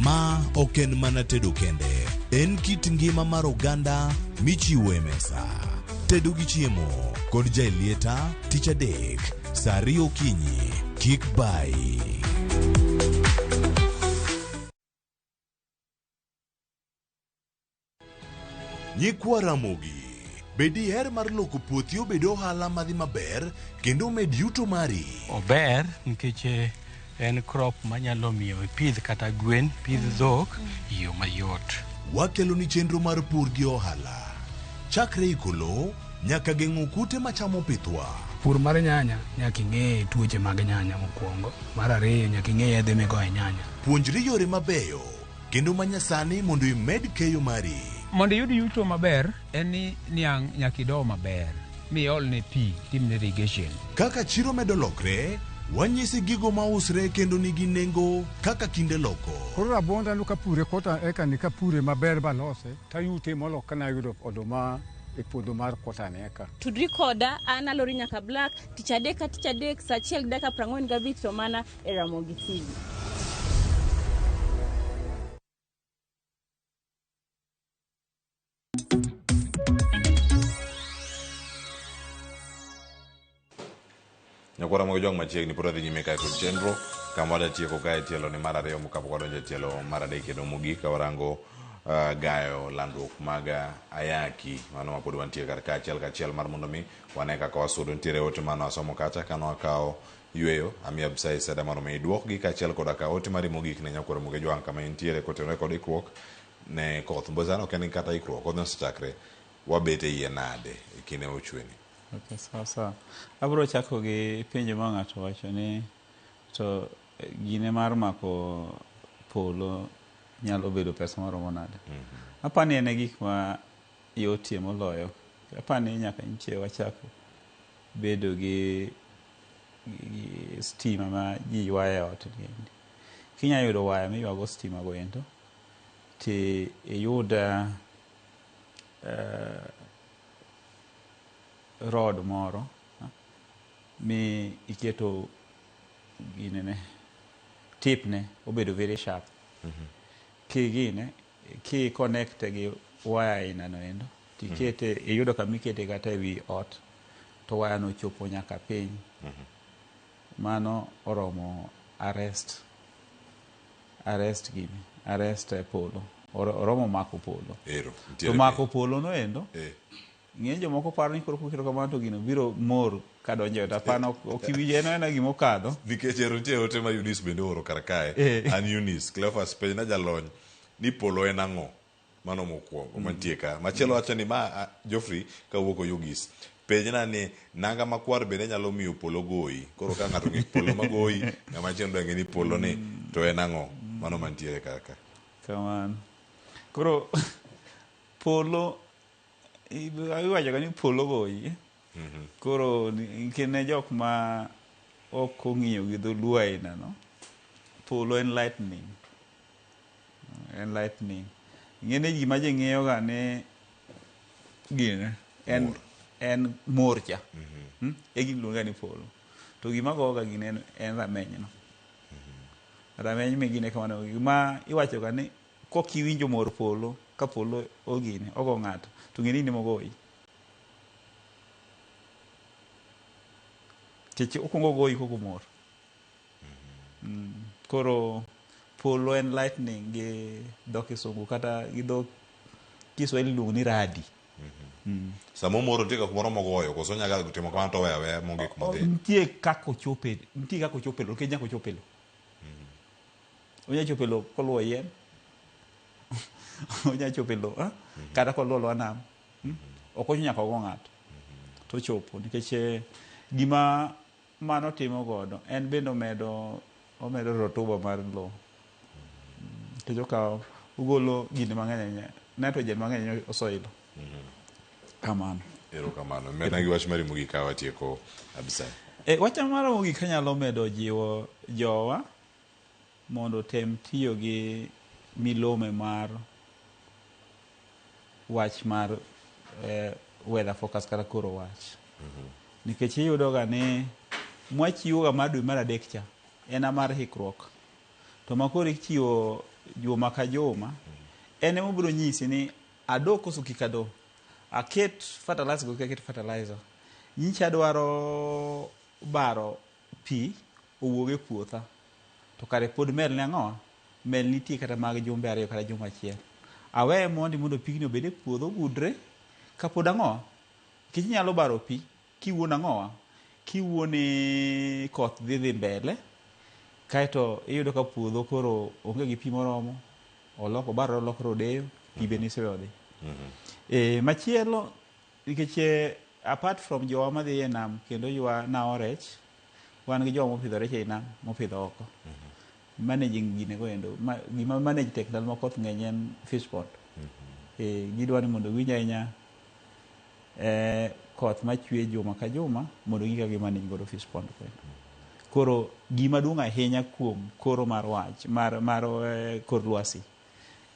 Ma ok en mana tedo kende, en kit ngima mar oganda michiwo e mesa. Tedo gi chiemo kod Jaelieta tich adek saa 2 okinyi. Kik bayi. Nyikwa Ramogi, be diher mar loko puothi obed ohala madhi maber kendo omed yuto mari? Ober nikech en crop manyalo miyo ipidh kata gwen, pidh dhok e yo mayot. Wakelo ni chenro mar pur gi ohala. Chakre iko lowo nyaka geng'o kute machamo pithwa. Pur mar nyanya nyaka ing'e tuoche mag nyanya mokwongo. Mar ariyo nyaka ing'e yedhe migoyo e nyanya. Puonjri yore mabeyo kendo manyasani mondo imed keyo mari. Mondo iyud yuto maber en ni niang' nyaka ido maber miolne pi timne irrigation. Kaka chiro medo lokre, wanyisi gigo mausre kendo nigi nengo kaka kinde loko. Koro rabuonda no kapure kota eka ni kapure maber balose tayute molo kana yudo oduma e puodho mar kota ni eka. Tudri koda an Alori nyaka Black tich adek ka tich adek saa 1 gi dakika 45 to mana e Ramogi TV. Nyakwar Ramogi Ajwang' machiegni pod wadhi nyime kae kod chenro kama wadatieko kae tielo ni mar ariyo kapok wadonjo e tielo mar adek kendo mogik ka warango gayo landruok mag ayaki mano ma pod wantie kar ka achiel kachiel mar mondo mi wane kaka wasudo. Nitiere ote mane wasomo kacha kane wakawo yweyo amiyo Abisai Seda mondo mi iduokgi kaachiel koda ka ote mari mogik ne Nyakwar Ramogi Ajwang' kama intiere kotenore kod ikruok ne koth. Mbosano ok en kata ikruok, koth osechakre, wabet e iye nade e kinde mochweni? Okay, sawa sawa. Abiro chako gi penjo ma ng'ato wacho ni to gine mar mako polo nyalo bedo pesa maromo nade? Apani en e gik ma yotie moloyo. Apani nyaka nyiche wachako bedo gi stima ma ji ywayo e ot. Kinya yudo waya miywago stima go endo, ti iyud rod moro mi iketo ginene tipne obedo very sharp. Kigine ki connect gi waya aina no endo tikete iyudo kama ikete kata e wi ot to waya no chopo nyaka piny. Mano oromo arrest gini, arrest e polo. Oromo mako polo. Ero, to mako polo no endo Ng'eny jomoko paro ni koro kokiro kamano to gino biro mor kadonjo e ot. Hapana, ok iwinjo en aena gima okadho. Nikech ero nitie ote ma Eunice bende ooro kar kae. An Eunice, Cleophas penjna jalony ni polo en ang'o? Mano mokwongo mantie ka. Machielo wacho ni ma Geoffrey kawuok Oyugis. Penjna ni nanga makwar bende nyalo miyo polo goyi. Koro ka ng'ato ong'e polo magoyi, ng'ama chielo dwa ng'e ni polo ni to en ang'o? Mano mantiere kar ka. Kamano. Koro polo iwacho ga ni polo goyi. Koro nikech ne jok ma ok ong'iyo gi dholuo aina no, polo en lightning. En lightning. Ing'e ni gima ji ng'iyo ga ni gine en mor cha. E gima iluongo ni polo. To gima goga gine en rameny no. Rameny migine kamano. Gima iwacho ga ni kok iwinjo mor polo, ka polo ogine, ogo ng'ato, to ng'e ni in ema ogoyi. Nikech okwongo ogoyi koko mor. Koro polo en lightning gi dho kisungu kata gi dho Kiswahili iluongo ni radi. Sama omoro nitie kumoro mogoyo koso onyalo timo kamano to oweyo aweya mogik modhi. Nitie kaka ochope, nitie kaka ochope lowo, nikech nyaka ochop e lowo. Onya chopo e lowo koluwo yien, onya chopo e lowo kata koluwo aluwa nam. Ok ochuno nyaka ogo ng'ato. To ochopo nikech gima mano timo godo en bende omedo rotuba mar lowo. Nikech okawo ogolo gine mang'eny ahinya, nitrogen mang'eny ahinya osoyo e lowo. Kamano. Erokamano. Medna gi wach mari mogik ka watieko Abisai. Wach mar mogik anyalo medo jiwo jowa mondo otem tiyo gi milome mar wach mar weather forecast kata koro wach. Nikech iyudo ga ni mwachiwo ga mar dwe mar adek cha en mar hikruok. To ma koro ichiwo juma ka juma en ema obiro nyisi ni ado koso kik ado. Aket fertilizer koso kik aket fertilizer. Nyicha adwaro baro pi owuog e puotha. To kare pod mel ne ang'o? Mel nitie kata mag jumbe ariyo kata juma achiel. Aweye mondi mondo pigni obed e puodho ogudre kapod ang'o? Nikech inyalo baro pi kiwuono ang'owa? Kiwuone koth dhi mbele kaeto iyudo ka puodho koro onge gi pi moromo, oloko barore olokore odeyo, pi be niseweyo odhi. Machielo nikech apart from jowa madhi e nam kendo ywa nawo rech, wan gi jowa mopidho rech ei nam mopidho oko. Managing gine go endo, gima manage tek ndalo ma koth ng'eny en fish pond. Gidwa ni mondo winj ahinya koth machwe juma ka juma mondo ging'e kaka gimanage godo fish pond go endo. Koro gima duong' ahinya kuom koro mar wach mar kor lwasi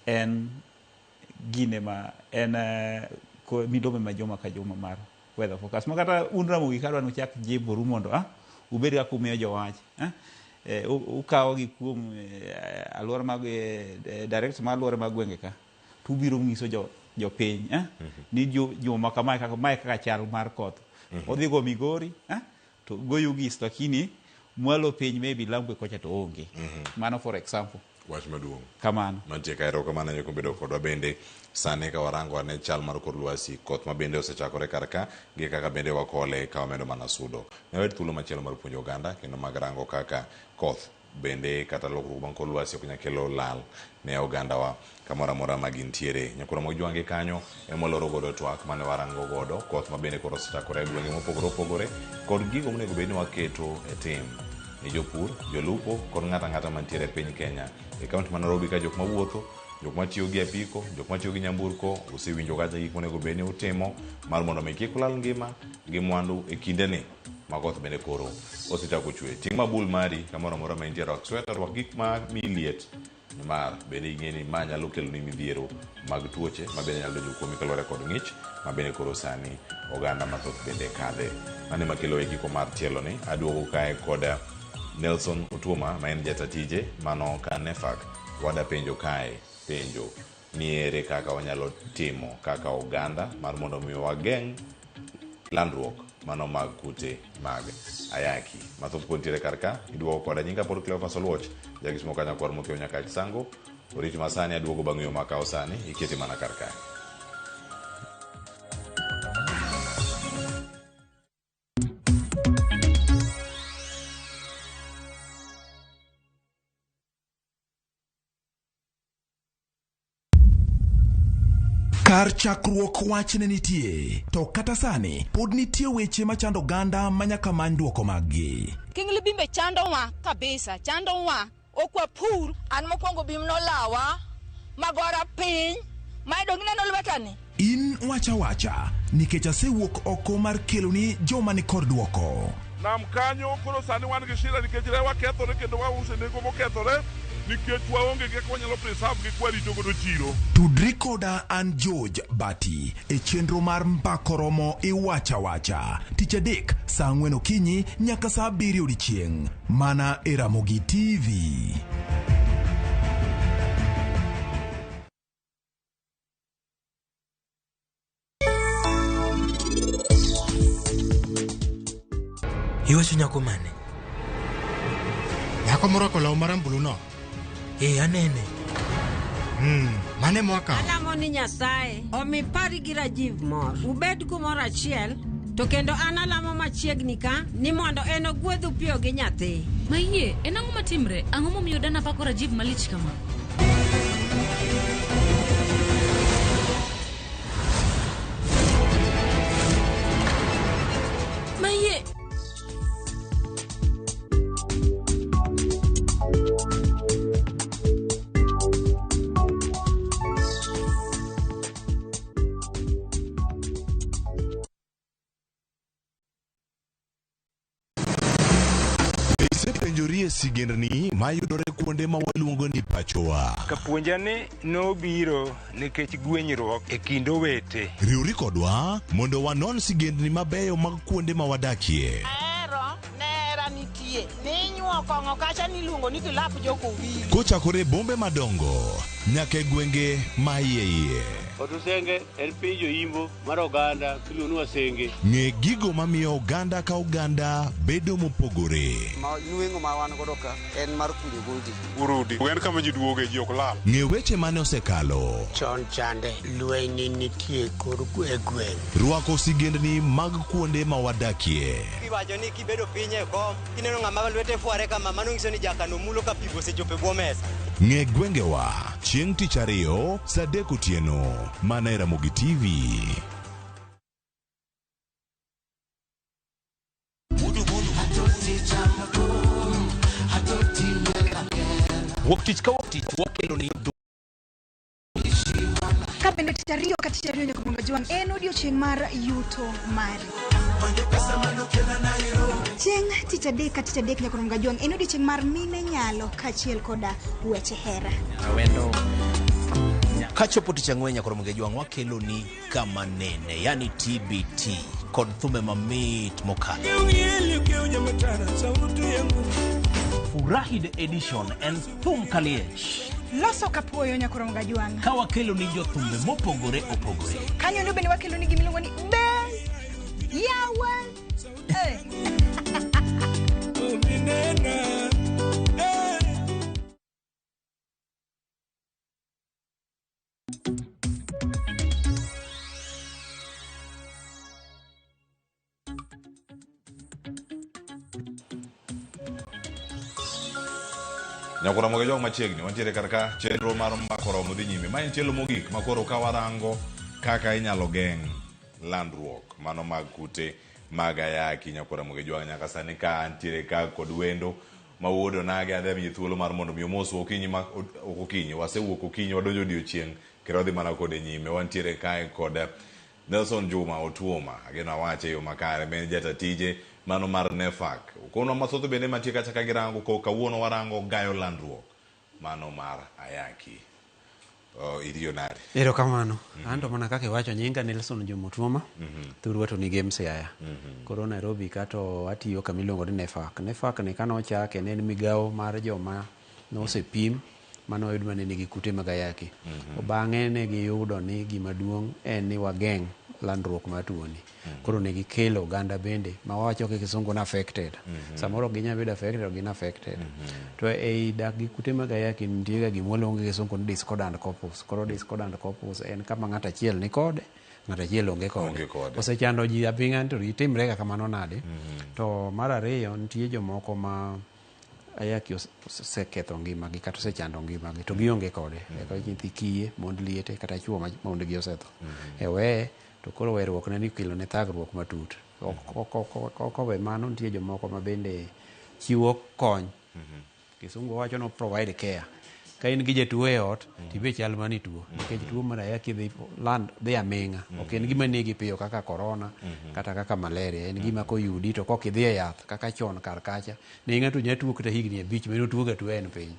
en gine ma en milome ma juma ka juma mar weather forecast. Ma kata un Ramogi ka adwa ni uchak jiboru mondo ubed kaka umiyo jowach. Ukawo gi kuom alwora mag direct mar alwora mag gwenge ka to ubiro nyiso jopiny ni juma kamae kaka mae kaka chal mar koth. Odhi go Migori to go Ugis lakini mwalo piny maybe Lambwe kocha to onge. Mano for example. Wach maduong'. Kamano. Mantie ka erokamano ahinya kuom bedo kodwa bende sani ka warango ane chal mar kor lwasi koth ma bende osechakore kar ka gi kaka bende wakole ka wamedo mana sudo. Ne wayud thuolo machielo mar puonjo oganda kendo mag rango kaka koth bende kata lokruok mag kor lwasi ok nyal kelo lal ne ogandawa kamoro amora ma gintiere. Nyakoro mag jwange kanyo ema waloro godo twak mane warango godo koth ma bende koro osechakore e gwenge mopogore opogore kod gigo monego bed ni waketo e tim ne jopur, jolupo kod ng'ato ang'ata mantiere e piny Kenya. E kaunti ma Nairobi ka jok mawuotho, jok matiyo gi apiko, jok matiyo gi nyamburko osewinjo kacha gik monego bed ni utimo mar mondo mi kik ulal ngima gi mwandu e kindeni ma koth bende koro osechako chwe. Ting' mabul mari kamoro amora ma intie, rwak sweta, rwak gik ma miyi liet nimar bende ing'e ni ma nyalo keloni midhiero mag tuoche ma bende nyalo donjo kuomi kaluwore kod ng'ich ma bende koro sani oganda mathoth bende kadhe. Mano ema kelo e giko mar tielo ni. Aduogo kae kod Nelson Otuoma ma en jata tije mano ka NEPHAK. Wada penjo kae penjo ni ere kaka wanyalo timo kaka oganda mar mondo mi wageng' landruok mano mag kute mag ayaki. Mathoth pod nitiere kar ka, iduogo koda nyinga pod Cleophas Oluoch, jagismo kanya kwar mokiewo nyaka Sango. Oriti masani aduogo bang' yo makawo sani, ikete mana kar kae. Kar chakruok wach ne nitie, to kata sani pod nitie weche machando oganda ma nyaka many dwoko maggi. Kingli bimbe chandowa kabisa, chandowa. Ok wapur. An mokwongo bim nolawa magora piny ma dong ineno lwetani. In wacha wacha nikech asewuok oko mar keloni joma ni kod dwoko. Nam kanyo koro sani wan gi shida nikech rewa kethore kendo wauso e nengo mokethore nikech waonge gi kaka wanyalo preserve gi kwarito godo chiro. Tudri koda an George Bati e chenro mar Mbako Romo Iwacha Wacha tich adek saa ang'wen okinyi nyaka saa abiriyo odiechieng' mana e Ramogi TV. Iwacho nyako mane? Nyako morwako law marambulu no. Ee, anene. Mane mwakawo? Alamo ni Nyasaye omi pari gi Rajiv mor. Ubed kumoro achiel, to kendo an alamo machiegni ka ni mondo en ogwedhu piyo gi nyathi. Mayie, en ang'o matimre? Ang'o momiyo dana pako Rajiv malich kama? Mayie, Isepenjori e sigendni mayudore kuonde ma waluongo ni pachowa. Kapuonja ni nobiro nikech gwenyruok e kind owete. Riwri kodwa mondo wanon sigendni mabeyo mag kuonde ma wadakie. Ahero nera nitie ninyuo kong'o kacha niluongo ni kilap jokowili. Kochakore e bombe madongo nyaka e gwenge ma iye iye. Otusenge en piny joimbo mar oganda miluongo ni Wasenge. Ng'e gigo mamiyo oganda ka oganda bedo mopogore. Ma nweng'o ma wan godo ka en mar kunyo goldi. Urudi en kama ji duoge ji ok lal. Ng'e weche mane osekalo. Chon chande lweny nitie kor e gweng'. Rwako sigendni mag kuonde ma wadakie. Iwacho ni kibedo piny e kom, kineno ng'ama lwete fware kama, mano nyiso ni jakano mulo ka pi osechopo e bwo mesa. Ng'e gwengewa chieng' tich ariyo saa adek otieno mana e Ramogi TV. Wuok tich ka wuok tich wakelo ni Ka bende tich ariyo ka tich ariyo nyaka mondo jwang' en odiochieng' mar yuto mari. Chieng' tich adek ka tich adek nyaka mondo jwang' en odiochieng' mar mine nyalo kaachiel koda weche hera. Awendo kachopo tich ang'wen nyaka romo gi jwang' wakelo ni kama nene yani TBT kod thumbe mamit mokalo. Furahi the edition en thum kaliech Loso kapuoyo nyaka romo gajwang'. ka wakelo ni jothumbe mopogore opogore. Kanyo endo bende wakelo ni gimiluongo ni be yawa. Eh. Nyakura moge jong machiegni wantiere kar ka chenro mar mbako romo dhi nyime. Ma en tielo mogik ma koro ka warango kaka inyalo geng' landruok mano mag kute mag ayaki. Nyakura moge jwang' nyaka sani ka antiere ka kod wendo ma wuod onage adhi miye thuolo mar mondo mi omoswa okinyi ma ok okinyi wasewuok okinyi wadonjo odiochieng' kendo wadhi mana kode nyime. Wantiere kae kod Nelson Juma Otuoma, ageno awache e yo makare, ma en jata tije mano mar NEPHAK. Okonwa mathoth bende mantie kacha ka girango ko kawuono warango gayo landruok mano mar ayaki. Iriyo nade? Erokamano. An to mana kaka iwacho nyinga Nelson Juma Otuoma, thurwa to ni Gem Siaya. Koro Nairobi ka to atiyo kama iluongo ni NEPHAK. NEPHAK ni kane ochake ne en migawo mar joma nosepim mane oyud mane nigi kute mag ayaki. Bang'e ne giyudo ni gima duong' en ni wageng' landruok mar tuoni. Koro ne gikelo oganda bende ma wawacho gi kisungu ni affected. Samoro ok ginyal bedo affected to gin affected. To ei dak gi kute mag ayaki nitie ga gima waluongo gi kisungu ni discordant couples. Koro discordant couples en kama ng'ato achiel ni kode, ng'ato achiel onge kode. Osechando ji apinga to gitimre ga kamano nade. To mar ariyo nitie jomoko ma ayaki oseketho ngimagi kata osechando ngimagi to gionge kode. Eka nyithi kiye, mond liete kata chuo ma mondgi osetho. E weye to koro weruok ne ni kelo ne thagruok matut. Ok owe mano, nitie jomoko ma bende chiwo kony. Kisungu wacho no provide care. Ka in gi jatuo e ot, tibe chal mani tuo. Nikech tuo mar ayaki dhi land dhi aming'a. Ok en gima negi piyo kaka corona kata kaka malaria. En gima koyudi to kok idhi e yath kaka chon kar kacha. Ne ng'ato nya tuo kata higni 5 meno tuo ga tuo en piny.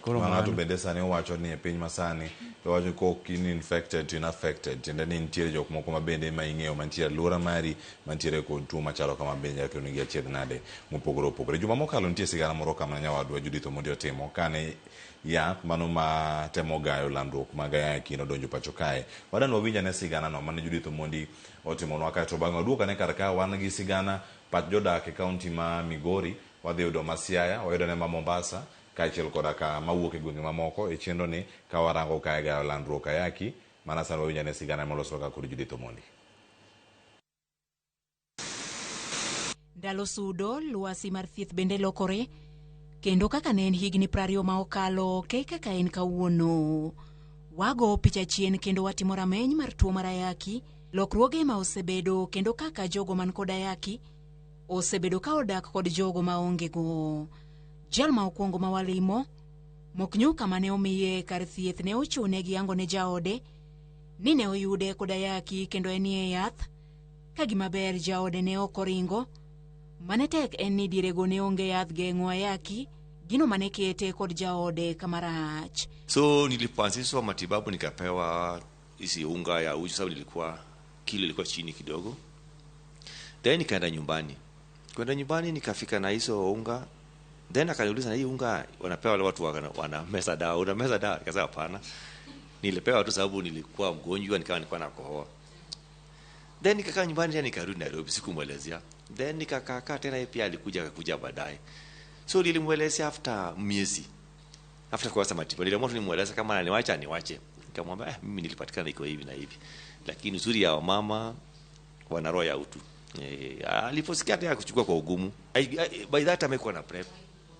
Koro mano ng'ato bende sani owacho ni e piny masani owacho kok in infected to in affected, tiende ni nitiere jok moko ma bende ma ing'eyo mantiere alwora mari mantiere kod tuo machalo kama bende nyalo keloni gi achiedh nade mopogore opogore. Juma mokalo nitie sigana moro kama nyawadwa Judith Omondi otimo kane yath mano ma temo gayo landruok mag ayaki nodonjo pacho kae. Wadan wawinj ane sigana no mane Judith Omondi otimonwa kae to bang'e waduok ane kar ka wan gi sigana pach jodak e kaunti ma Migori, wadhi yudo ma Siaya, wayudo ane ma Mombasa kaachiel koda ka mawuok e gwenge mamoko e chenro ni ka warango kae gayo landruok ayaki. Mana sani wawinj ane sigana moloswa ka kod Judith Omondi. Ndalo sudo, lwasi mar thieth bende lokore, kendo kaka ne en higni 20 ma okalo, ok kaka en kawuono. Wago picha chien kendo watimo rameny mar tuo mar ayaki, lokruoge ma osebedo kendo kaka jogo man kod ayaki osebedo ka odak kod jogo ma onge go. Jal ma okwongo ma walimo, mok nyuka mane omiye kar thieth ne ochune gi yango ne jaode ni ne oyude kod ayaki kendo enie yath. Ka gima ber jaode ne ok oringo. Mane tek en ni dierego ne onge yath geng'o ayaki, gino mane kete kod jaode kamarach. So nilipoanzishwa matibabu nikapewa hizi unga ya uji, sababu nilikuwa kilo ilikuwa chini kidogo. Then nikaenda nyumbani. Kwenda nyumbani nikafika na hizo unga. Then akaniuliza, na hii unga wanapewa wale watu wana meza dawa, una meza dawa? Nikasema hapana. Nilipewa tu sababu nilikuwa mgonjwa, nikawa nilikuwa nakohoa. Then nikakaa nyumbani tena nikarudi Nairobi, sikumwelezea. Then nikakaa tena, yeye pia alikuja, akakuja baadaye. So nilimuelezea after miezi. After kuanza matibabu, niliamua tu nimueleze kama ananiacha aniwache. Nikamwambia mimi nilipatikana iko hivi na hivi. Lakini uzuri ya wamama wana roho ya utu. Aliposikia tena kuchukua kwa ugumu. By that time alikuwa na prep.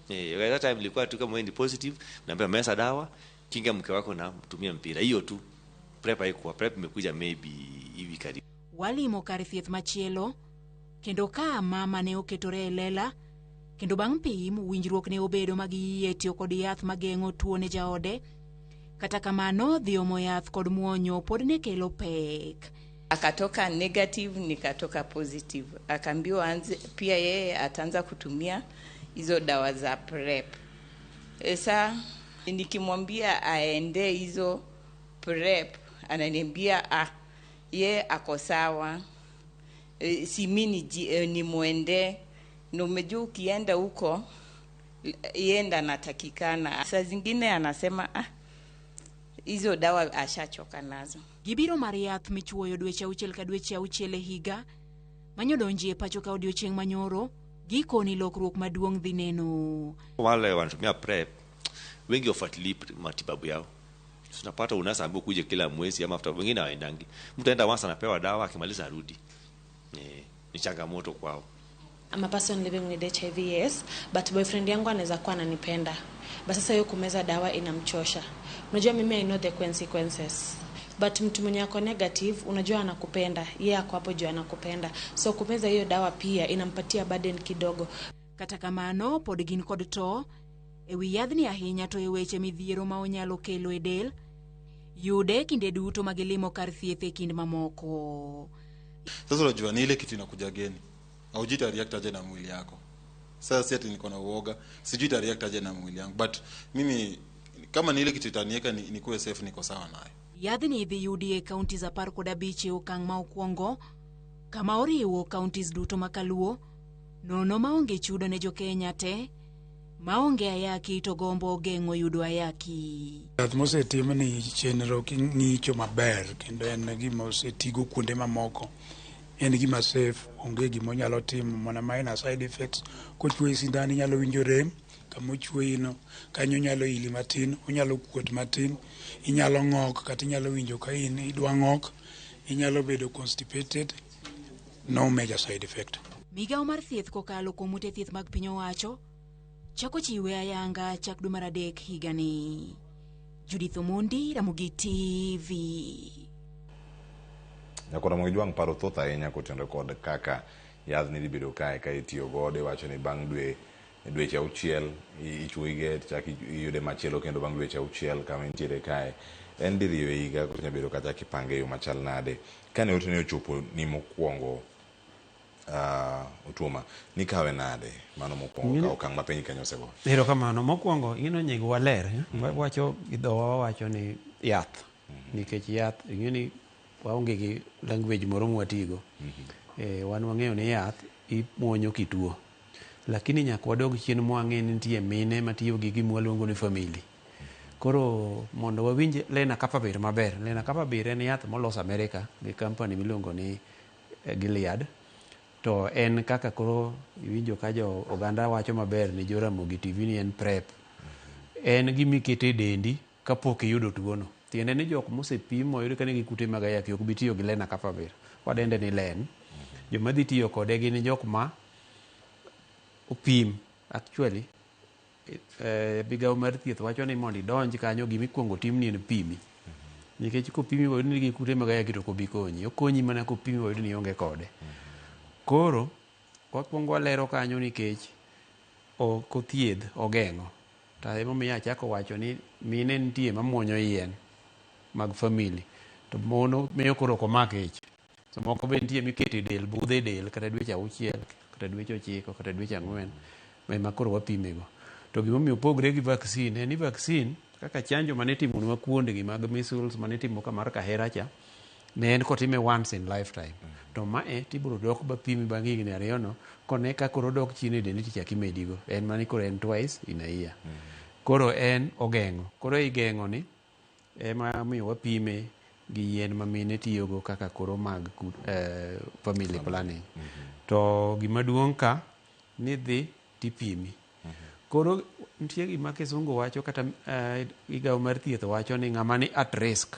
By that time nilikuwa tu kama wewe ni positive, naambia meza dawa, kinga mke wako na mtumie mpira. Hiyo tu. Prep haikuwa. Prep imekuja maybe hivi karibu. Walimo kar thieth machielo, kendo ka mama ne oketore e lela, kendo bang' pim winjruok ne obedo ma giyie tiyo kod yath mageng'o tuo ne jaode. Kata kamano, dhi omo yath kod muonyo pod ne kelo pek. Akatoka negative, nikatoka positive. Akaambiwa anze, pia yeye ataanza kutumia hizo dawa za prep. Sasa nikimwambia aende hizo prep, ananiambia ye ako sawa. Si mimi ni muende. Na umejua ukienda huko yenda natakikana. Saa zingine anasema hizo dawa ashachoka nazo. Gibiro mar yath michuoyo dweche auchiel ka dweche auchiel e higa manyodonji e pacho ka odiochieng' manyoro, gikoni lokruok maduong' dhi neno. Wale wanatumia prep wengi wafuatilii matibabu yao. Tunapata unasaambiwa kuje kila mwezi ama after, wengine hawaendangi. Mtu aenda once anapewa dawa, akimaliza arudi. Ni changamoto kwao. I'm a person living with HIV, yes, but boyfriend yangu anaweza kuwa ananipenda. But sasa hiyo kumeza dawa inamchosha. Unajua mimi I know the consequences. But mtu mwenye ako negative, unajua anakupenda. Yeye ako hapo juu anakupenda. So kumeza hiyo dawa pia inampatia burden kidogo. Kata kamano, pod gin kod to e wi yadhni ahinya to e weche midhiero ma onyalo kelo e del, yude kinde duto ma gilimo kar thieth e kind mamoko. Sasa unajua ni ile kitu inakuja geni. Haujui ita react aje na mwili yako. Sasa si ati niko na uoga, sijui ita react aje na mwili yangu, but mimi kama ni ile kitu itaniweka nikuwe safe, niko sawa nayo. Yadhni idhi yudi e counties 15 e okang' ma okwongo, kama oriwo counties duto ma Kaluo, nono maonge chudo ne jo-Kenya te, maonge ayaki to gombo geng'o yudo ayaki. Yath mosetim ni chenro ng'icho maber kendo en gima osetigo kuonde mamoko. En gima safe, onge gima onyalo timo mana minor side effects. Kochuoyi sindan inyalo winjo rem, kama ochuoyi no, kanyo nyalo ili matin, onyalo kuot matin, inyalo ng'ok kata inyalo winjo ka in idwa ng'ok, inyalo bedo constipated, no major side effect. Migawo mar thieth kokalo kuom ute thieth mag piny owacho, chako chiwe ayanga chak dwe mar adek higani. Judith Omondi, Ramogi TV. Nyakor Ramogi Jwang' paro thoth ahinya kotenore kod kaka yadhni dhi bedo kae ka itiyo godo. Iwacho ni bang' dwe dweche auchiel ichuoyi ge tichak iyude machielo kendo bang' dweche auchiel kama intiere kae. En diriyo e higa koso inyalo bedo kata kipange e yo machal nade. Kane otene ochopo ni mokwongo Otuoma, nikawe nade mano mokwongo ka okang' ma piny Kenya osego? Erokamano. Mokwongo, ing'e ni onego waler. Wawacho gi dhowa wawacho ni yath. Nikech yath, ing'e ni waonge gi language moro mwatigo. Wan wang'eyo ni yath imuonyo kituo. Lakini nyaka wadog chien mwang'e ni nitie mine matiyo gi gima waluongo ni family. Koro mondo wawinj Lenacapavir maber. Lenacapavir en yath molos Amerika gi company miluongo ni Gilead. To en kaka koro iwinjo ka jo oganda wacho maber ni jo Ramogi TV ni en PrEP. En gima iketo e dendi kapok iyudo tuono. Tiende ni jok mosepim moyud ka nigi kute mag ayaki ok bi tiyo gi Lenacapavir. Wadende ni Len. Joma dhi tiyo kode gin jok ma opim. Actually, migawo mar thieth wacho ni mondo idonj kanyo gima ikuongo timni en pimi. Nikech kopimi boyud ni nigi kute mag ayaki to ok obi konyi. Okonyi mana kopimi boyud ni ionge kode. Koro, wakuongo walero kanyo nikech ok othiedh, ogeng'o. To emomiyo achako wacho ni mine nitie mamuonyo yien mag family. To mono miyo koro ok omak ich. So moko be nitie miketo e del, budho e del kata dweche auchiel, kata dweche ochiko, kata dweche ang'wen, ema koro wapimego. To gimomiyo opogre gi vaccine en ni vaccine kaka chanjo mane itimonwa kuondgi mag measles mane itimo ka mar kahera cha, ne en kotime once in lifetime. To mae tibiro dok ba pimi bang' higni ariyo no, kone ka koro odok chien e dendi tichak imedigo. En mani koro en twice in a year. Koro en ogeng'o. Koro ei geng'o ni, ema omiyo wapime gi yien ma mine tiyogo kaka koro mag family planning. To gima duong' ka ni dhi tipimi. Koro nitie gima kisungu wacho kata migawo mar thieth wacho ni ng'ama ni at risk.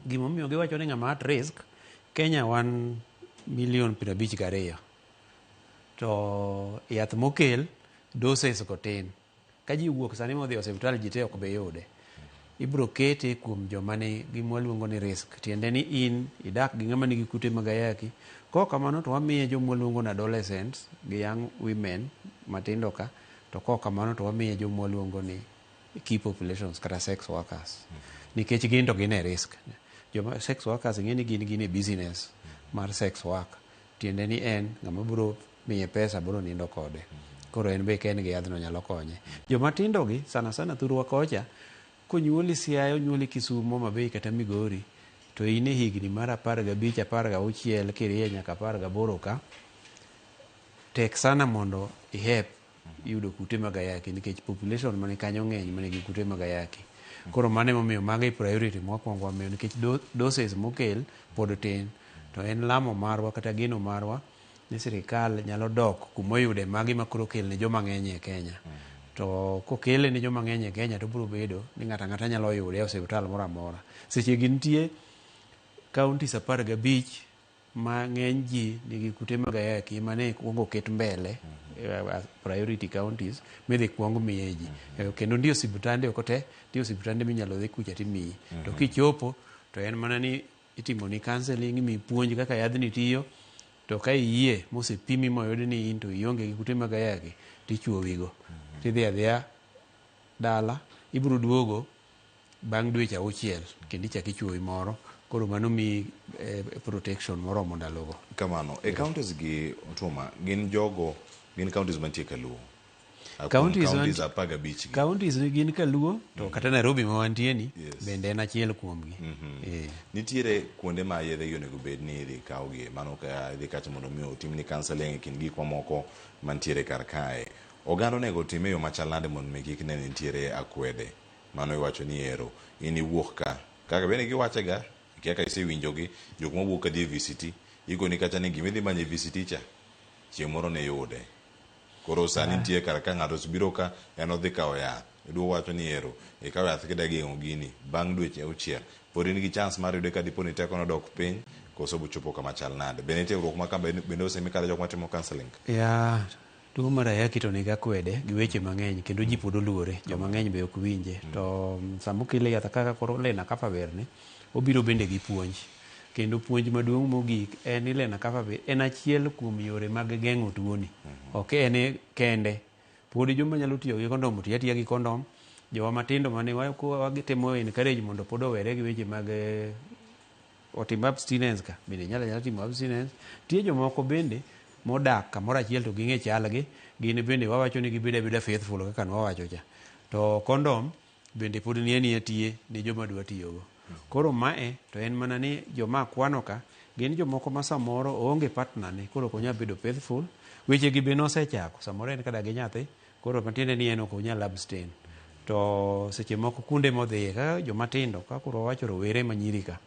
Gimomiyo giwacho ni ng'ama at risk, Kenya wan milion 52. To yath mokel doses go tin. Ka ji wuok sani modhi e osiptal ji te ok bi yude. Ibro kete kuom joma ni gima waluongo ni risk. Tiende ni in idak gi ng'ama nigi kute mag ayaki. Kok kamano to wamiye joma waluongo ni adolescents gi young women matindo ka. To kok kamano to wamiye joma waluongo ni key populations kata sex workers. Nikech gin to gin e risk. Joma sex workers ing'e ni gin e business mar sex work. Tiende ni en ng'ama biro miye pesa biro nindo kode. Koro en be ka en gi yadhno nyalo konye. Joma tindo gi sana sana thurwa kocha konyuoli Siaya, onyuoli Kisumu, Homa Bay kata Migori to in e higni mar 15, 16 kirie nyaka 18 ka, tek sana mondo ihep yudo kute mag ayaki nikech population mani kanyo ng'eny manigi kute mag ayaki. Koro mano emomiyo mago e priority mwakwongo wamiyo nikech doses mokel pod tin. To en lamo marwa kata geno marwa ni sirikal nyalo dok kumoyude magi ma koro okel ne joma ng'eny e Kenya. To kokele ne joma ng'eny e Kenya to biro bedo ni ng'ato ang'ata nyalo yude e osiptal moro amora. Seche gi nitie counties 15 ma ng'eny ji nigi kute mag ayaki mane kuongo oket mbele priority counties midhi kuong miye ji. Kendo nitie osiptande ok te, nitie osiptande minyalo dhi kucha timiyi. To kichopo to en mana ni itimoni counseling, imiyi puonj kaka yadhni tiyo, to ka iyie mosepimi moyud ni in to ionge gi kute mag ayaki tichuowigo. Tidhi adhiya dala, ibiro duogo bang' dweche auchiel kendo ichak ichuowi moro. Koro mano miyi protection moromo ndalogo. Kamano. E counties gi Otuoma, gin jogo, gin counties mantie Kaluo. Counties Counties 15 gi. Counties gin Kaluo, to kata Nairobi ma wantie ni, bende en achiel kuomgi. Nitiere kuonde ma yedhe gi onego bed ni idhi kawgie. Mano ka idhi kacha mondo mi otimni counseling e kind gik mamoko mantiere kar kae. Oganda onego otim e yo machal nade mondo mi kik ne ni nitiere akwede. Mano iwacho ni ero, in iwuok ka. Kaka bende giwache ga, kia ka isewinjogi, jok mawuok ka dhi e VCT, ikoni kacha ni gima idhi manyo e VCT cha, chieng' moro niyude. Koro sani nitie kar ka ng'ato osebiro ka, en odhi kawo yath. Iduogo wacho ni ero, ikawo yath kida geng'o gini, bang' dweche auchiel. Pod in gi chance mar yude ka dipo ni teko nodok piny, koso bochopo kama chal nade. Bende nitie riwruok ma ka bende osemi kata jok matimo counseling? Ya, Tuo mar ayaki to niga kwede gi weche mang'eny kendo ji pod oluore, joma ng'eny be ok winje. To sama okele yath kaka koro lenacapavir ni, obiro bende gi puonj. Kendo puonj maduong' mogik en ni lenacapavir en achiel kuom yore mag geng'o tuoni. Ok en kende. Pod joma nyalo tiyo gi kondom otiyo atiya gi kondom. Jowa matindo mane watimo encourage mondo pod owere gi weche mag otim abstinence ka bende nyalo anyala timo abstinence. Nitie jomoko bende modak kamoro achiel to ging'e chalgi, gin bende wawacho ni gibed abeda faithful kaka nwawacho cha. To kondom bende pod ni aniya tiye ne joma dwa tiyogo. Koro mae to en mana ni joma akwano ka gin jomoko ma samoro oonge partner ne koro ok onyal bedo faithful. Weche gi be nosechako, samoro en kada gi nyathi, koro matiende ni en ok onyal abstain. To seche moko kuonde modhiye kaka joma tindo, kaka koro wawacho rowere manyiri ka,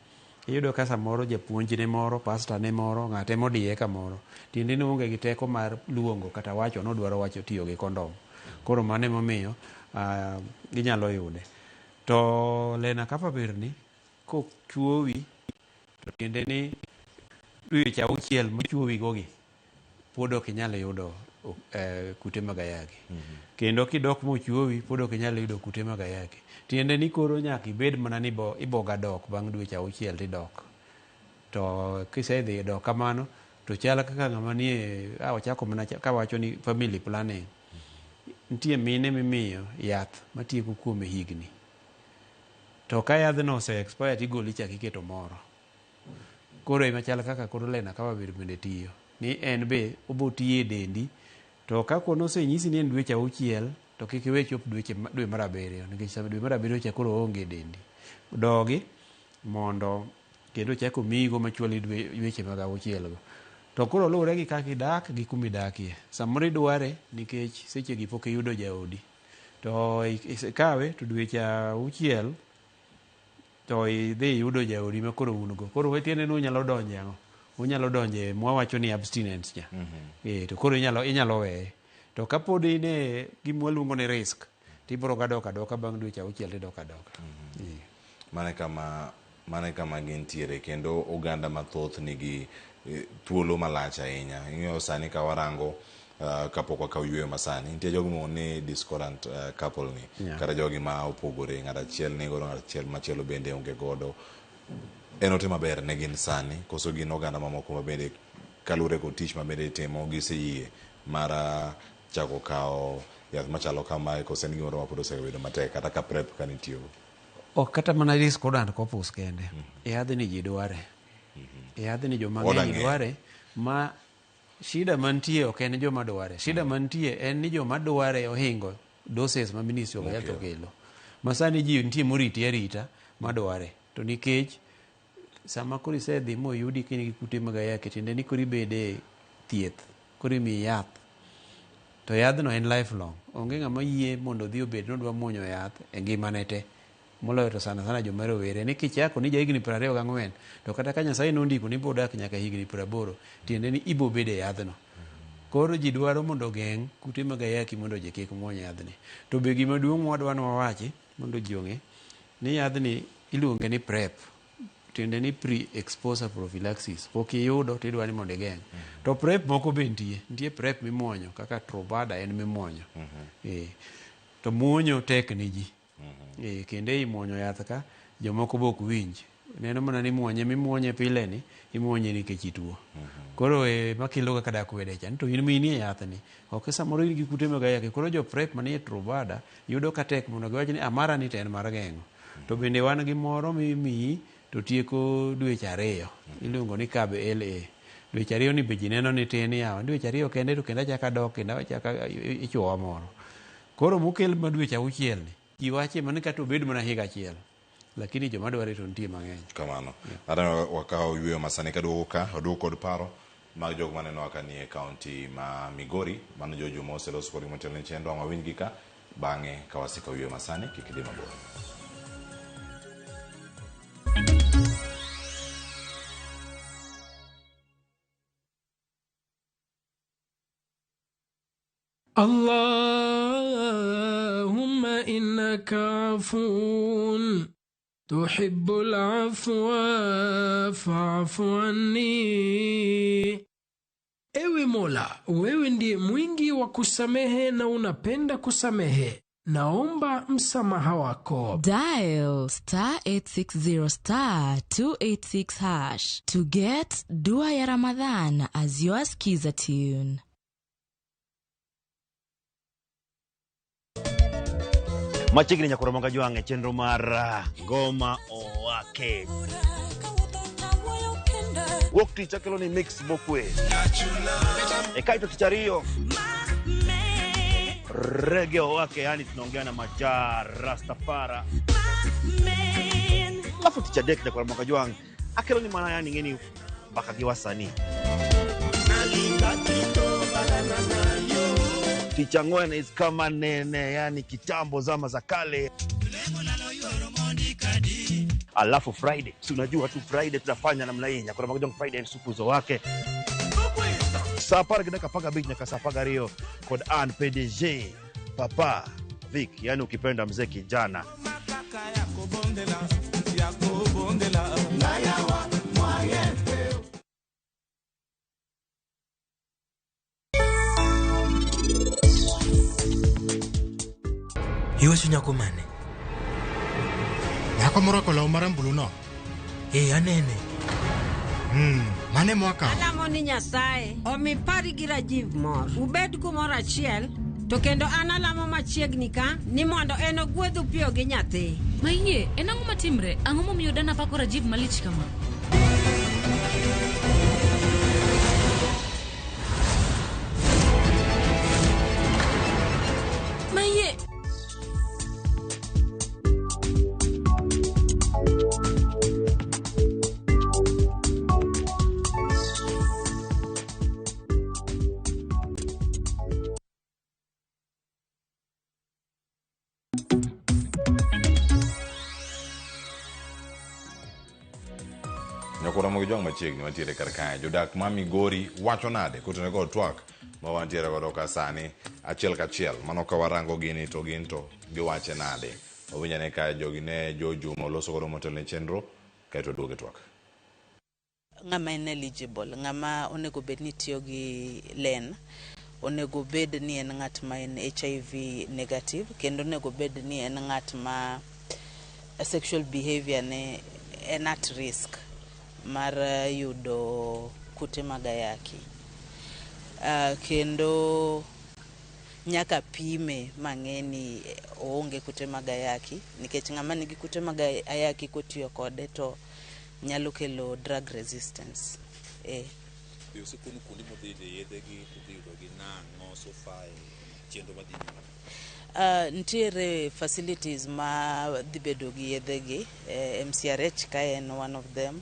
iyudo ka samoro japuonjne moro, pastor ne moro, ng'ate modiye kamoro, tiende ni oonge gi teko mar luongo kata wacho nodwaro wacho tiyo gi kondom. Koro mano emomiyo ginyalo yude. To lenacapavir ni kochuowi to tiende ni dweche auchiel mochuowi go gi pod ok inyal yudo kute mag ayaki. Kendo kidok mochuowi pod ok inyal yudo kute mag ayaki. Tiende ni koro nyaka ibed mana ni iboga dok bang' dweche auchiel tidok. To kisedhi dok kamano to chal kaka ng'ama nie ochako mana kawacho ni family planning. Nitie mine mimiyo yath matieko kuom higni. To ka yadhno ose expire tigole ichako iketo moro. Koro ema chal kaka koro lenacapavir bende tiyo. Ni en be obo tiyo e dendi. To ka kono osenyisi ni en dweche auchiel to kik iwe chop dwe mar abiriyo nikech sama dwe mar abiriyo cha koro oonge e dendi. Dogi mondo kendo ochak omiyigo machwali dweche mag auchiel go. To koro luwore gi kaka idak gi kuma idakie. Samoro idware nikech seche gi pok iyudo jaodi. To ikawe to dweche auchiel to idhi iyudo jaodi ma koro un go. Koro tiende ni unyalo donje ang'o? Unyalo donje mwawacho ni abstinence cha. To koro inyalo weye. To kapod in e gima waluongo ni risk, tibiro ga dok adoka bang' dweche auchiel tidok adoka. Mane kama gintiere kendo oganda mathoth nigi thuolo malach ahinya. Ing'eyo sani ka warango kapok wakawo yueyo masani, nitie jogo miluongo ni discordant couple ni, kata jogi ma opogore, ng'ato achiel ni godo, ng'ato achiel machielo bende onge godo. En ote maber ne gin sani, koso gin oganda mamoko ma bende kaluwore kod tich ma bende itimo giseyie mar chako kawo yath machalo kamae, koso en gimoro ma pod osebedo matek kata ka PrEP ka nitiyogo? Ok kata mana discordant couples kende. Yadhni ji dware. Yadhni joma ng'eny dware ma shida mantie ok en joma dware. Shida mantie en ni joma dware ohingo doses ma Ministry of Health okelo. Ma sani ji nitie moriti arita madware. To nikech sama koro isedhi moyudi ka in gi kute mag ayaki, tiende ni koro ibede thieth, koro imiyi yath. To yadhno en lifelong. Onge ng'ama yie mondo odhi obed ni odwa muonyo yath e ngimane te. Moloyo to sana sana joma rowere ni kichako ni ja higni 24 to kata ka Nyasaye nondiko ni ibiro dak nyaka higni 80 tiende ni ibiro bedo e yadhno. Koro ji dwaro mondo ogeng' kute mag ayaki mondo ji kik muony yadhni. To be gima duong' mwadwa ni wawachi mondo ji ong'e ni yadhni iluonge ni PrEP. Tiende ni pre-exposure prophylaxis. Pok iyudo to idwa ni mondo igeng'. To PrEP moko be nitie. Nitie PrEP mimuonyo kaka Truvada en mimuonyo. To muonyo tek ni ji. Kendo ei muonyo yath ka jomoko be ok winj. Neno mana ni muonye mimuonye pile ni imuonye nikech ituo. Koro makelo kaka dak wede cha to in minie yath ni ok samoro in gi kute mag ayaki. Koro jo PrEP manie Truvada yudo ka tek mondo giwach ni amara ni to en mar geng'o. To bende wan gi moro mimiyi to tieko dweche 2 iluongo ni CAB LA. Dweche 2 ni be ji neno ni tin yawa. Dweche 2 kende to kendo achako adok kendo achako ichuowa moro. Koro mokel ma dweche 6 ni ji wache mana kata obed mana higa achiel. Lakini joma dware to nitie mang'eny. Kamano. Aneno wakawo yueyo masani kaduogo ka, waduogo kod paro mag jogo maneno ka nie kaunti ma Migori. Mano George Ouma oseloso kodgi motelo ne chenro, ang' wawinjgi ka bang'e ka wasekawo yueyo masani, kik idhi mabor. Allahumma innaka afuun tuhibbul afwa fa'fu anni. Ewe Mola, wewe ndiye mwingi wa kusamehe na unapenda kusamehe, naomba msamaha wako. Dial star 860 star 286 hash to get Dua ya Ramadhan as your skiza tune. Machiegni nyakoro mag Ajwang' e chenro mar Ngoma Owake. Wuok tich akelo ni mix mokwe. E kaeto tich ariyo Reggae Owake, yani tunaongea na Maja Rastafara. Alafu tich adek nyakoro mag Ajwang' akelo ni mana yani ng'eni mbaka gi wasanii. Tich ang'wen is kama nene, yani kitambo zama za kale. Alafu Friday, si unajua tu Friday tunafanya namna hii, nyakoro mag Ajwang' Friday en supu wake. Saa apar gi dakika 15 nyaka saa 12 kod an PDG Papa Vic, yani ukipenda mzee kijana. Iwacho nyako mane? Nyako morwako law marambulu no? Ee, anene. Mane mwakawo? Alamo ni Nyasaye omi pari gi Rajiv mor. Ubed kumoro achiel, to kendo an alamo machiegni ka ni mondo en ogwedhu piyo gi nyathi. Mayie, en ang'o matimre? Ang'o momiyo dana pako Rajiv malich kama? Mayie! Nyakoro mag Jwang' machiegni wantiere kar kae. Jodak ma Migori wacho nade kotenore kod twak ma wantiere godo ka sani achiel kachiel. Mano ka warango gini to gin to giwache nade. Wawinj ane ka jogi ne Jo Juma oloso godo motelo ne chenro kaeto waduogo e twak. Ng'ama en eligible, ng'ama onego bed ni tiyo gi len, onego bed ni en ng'at ma en HIV negative, kendo onego bed ni en ng'at ma sexual behavior ne en at risk mar yudo kute mag ayaki. Kendo nyaka pime mang'e ni oonge kute mag ayaki, nikech ng'ama nigi kute mag ayaki kotiyo kode to nyalo kelo drug resistance. Be osekonu kuonde modhi yude yedhegi to dhi yudogi nang'o so far e chenro madhi nyime? Nitiere facilities ma dhi bedo gi yedhegi, MCRH ka en one of them.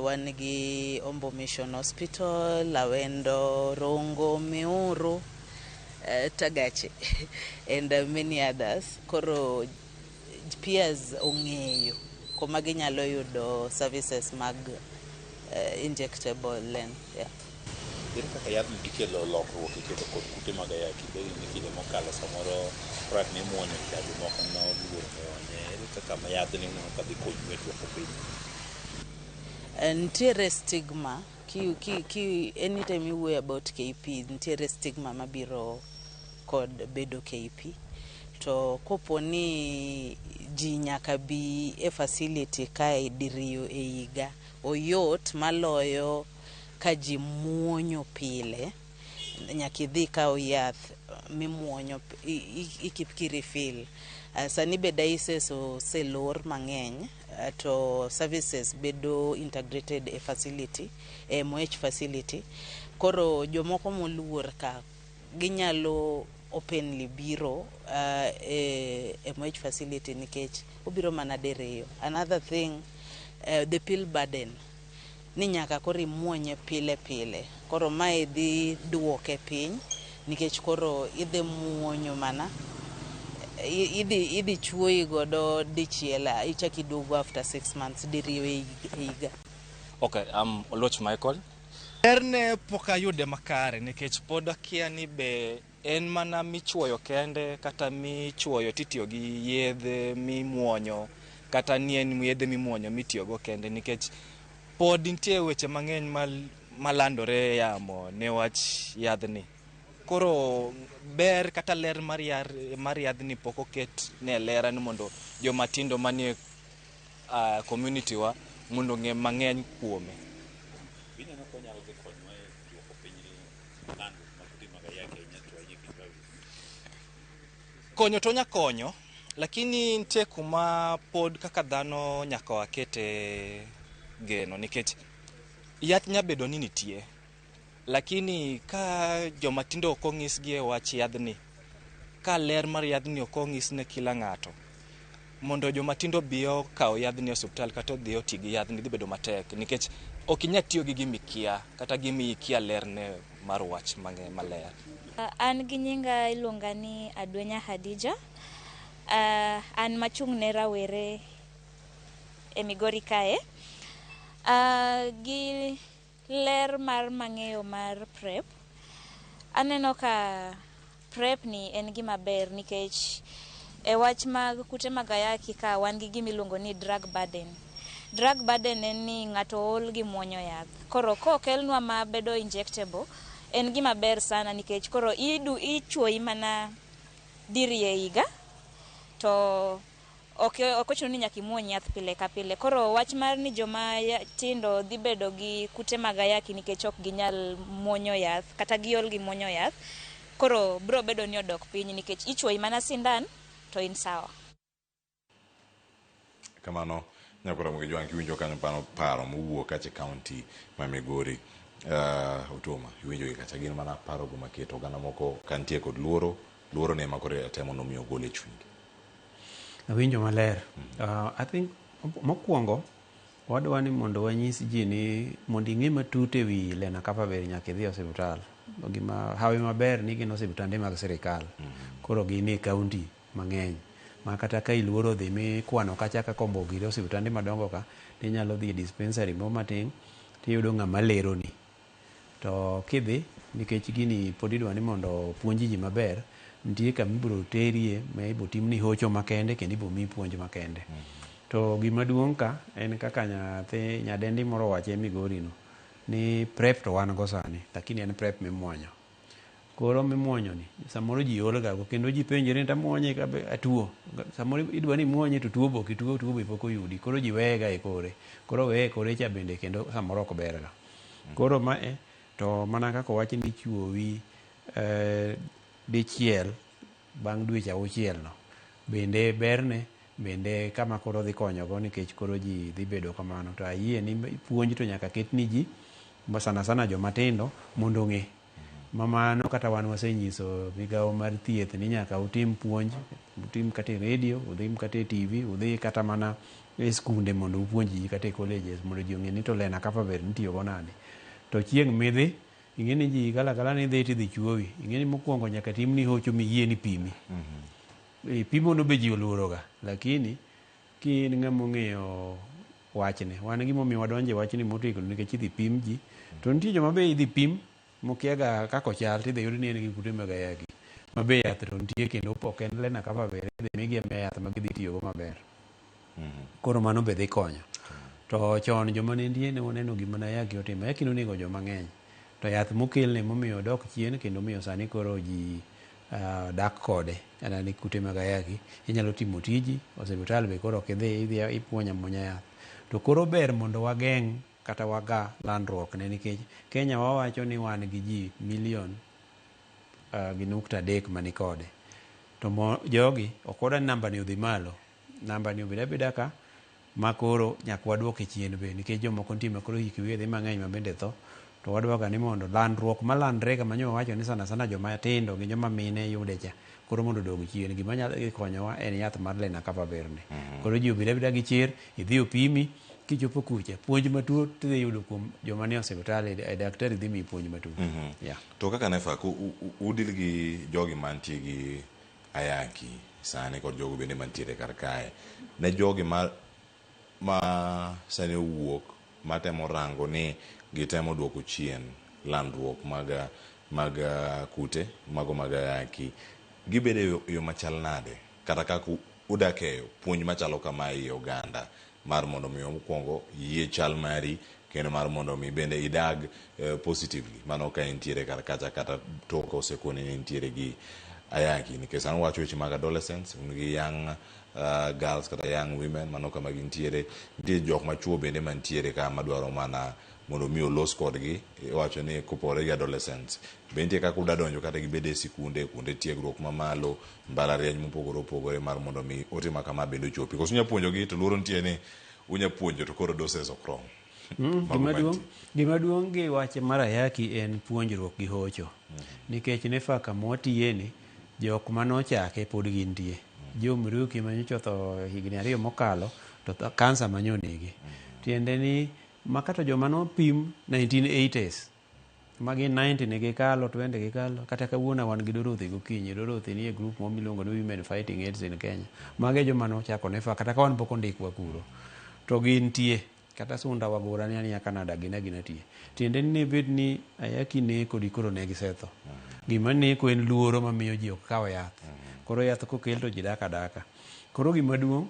Wan gi Ombo Mission Hospital, Awendo, Rongo, Miuru, Tagache and many others. Koro peers ong'eyo kuma ginyalo yudo services mag injectable len. Yeah. Ere kaka yadhni dhi kelo lokruok e kedo kod kute mag ayaki? Be ni kinde mokalo samoro product mimuonyo cha jomoko noluor muonye. Ere kaka yadhni uneno ka dhi konyo e duoko piny? Nitiere stigma ki anytime iwuoyo about KP nitiere stigma mabiro kod bedo KP. To kopo ni ji nyaka bi e facility kae diriyo e higa, oyot maloyo ka ji muonyo pile. Nyaka idhi ikaw yath mimuonyo ikip kirefill. Sani be diocese oselor mang'eny, to services bedo integrated e facility, e MOH facility. Koro jomoko moluor ka ginyalo openly biro e MOH facility nikech obiro mana diriyo. Another thing, the pill burden ni nyaka koro imuonye pile pile. Koro mae dhi duoke piny nikech koro idhi muonyo mana idhi chuoyi godo dichiel, ichak iduogo after 6 months diriyo e higa. Okay, I'm Oloch Michael. Berne pok ayude makare nikech pod akia ni be en mana michuoyo kende kata michuoyo titiyo gi yedhe mimuonyo kata ni en yedhe mimuonyo mitiyogo kende nikech pod nitie weche mang'eny malandore e yamo ne wach yadhni. Koro ber kata ler mar yadhni pok oket ne lera ni mondo joma tindo manie community wa mondo ong'e mang'eny kuome. Ineno konyalo dhi konyowa e duoko piny landruok mag kute mag ayaki ahinya to ahinya e kind rawere. Konyo to onya konyo, lakini nitie kuma pod kaka dhano nyaka wakete geno nikech yath nya bedo ni nitie, lakini ka joma tindo ok onyisgi e wach yadhni, ka ler mar yadhni ok onyis ne kila ng'ato, mondo joma tindo obi okaw yadhni e osiptal kata odhi oti gi yadhni dhi bedo matek nikech ok inyal tiyo gi gima ikia kata gima ikia lerne mar wach maler. An gi nyinga iluonga ni Adwenya Hadija. An machung' ne rawere e Migori kae. Gi ler mar mang'eyo mar PrEP, aneno ka PrEP ni en gima ber nikech e wach mag kute mag ayaki ka wan gi gima iluongo ni drug burden. Drug burden en ni ng'ato ol gi muonyo yath. Koro kokelnwa ma bedo injectable, en gima ber sana nikech koro ichuoyi mana diriyo e higa to ok ochuno ni nyaka imuony yath pile ka pile. Koro wach mar ni joma tindo dhi bedo gi kute mag ayaki nikech ok ginyal muonyo yath kata giol gi muonyo yath, koro bro bedo ni odok piny nikech ichuoyi mana sindan to in sawa. Kamano nyakora Ramogi Jwang' kiwinjo kanyo pano paro mowuok kacha e kaunti ma Migori. Otuoma iwinjo gi kacha gin mana paro go maketo oganda moko ka nitie kod luoro, luoro ne ema koro temo nomiyo ogol e chunygi. Awinjo maler. I think mokwongo wadwa ni mondo wanyis ji ni mondo ing'e matut ewi lenacapavir nyaka idhi e osiptal. Gima hawi maber ni gin osiptande mag sirikal. Koro gin e kaunti mang'eny. Ma kata ka iluoro dhi mikwano kacha kaka Kombo gire osiptande madongo ka, tinyalo dhi e dispensary mo matin tiyudo ng'ama leroni. To kidhi, nikech gini pod idwa ni mondo opuonj ji maber, nitie kama ibiro terie ma ibo timni hocho makende kendo ibo miyi puonj makende. To gima duong' ka en kaka nyathi nyadendi moro owache Migori no, ni PrEP to wan go sani, lakini en PrEP mimuonyo. Koro mimuonyo ni, samoro ji ol ga go kendo ji penjore ni tamuonye ka be atuo. Samoro idwa ni imuonye to tuo be ok ituo, tuo be pok oyudi. Koro ji weye ga e kore. Koro weye e kore cha bende kendo samoro ok ber ga. Koro mae to mana kaka owach ni ichuowi dichiel bang' dweche auchiel no, bende berne bende kama koro dhi konyogo nikech koro ji dhi bedo kamano. To ayie ni puonj to nyaka ket ni ji, sana sana joma tindo mondo ong'e. Ma mano kata wan wasenyiso migawo mar thieth ni nyaka utim puonj, utim kata e redio, utim kata e TV, udhi kata mana e skunde mondo upuonj ji kata e colleges mondo ji ong'e ni to lenacapavir nitiyo go nade. To chieng' midhi, ing'e ni ji galagala ni idhi tidhi chuowi. Ing'e ni mokwongo nyaka timni hocho miyie ni pimi. Pimo no be ji oluoro ga, lakini ki in ng'ama ong'eyo wachne. Wan gimomiyo wadonjo e wachni motegno nikech idhi pim ji. To nitie joma be idhi pim mokia ga kaka ochal tidhi yud ni en gi kute mag ayaki. Ma be yath to nitie kendo ok en lenacapavir idhi migi amiya yath ma gidhi tiyogo maber. Koro mano be dhi konyo. To chon joma ne nitie ne waneno gima ne ayaki otimo. Ayaki nonego joma ng'eny. To yath mokelne momiyo odok chien kendo miyo sani koro ji dak kode. Kata ni kute mag ayaki, inyalo timo tiji, osiptal be koro ok idhi, idhi ipuonyo amuonya yath. To koro ber mondo wageng' kata waga landruok ne nikech Kenya wawacho ni wan gi ji milion gi nukta adek mani kode. To jogi ok wadwa ni namba ni odhi malo. Namba ni obed abeda ka ma koro nyaka waduoke chien be nikech jomoko nitie ma koro hikgi dhi mang'eny ma bende tho. To wadwa ga ni mondo landruok malandre kama nyo wawacho ni sana sana joma tindo gi joma mine yude cha koro mondo odog chien. Gima nyalo konyowa en yath mar lenacapavir ni. Koro ji obed abeda gi chir, idhi opimi, kichopo kucha puonj matut tidhi yudo kuom joma nie osiptal e daktari dhi miyi puonj matut. Yeah. To kaka NEPHAK udil gi jogi mantie gi ayaki sani kod jogo bende mantiere kar kae. Ne jogi ma sani owuok matemo rango ni gitemo duoko chien landruok mag kute mago mag ayaki gibedo e yo machal nade kata kaka udakeyo puonj machalo kamae e oganda mar mondo mi mokwongo yie chal mari kendo mar mondo mi bende idag positively mano ka intiere kar kacha kata tok osekoni ni intiere gi ayaki nikech sani wacho weche mag adolescents un gi young girls kata young women mano kama gintiere nitie jok machuo bende mantiere ka madwaro mana mondo mi olos kodgi iwacho ni kopore gi adolescents be nitie kaka uda donjo kata gibed e sikunde kuonde tiegruok mamalo mbalariany mopogore opogore mar mondo mi ote ma kama bende ochopi koso unya puonjogi to luoro nitie ni unya puonjo to koro doses ok rom Mago Gima duong' gima duong' gi wach mar ayaki en puonjruok gi hocho. Nikech NEPHAK kama watiye ni, jok manochake pod gintie. Joe Muriuki manyocha otho higni 2 mokalo to kansa manyo onege. Tiende ni maka to joma nopim 1980s magi 90 ne gikalo 20 gikalo kata kawuono wan gi Dorothy gokinyi. Dorothy nie group moro miluongo ni Women Fighting AIDS in Kenya. Mago e joma nochako NEPHAK kata ka wan pok ondikwa kuro. To gintie kata Sunda Wagura ni ania Canada gin agina tie. Tiende ni ne bed ni ayaki neko dikoro ne gisetho. Gima neko en luoro mamiyo ji ok kaw yath. Koro yath kokel to ji dak adaka. Koro gima duong'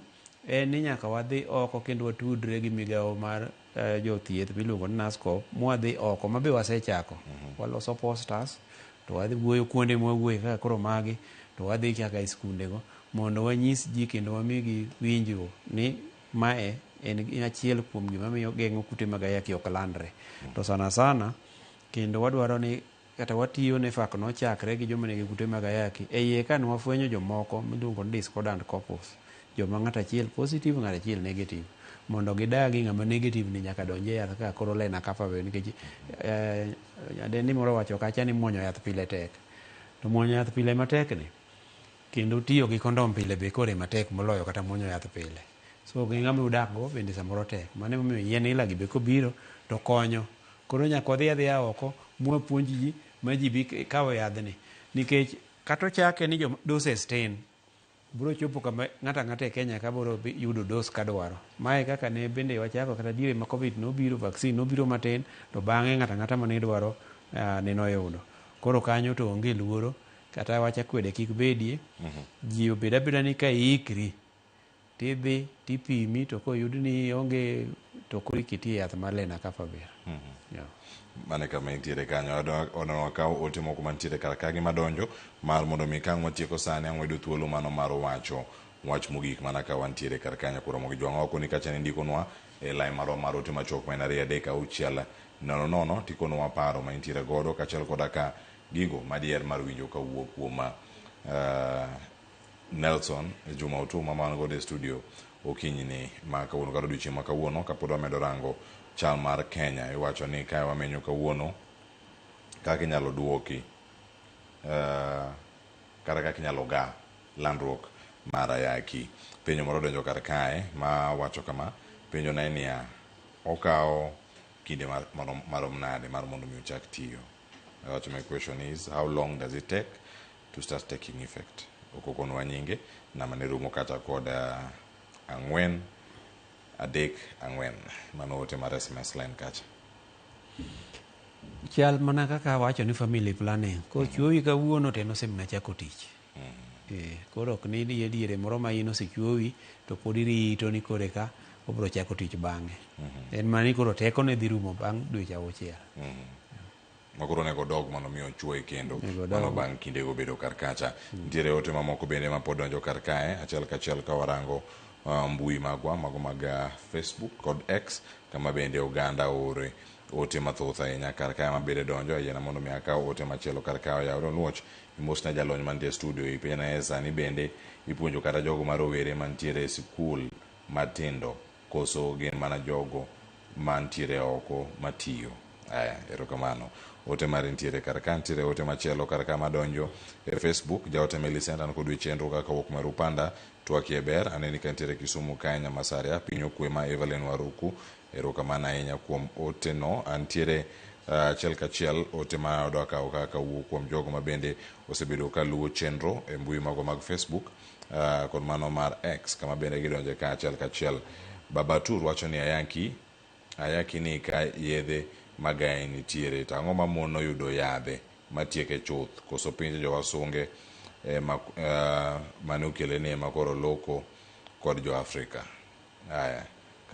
en ni nyaka wadhi oko kendo watudre gi migawo mar jothieth miluongo ni NASCOP mwadhi oko mabe wasechako. Waloso posters to wadhi wuoyo kuonde mwawuoye kaka koro magi to wadhi kaka e skundego mondo wanyis ji kendo wamigi winjruok ni mae en achiel kuom gima miyo geng'o kute mag ayaki ok landre. To sana sana kendo wadwaro ni kata watiyo NEPHAK nochakre gi joma nigi kute mag ayaki. E iye ka ne wafwenyo jomoko miluongo ni discordant couples. Joma ng'ato achiel positive ng'ato achiel negative. Mondo gidagi ng'ama negative ni nyaka donj e yath kaka koro lenacapavir nikech nyadendi moro owacho kacha ni muonyo yath pile tek. To muonyo yath pile matek ni kendo tiyo gi kondom pile be koro ema tek moloyo kata muonyo yath pile. So gi ng'ama udak go bende samoro tek. Mano emomiyo yien ila gi be kobiro to konyo. Koro nyaka wadhi adhiya oko mwapuonj ji ma ji bi kawo yadhni. Nikech kata ochake ni joma doses tin, biro chopo kama ng'ato ang'ata e Kenya ka biro yudo dose kadwaro. Mae kaka ne bende wachako kata diere ma Covid nobiro, vaccine nobiro matin, to bang'e ng'ato ang'ata mane dwaro nenoyudo. Koro kanyo to onge luoro, kata wach akwede kik bedie. Ji obed abeda ni ka iikri, tidhi tipimi to koyud ni ionge to koro iketi e yath mar lenacapavir. Yeah. Mano e kama intiere kanyo. Odwa wakaw ote moko mantiere kar ka gi madonjo mar mondo mi ka ang' watieko sani ang' wayudo thuolo mano mar wacho wach mogik mana ka wantiere kar kanyo koro Ramogi Jwang' oko ni kacha nindikonwa e line marwa mar ote machuok ma en 2 3 6 0 0 tikonwa paro ma intiere godo kaachiel koda ka gigo madier mar winjo kawuok kuom Nelson Juma Otuoma man godo e studio okinyi ni ma kawuono kata odiochieng' ma kawuono kapod wamedo rango chal mar Kenya. Iwacho ni kae wamenyo kawuono kaka inyalo duoki kata kaka inyalo ga landruok mar ayaki. Penjo moro donjo kar kae ma wacho kama, penjo na en niya, okawo kinde marom nade mar mondo mi ochak tiyo? Wacho my question is, how long does it take to start taking effect? Ok okonwa nyinge, namba ne rumo kata kod 4 3 4. Mano ote mar SMS line kacha. Chal mana kaka awacho ni family planning. Kochuowi kawuono to en osemana chako tich. Koro ok ni diere moro ma in osechuowi to pod irito ni koro eka obiro chako tich bang'e. En mana ni koro tekone dhi rumo bang' dweche 6. Ma koro onego dog mondo mi ochuoye kendo mano bang' kindego bedo kar kacha. Nitiere ote mamoko bende ma pod donjo kar kae achiel kachiel ka warango mbui magwa mago mag Facebook kod X kama bende oganda ore ote mathoth ahinya kar kae ma bende donjo ayiena mondo mi akaw ote machielo kar kae oyawre Oluoch imosna jalony mantie e studio ipenja sani bende ipuonjo kata jogo ma rowere mantiere e sikul matindo koso gin mana jogo mantiere oko matiyo. Aya, erokamano. Ote mari nitiere kar ka, nitiere ote machielo kar ka madonjo e Facebook. Jaote Millicent an kod chenro kaka wuok Meru Panda twakie ber. Aneni ka nitiere Kisumu kae Nyamasaria, piny okwe ma Evelyn Waruku. Erokamano ahinya kuom ote no. Antiere achiel kachiel ote ma adwa kawo kaka wuok kuom jogo ma bende osebedo ka luwo chenro e mbui magwa mag Facebook kod mano mar X kama bende gidonje ka achiel kachiel. Baba Tur wacho ni ayaki ni ka yedhe magayi nitiere to ang'o mamono yudo yadhe matieke chuth koso pinje jowasunge mane okele ni ema koro loko kod jo Afrika. Aya,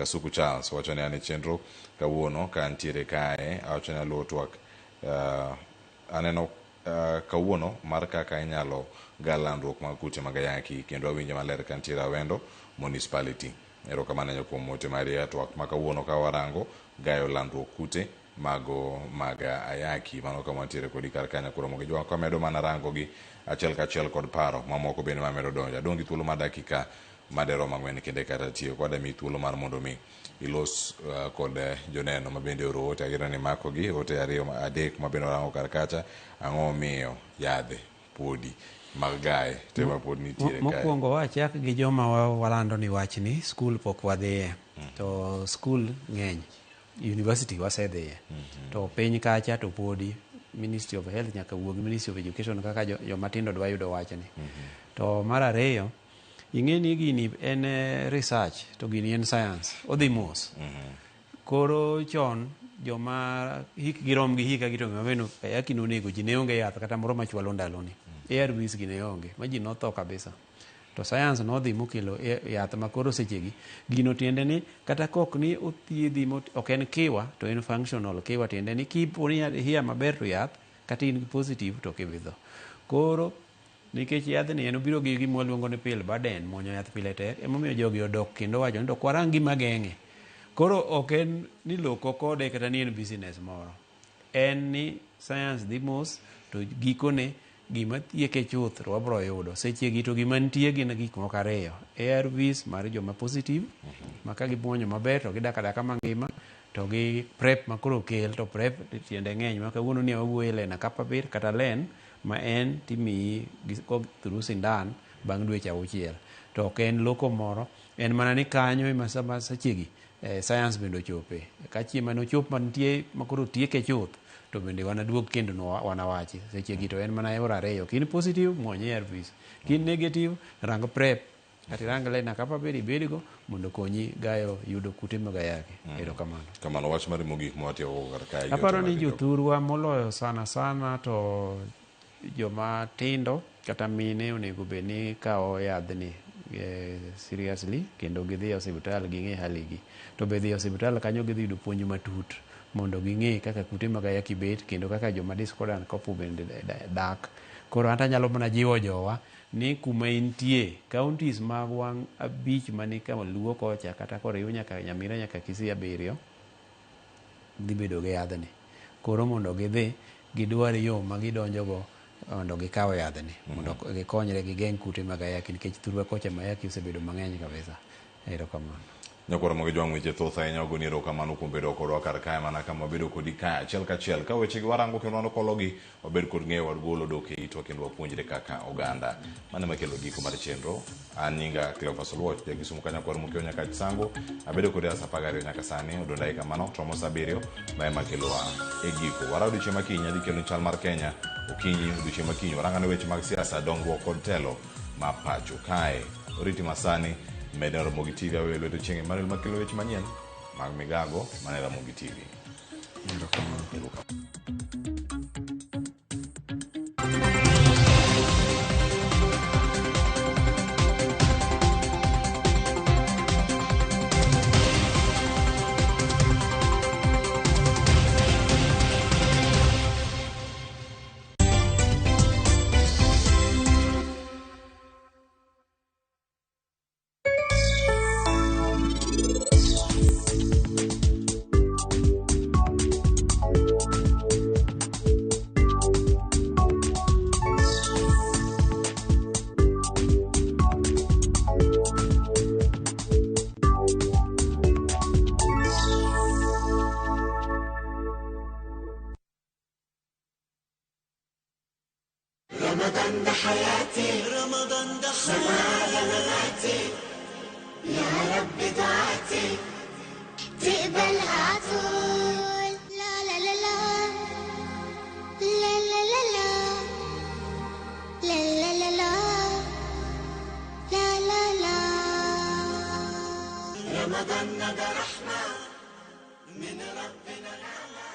Kasuku Charles wacho ni an e chenro kawuono ka antiere kae awacho ni aluwo twak aneno kawuono mar kaka inyalo gal landruok mag kute mag ayaki kendo awinjo maler ka ntiere Awendo Municipality. Erokamano ahinya kuom ote mari e twak ma kawuono ka warango gayo landruok kute mago mag ayaki. Mano kama wantiere kodi kar kanyo koro mondo jwa kamedo mana rango gi achiel kachiel kod paro mamoko bende mamedo donjo. Adong' gi thuolo mar dakika maderom 4 kende kata tiyo koda mi thuolo mar mondo mi ilos kod joneno mabende oro ote. Ageno ni mako gi ote 2 3 mabende orango kar kacha. Ang'o miyo yadhe podi mag gaye te ma pod nitiere kae? Mokwongo wachak gi joma walando ni wachni skul pok wadhiye. To skul ng'eny, university wasedhiye. To piny kacha to podi Ministry of Health nyaka wuog Ministry of Education kaka joma tindo dwa yudo wachni. To mar ariyo, ing'e ni gini en research to gini en science, odhi mos. Koro chon joma hikgi rom gi hika gi to mabeno ayaki nonego ji ne onge yath kata moro machwalo ndaloni. ARVs gi ne onge, ma ji notho kabisa. To science nodhi mokelo yath ma koro sechegi gino tiende ni kata kok ni othiedhi ok en kiwa to en functional kiwa, tiende ni kipo ni hiya maber to yath kata in gi positive to ok ibi tho. Koro nikech yadhni en obiro gi gima waluongo ni pill burden, muonyo yath pile tek, emomiyo jogi odok kendo wacho ni to ok warang gima geng'e. Koro ok en ni loko kode kata ni en business moro. En ni science dhi mos to gikone gima thieke chuth to wabro yudo. Sechegi to gima nitie gin gik moko 2. ARVs mar joma positive, ma ka gimuonyo maber to gidak adaka mangima, to gi PrEP ma koro okel, to PrEP tiende ng'eny ma kawuono ni wawuoye lenacapavir kata len ma en timiyi through sindan bang' dweche 6. To ok en loko moro, en mana ni kanyo ema sama sechegi science bende ochope. Ka chieng' mane ochop mantie ma koro tieke chuth, to bende wanaduog kendo wanawachi. Sechegi to en mana yor 2. Kin positive, muony ARVs. Kin negative, rang PrEP. Kata irang lenacapavir ibedgo mondo okonyi gayo yudo kute mag ayaki. Erokamano. Kamano wach mar mogik mwatiyogo kar kae. Aparo ni jothurwa moloyo sana sana to joma tindo kata mine onego bed ni kawo yadhni seriously kendo gidhi e osiptal ging'e haligi. To be dhi e osiptal kanyo gidhi yudo puonj matut mondo ging'e kaka kute mag ayaki bet kendo kaka joma discordant couple bende dak. Koro an anyalo mana jiwo jowa ni kuma intie counties magwa 5 mani ka Luo kocha kata koriw nyaka Nyamira nyaka Kisii 7 dhi bedo gi yadhni. Koro mondo gidhi gidwar yo ma gidonjogo mondo gikaw yadhni mondo gikonyre gigeng' kute mag ayaki nikech thurwa kocha ma ayaki osebedo mang'eny kabisa. Erokamano. Nyakwar Ramogi Jwang' weche thoth ahinya ogoni erokamano kuom bedo kodwa kar kae mana kama wabedo kodi kae achiel kachiel ka wechegi warango kendo wanokologi wabed kod ng'eyo wagolo dok e itwa kendo wapuonjre kaka oganda. Mano ema kelo giko mar chenro. An nyinga Cleophas Oluoch, ja Kisumu ka nyakwar Mokeo Nyakach Sango. Abedo kodi sa 12 nyaka sani, odong' dakika manok to romo sa 7 ma ema kelowa e giko. Wara odiochieng' ma kiny adhi kelo chal mar Kenya okinyi odiochieng' ma kiny warangane weche mag siasa, dongruok kod telo ma pacho kae. Oriti masani mede Ramogi TV aweyo lwedo chieng' Emmanuel makelo weche manyien mag migago mane Ramogi TV. Erokamano. رمضان ده حياتي، رمضان ده حياتي، مماتي، يا رب دعاتي تقبلها عطول. لا لا لا لا لا لا لا لا لا لا لا لا لا لا. رمضان ده رحمة من ربنا الأعلى.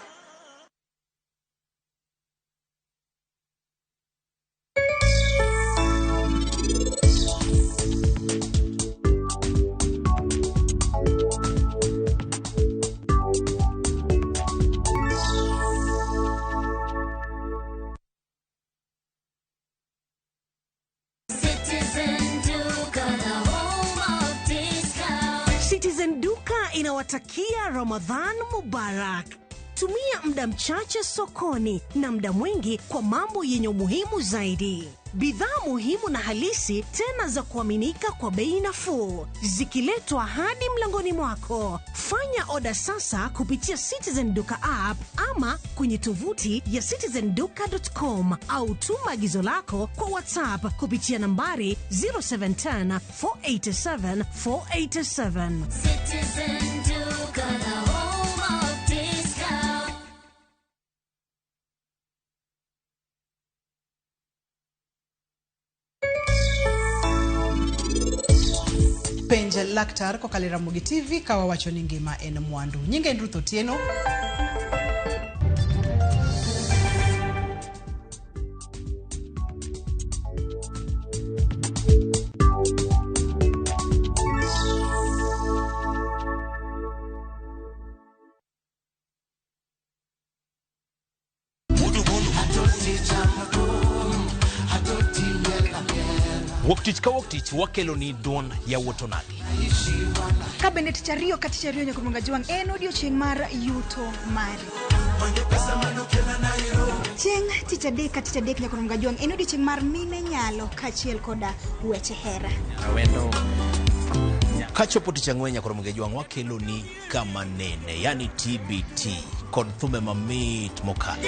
inawatakia Ramadhan Mubarak. Tumia muda mchache sokoni na muda mwingi kwa mambo yenye umuhimu zaidi. Bidhaa muhimu na halisi tena za kuaminika kwa bei nafuu, zikiletwa hadi mlangoni mwako. Fanya oda sasa kupitia Citizen Duka app ama kwenye tovuti ya citizenduka.com au tuma agizo lako kwa WhatsApp kupitia nambari 0710 487 487. Citizen Duka, the home of discount. Penj laktar kokalo e Ramogi TV ka wawacho ni ngima en mwandu. Nyinga en Ruth Otieno. Wuok tich ka wuok tich wakelo ni duond yawuot onagi. Ka bende tich ariyo ka tich ariyo nyaka Munga Jwang' en odiochieng' mar yuto mari. Chieng' tich adek ka tich adek nyaka Munga Jwang' en odiochieng' mar mine nyalo kaachiel koda weche hera. Kachopo tich ang'wen nyaka Ramogi Jwang' wakelo ni kama nene, yani TBT kod thumbe mamit mokalo.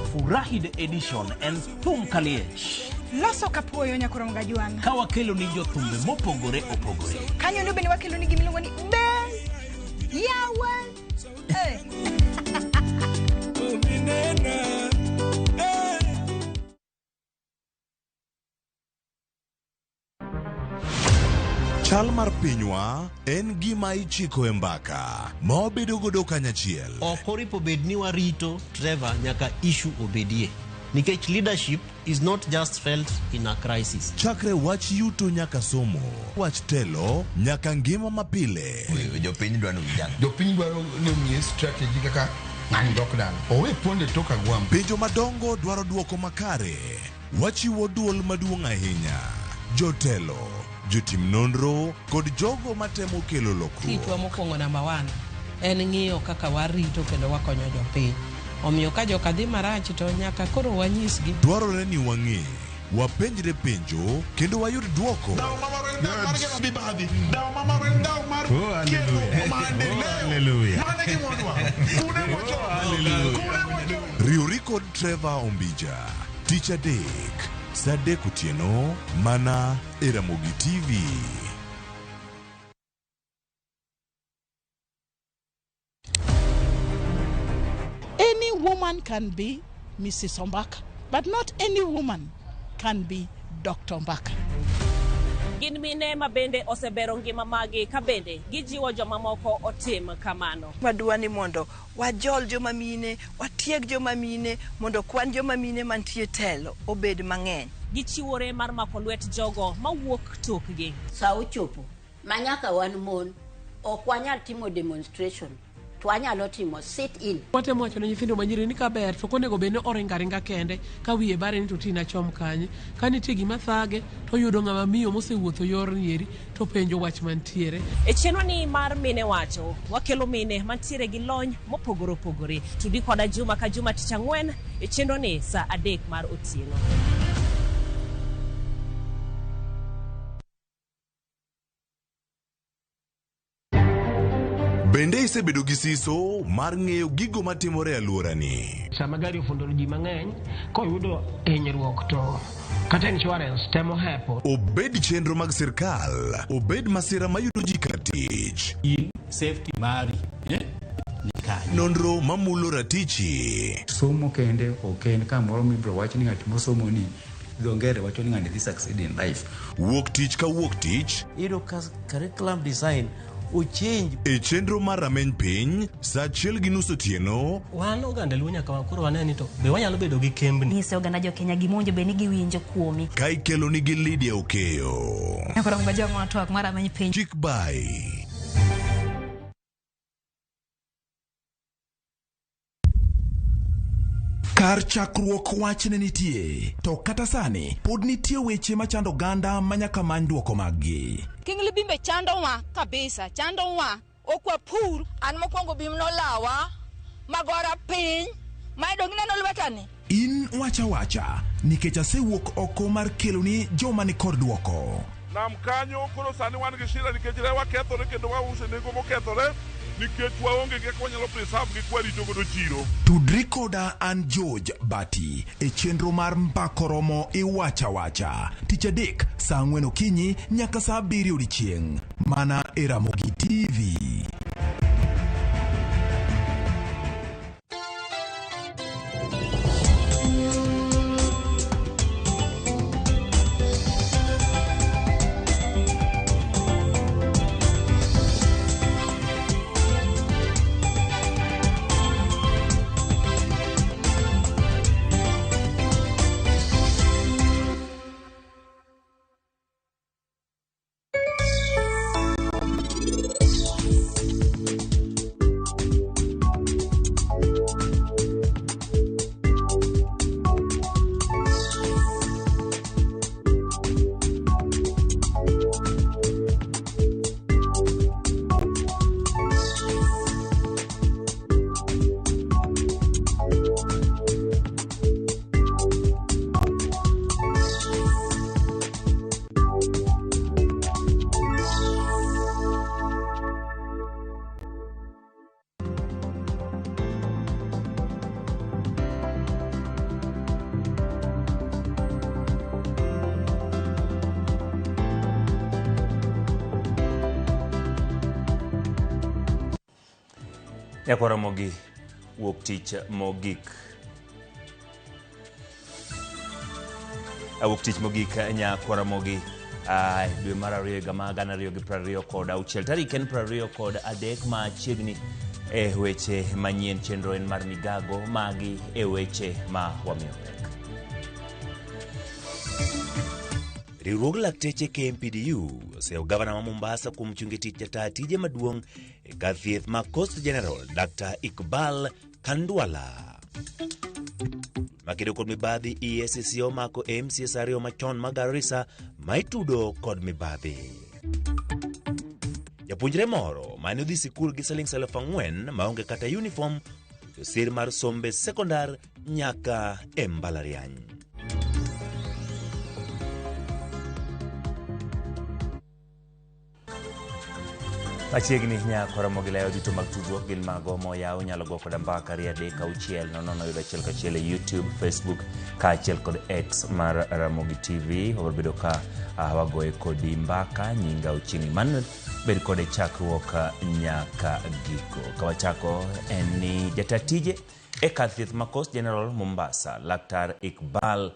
Furahi the edition en thum kaliech. Loso kapuoyo nyaka Munga Jwang'. Ka wakelo ni jothumbe mopogore opogore. Kanyo ndo bende wakelo ni gimiluongo ni be yawa. Eh. Chal mar pinywa en gima ichiko e mbaka ma wabedo godo kanyachiel. Ok oripo bed ni warito Trevor nyaka issue obedie. Nikech leadership is not just felt in a crisis. Chakre wach yuto nyaka somo, wach telo nyaka ngima mapile. Jopiny dwaro ni jopiny dwaro ni omiye strategy kaka ng'ani dok dala. Owe ponde tok agwambo. Penjo madongo dwaro duoko makare. Wachiwo duol maduong' ahinya. Jotelo, jotim nonro kod jogo matemo kelo lokruok. Tichwa mokwongo namba 1 en ng'iyo kaka warito kendo wakonyo jopiny. Omiyo ka joka dhi marach to nyaka koro wanyisgi. Dwarore ni wang'e, wapenjre penjo kendo wayud duoko. Riwri kod Trevor Ombija tich adek saa adek otieno mana e Ramogi TV. Any woman can be Mrs. Ombaka, but not any woman can be Dr. Ombaka. Gin mine ma bende osebero ngima magi ka bende gijiwo jomamoko otim kamano. Wadwa ni mondo wajol joma mine, watieg joma mine, mondo kwan joma mine mantie telo obed mang'eny. Gichiwore mar mako lwet jogo mawuok tokgi. Sa ochopo ma nyaka wan mon ok wanyal timo demonstration to wanyalo timo sit in. Watemo wacho ne nyithindo manyiri ni kaber to ok onego bed ni oringo aringa kende ka wiye bare ni to tina chom kanye. Ka nitie gima thage to oyudo ng'ama miyo mosewuotho yorni eri to penjo wach mantiere. E chenro ni mar Mine Wacho, wakelo mine mantiere gi lony mopogore opogore. Tudi koda juma ka juma tich ang'wen e chenro ni saa 3 mar otieno. Bende isebedo gi siso mar ng'eyo gigo matimore e alworani? Sama gari ofundo ji mang'eny, koyudo hinyruok to kata insurance temo hepo. Obed chenro mag sirkal, obed masira mayudo ji kar tich. In safety mari Nonro mamulo ratichi. Somo kende ok en kamoro mibiro wach ni ng'at mosomo ni dho ngere wacho ni ng'ani dhi succeed in life. Wuok tich ka wuok tich. Iyudo ka curriculum design ochange. E chenro mar rameny piny saa 1:30 otieno. Wan oganda Luo nyaka koro wane ni to be wanyalo bedo gi kembni. Nyise oganda jo Kenya gima owinjo bed ni giwinjo kuomi. Ka ikelo nigi Lydia Okeyo. Nyakoro ngoma twak mar rameny piny. Chik bai. Kar chakruok wach ne nitie, to kata sani pod nitie weche machando oganda ma nyaka many dwoko maggi. Kingli bimbe chandowa kabisa, chandowa. Ok wapur. An mokwongo bim nolawa, magora piny, ma dong ineno lwetani. In wacha wacha, nikech asewuok oko mar keloni joma ni kod dwoko. Nam kanyo koro sani wan gi shida nikech rewa kethore kendo wauso e nengo mokethore nikech waonge gi kaka wanyalo preserve gi kwarito godo chiro. Tudri koda an George Bati e chenro mar Mbako Romo Iwacha Wacha tich adek saa ang'wen okinyi nyaka saa abiriyo odiechieng' mana e Ramogi TV. Nyaka Ramogi wuok tich mogik. Wuok tich mogik nyaka Ramogi dwe mar ariyo higa mar 2026 tarik en 23 machiegni e weche manyien chenro en mar migago magi e weche ma wamiyo pek. Riwruog lakteche KMPDU oseyo gavana ma Mombasa kuom chungo e tich jataa tije maduong' e kar thieth ma Coast General Dr. Iqbal Kandwala. Makedo kod mibadhi EACC omako MCAs ariyo machon ma Garissa ma itudo kod mibadhi. Japuonjre moro mane odhi sikul gi siling 4,000 maonge kata uniform osir mar sombe sekondar nyaka e mbalariany. Machiegni nyaka Ramogi leyo duto mag tudruok gin mago moyaw nyalo go koda mbaka 2 3 6 0 0 yudo achiel kachiel e YouTube, Facebook kaachiel kod X mar Ramogi TV. Wabiro bedo ka wagoye kodi mbaka. Nyinga Ochieng' Emmanuel, bed kode chakruok nyaka giko. Ka wachako en ni jata tije e kar thieth ma Coast General Mombasa, Laktar Iqbal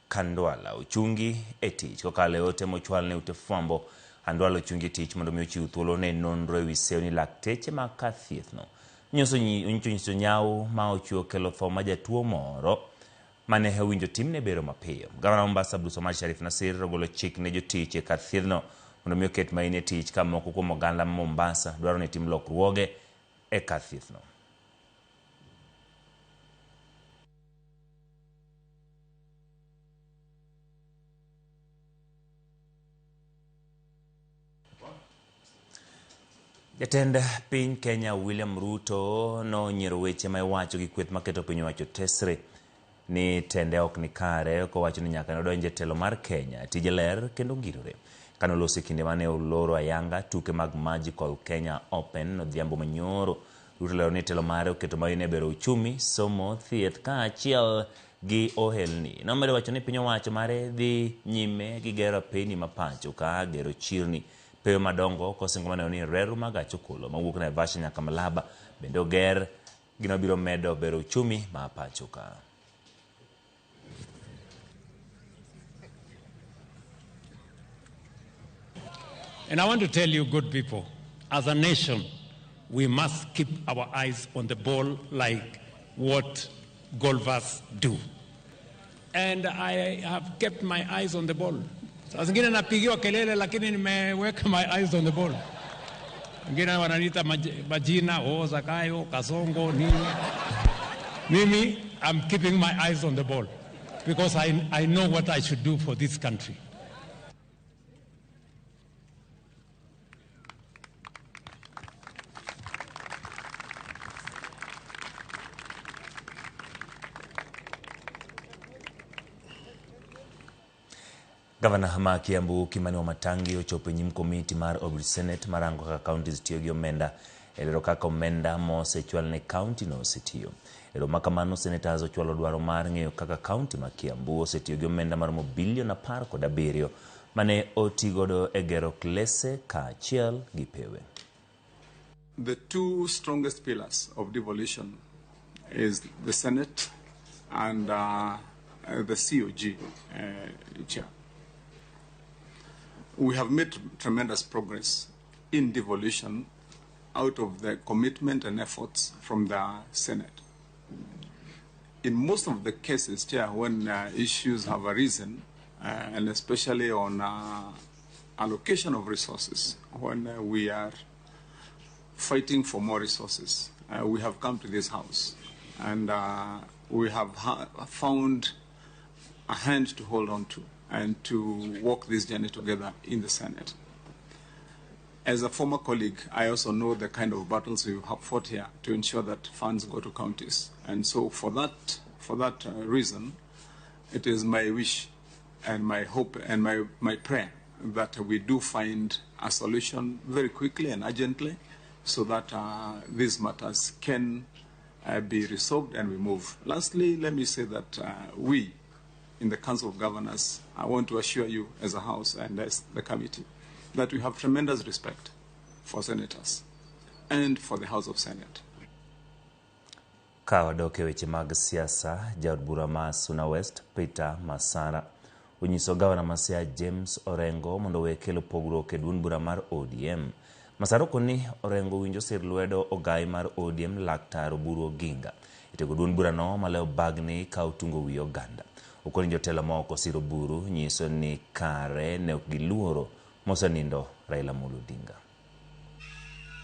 Kandwala ochungi e tich kokalo e ote mochwal ne ute fwambo. Kandwala ochungi e tich mondo mi ochiw thuolo ne nonro ewi seyo ni lakteche mag kar thieth no nyiso nyawo ma ochiwo kelo tho ma jatuo moro mane owinjo timne bero mapiyo. Gavana Mombasa Abdulswamad Sharif Nassir ogolo chik ne jotich e kar thiethno mondo mi oket maino e tich ka moko kuom oganda ma Mombasa dwaro ni tim lokruoge e kar thiethno. Jatend piny Kenya William Ruto nonyiero weche ma iwacho gi kweth maketo piny owacho tesre ni tende ok ni kare kowacho ni nyaka nodonj e telo mar Kenya tije ler kendo ngirore. Kane oloso e kinde mane oloro ayanga tuke mag Magical Kenya Open odhiambo manyoro, Ruto lero ni telo mare oketo maino e bero uchumi, somo, thieth kaachiel gi ohelni. Nomedo wacho ni piny owacho mare dhi nyime gi gero apeyni ma pacho ka, gero chirni, pewe madongo kosingo maneno ni reru mag gach okolo mawuok Naivasha nyaka Malaba bende oger gino biro medo bero uchumi ma pacho ka. And I want to tell you, good people, as a nation, we must keep our eyes on the ball like what golfers do. And I have kept my eyes on the ball. Saa zingine napigiwa kelele lakini nimeweka my eyes on the ball. Wengine wananiita majina, oh, Zakayo, Kasongo, nini. Mimi, I'm keeping my eyes on the ball because I know what I should do for this country. Gavana ma Kiambu Kimani Wamatangi ochopo e nyim komiti mar od Senate marango kaka counties tiyo gi omenda e lero kaka omenda mosechwal ne county no osetiyo. E romo ma kamano, senators ochwalo dwaro mar ng'eyo kaka county ma Kiambu osetiyo gi omenda maromo bilion 17 mane otigodo e gero klese kaachiel gi pewe. The two strongest pillars of devolution is the Senate and the COG chair. We have made tremendous progress in devolution out of the commitment and efforts from the Senate. In most of the cases, Chair, when issues have arisen, and especially on allocation of resources, when we are fighting for more resources, we have come to this house and we have found a hand to hold on to and to walk this journey together in the Senate. As a former colleague, I also know the kind of battles we have fought here to ensure that funds go to counties. And so for that reason, it is my wish and my hope and my prayer that we do find a solution very quickly and urgently so that these matters can be resolved and we move. Lastly, let me say that we, in the Council of Governors, I want to assure you as a House and as the committee that we have tremendous respect for senators and for the House of Senate. Ka wadok e weche mag siasa, jaod bura ma Suna West, Peter Masara, onyiso gavana ma Siaya James Orengo mondo owe kelo pogruok e duond bura mar ODM. Masara okoni Orengo winjo sir lwedo ogai mar ODM Laktar Oburu Oginga. Itego duond burano malewo bagni ka otungo wi oganda. Okoni jotelo ma ok osiro Oburu nyiso ni kare ne ok giluoro mosenindo Raila Amolo Odinga.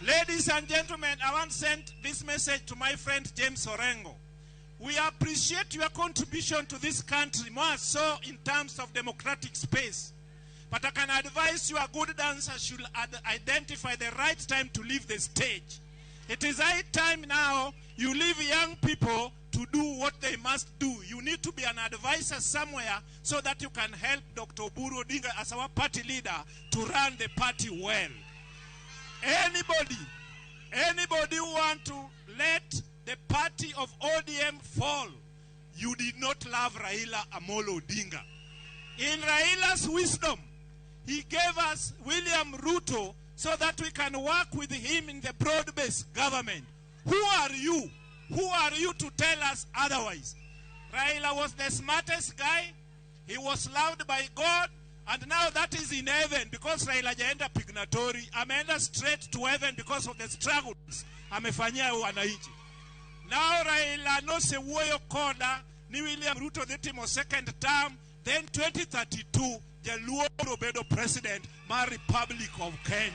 Ladies and gentlemen, I want to send this message to my friend James Orengo. We appreciate your contribution to this country, more so in terms of democratic space. But I can advise you, a good dancer should identify the right time to leave the stage. It is high time now you leave young people to do what they must do. You need to be an advisor somewhere so that you can help Dr. Oburu Odinga as our party leader to run the party well. Anybody who want to let the party of ODM fall, you did not love Raila Amolo Odinga. In Raila's wisdom, he gave us William Ruto so that we can work with him in the broad-based government. Who are you? Who are you to tell us otherwise? Raila was the smartest guy. He was loved by God. And now that is in heaven because Raila hajaenda purgatory. Ameenda straight to heaven because of the struggles amefanyia wananchi. Now Raila nosewuoyo koda ni William Ruto dhi timo second term, then 2032 Jaluo biro bedo president mar Republic of Kenya.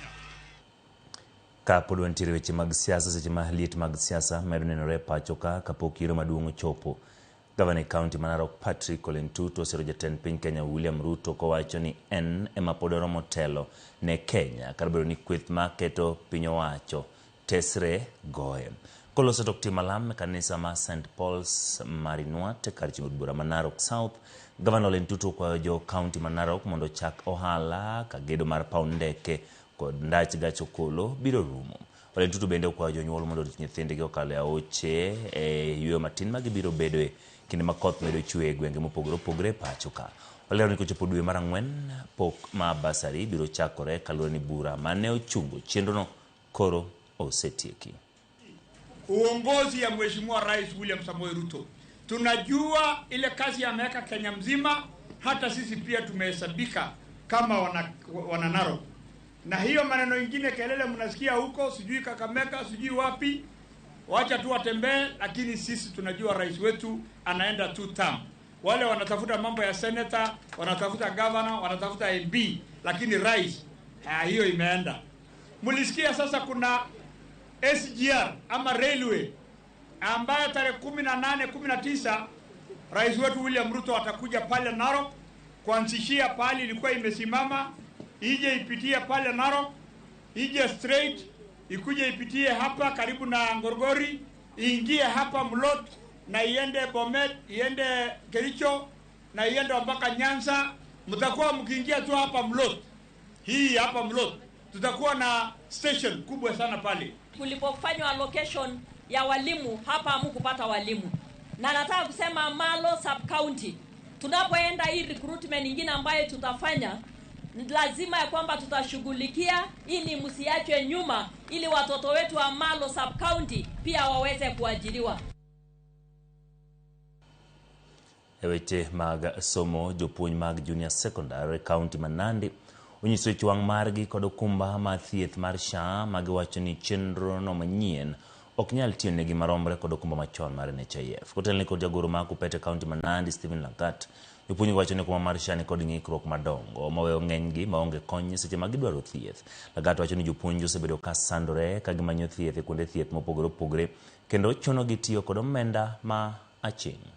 Ka pod wantiere weche mag siasa, seche ma liet mag siasa medo nenore e pacho ka kapok yiero maduong' ochopo. Gavana e kaunti ma Narok Patrick Ole Ntutu osiro jatend piny Kenya William Ruto kowacho ni en ema pod oromo telo ne Kenya kar bedo ni kweth ma keto piny owacho tesre goye. Koloso tok timo alam e kanisa ma St Paul's Marinuat kar chung' od bura ma Narok South, Gavana Ole Ntutu okwayo jo kaunti ma Narok mondo ochak ohala ka gedo mar paw ndeke kod ndach gach okolo biro rumo. Ole Ntutu bende okwayo jonyuol mondo orit nyithindgi okalo e aoche e yueyo matin ma gibiro bedoe kinde ma koth medo chwe e gwenge mopogore opogore e pacho ka. Olero ni kochopo dwe mar 4 pok ma basari biro chakore kaluwore ni bura mane ochungo chenrono koro osetieki. Uongozi ya Mheshimiwa Rais William Samoei Ruto, tunajua ile kazi ameweka Kenya mzima, hata sisi pia tumehesabika kama wana Narok. Na hiyo maneno ingine kelele mnasikia huko, sijui Kakamega, sijui wapi, wacha tu watembee, lakini sisi tunajua rais wetu anaenda 2 term. Wale wanatafuta mambo ya senator, wanatafuta governor, wanatafuta MB, lakini rais hiyo imeenda. Mlisikia sasa kuna SGR ama railway ambayo tarehe 18, 19 Rais wetu William Ruto atakuja pale Narok kuanzishia pale ilikuwa imesimama, ije ipitie pale Narok, ije straight ikuje ipitie hapa karibu na Ngorgori, iingie hapa Mlot na iende Bomet, iende Kericho na iende mpaka Nyanza. Mtakuwa mkiingia tu hapa Mlot, hii hapa Mlot tutakuwa na station kubwa sana pale. Kulipofanywa allocation ya walimu hapa hamukupata walimu, na nataka kusema Malo sub county, tunapoenda hii recruitment nyingine ambayo tutafanya, lazima ya kwamba tutashughulikia ili msiachwe nyuma, ili watoto wetu wa Malo sub county pia waweze kuajiriwa. E weche mag somo, jopuonj mag junior secondary county ma Nandi onyiso ich wang' margi kod okumba mar thieth mar SHA magiwacho ni chenro no manyien ok nyal tiyo negi maromre kod okumba machon mar NHIF. Kotelne kod jagoro mar Kupete county ma Nandi Stephen Langat, jopuonj wacho ni okumba mar SHA nikod ng'ikruok madongo maweyo ng'enygi maonge kony seche ma gidwaro thieth. Langat wacho ni jopuonj osebedo ka sandore ka gimanyo thieth e kuonde thieth mopogore opogore kendo chunogi tiyo kod omenda ma aching'.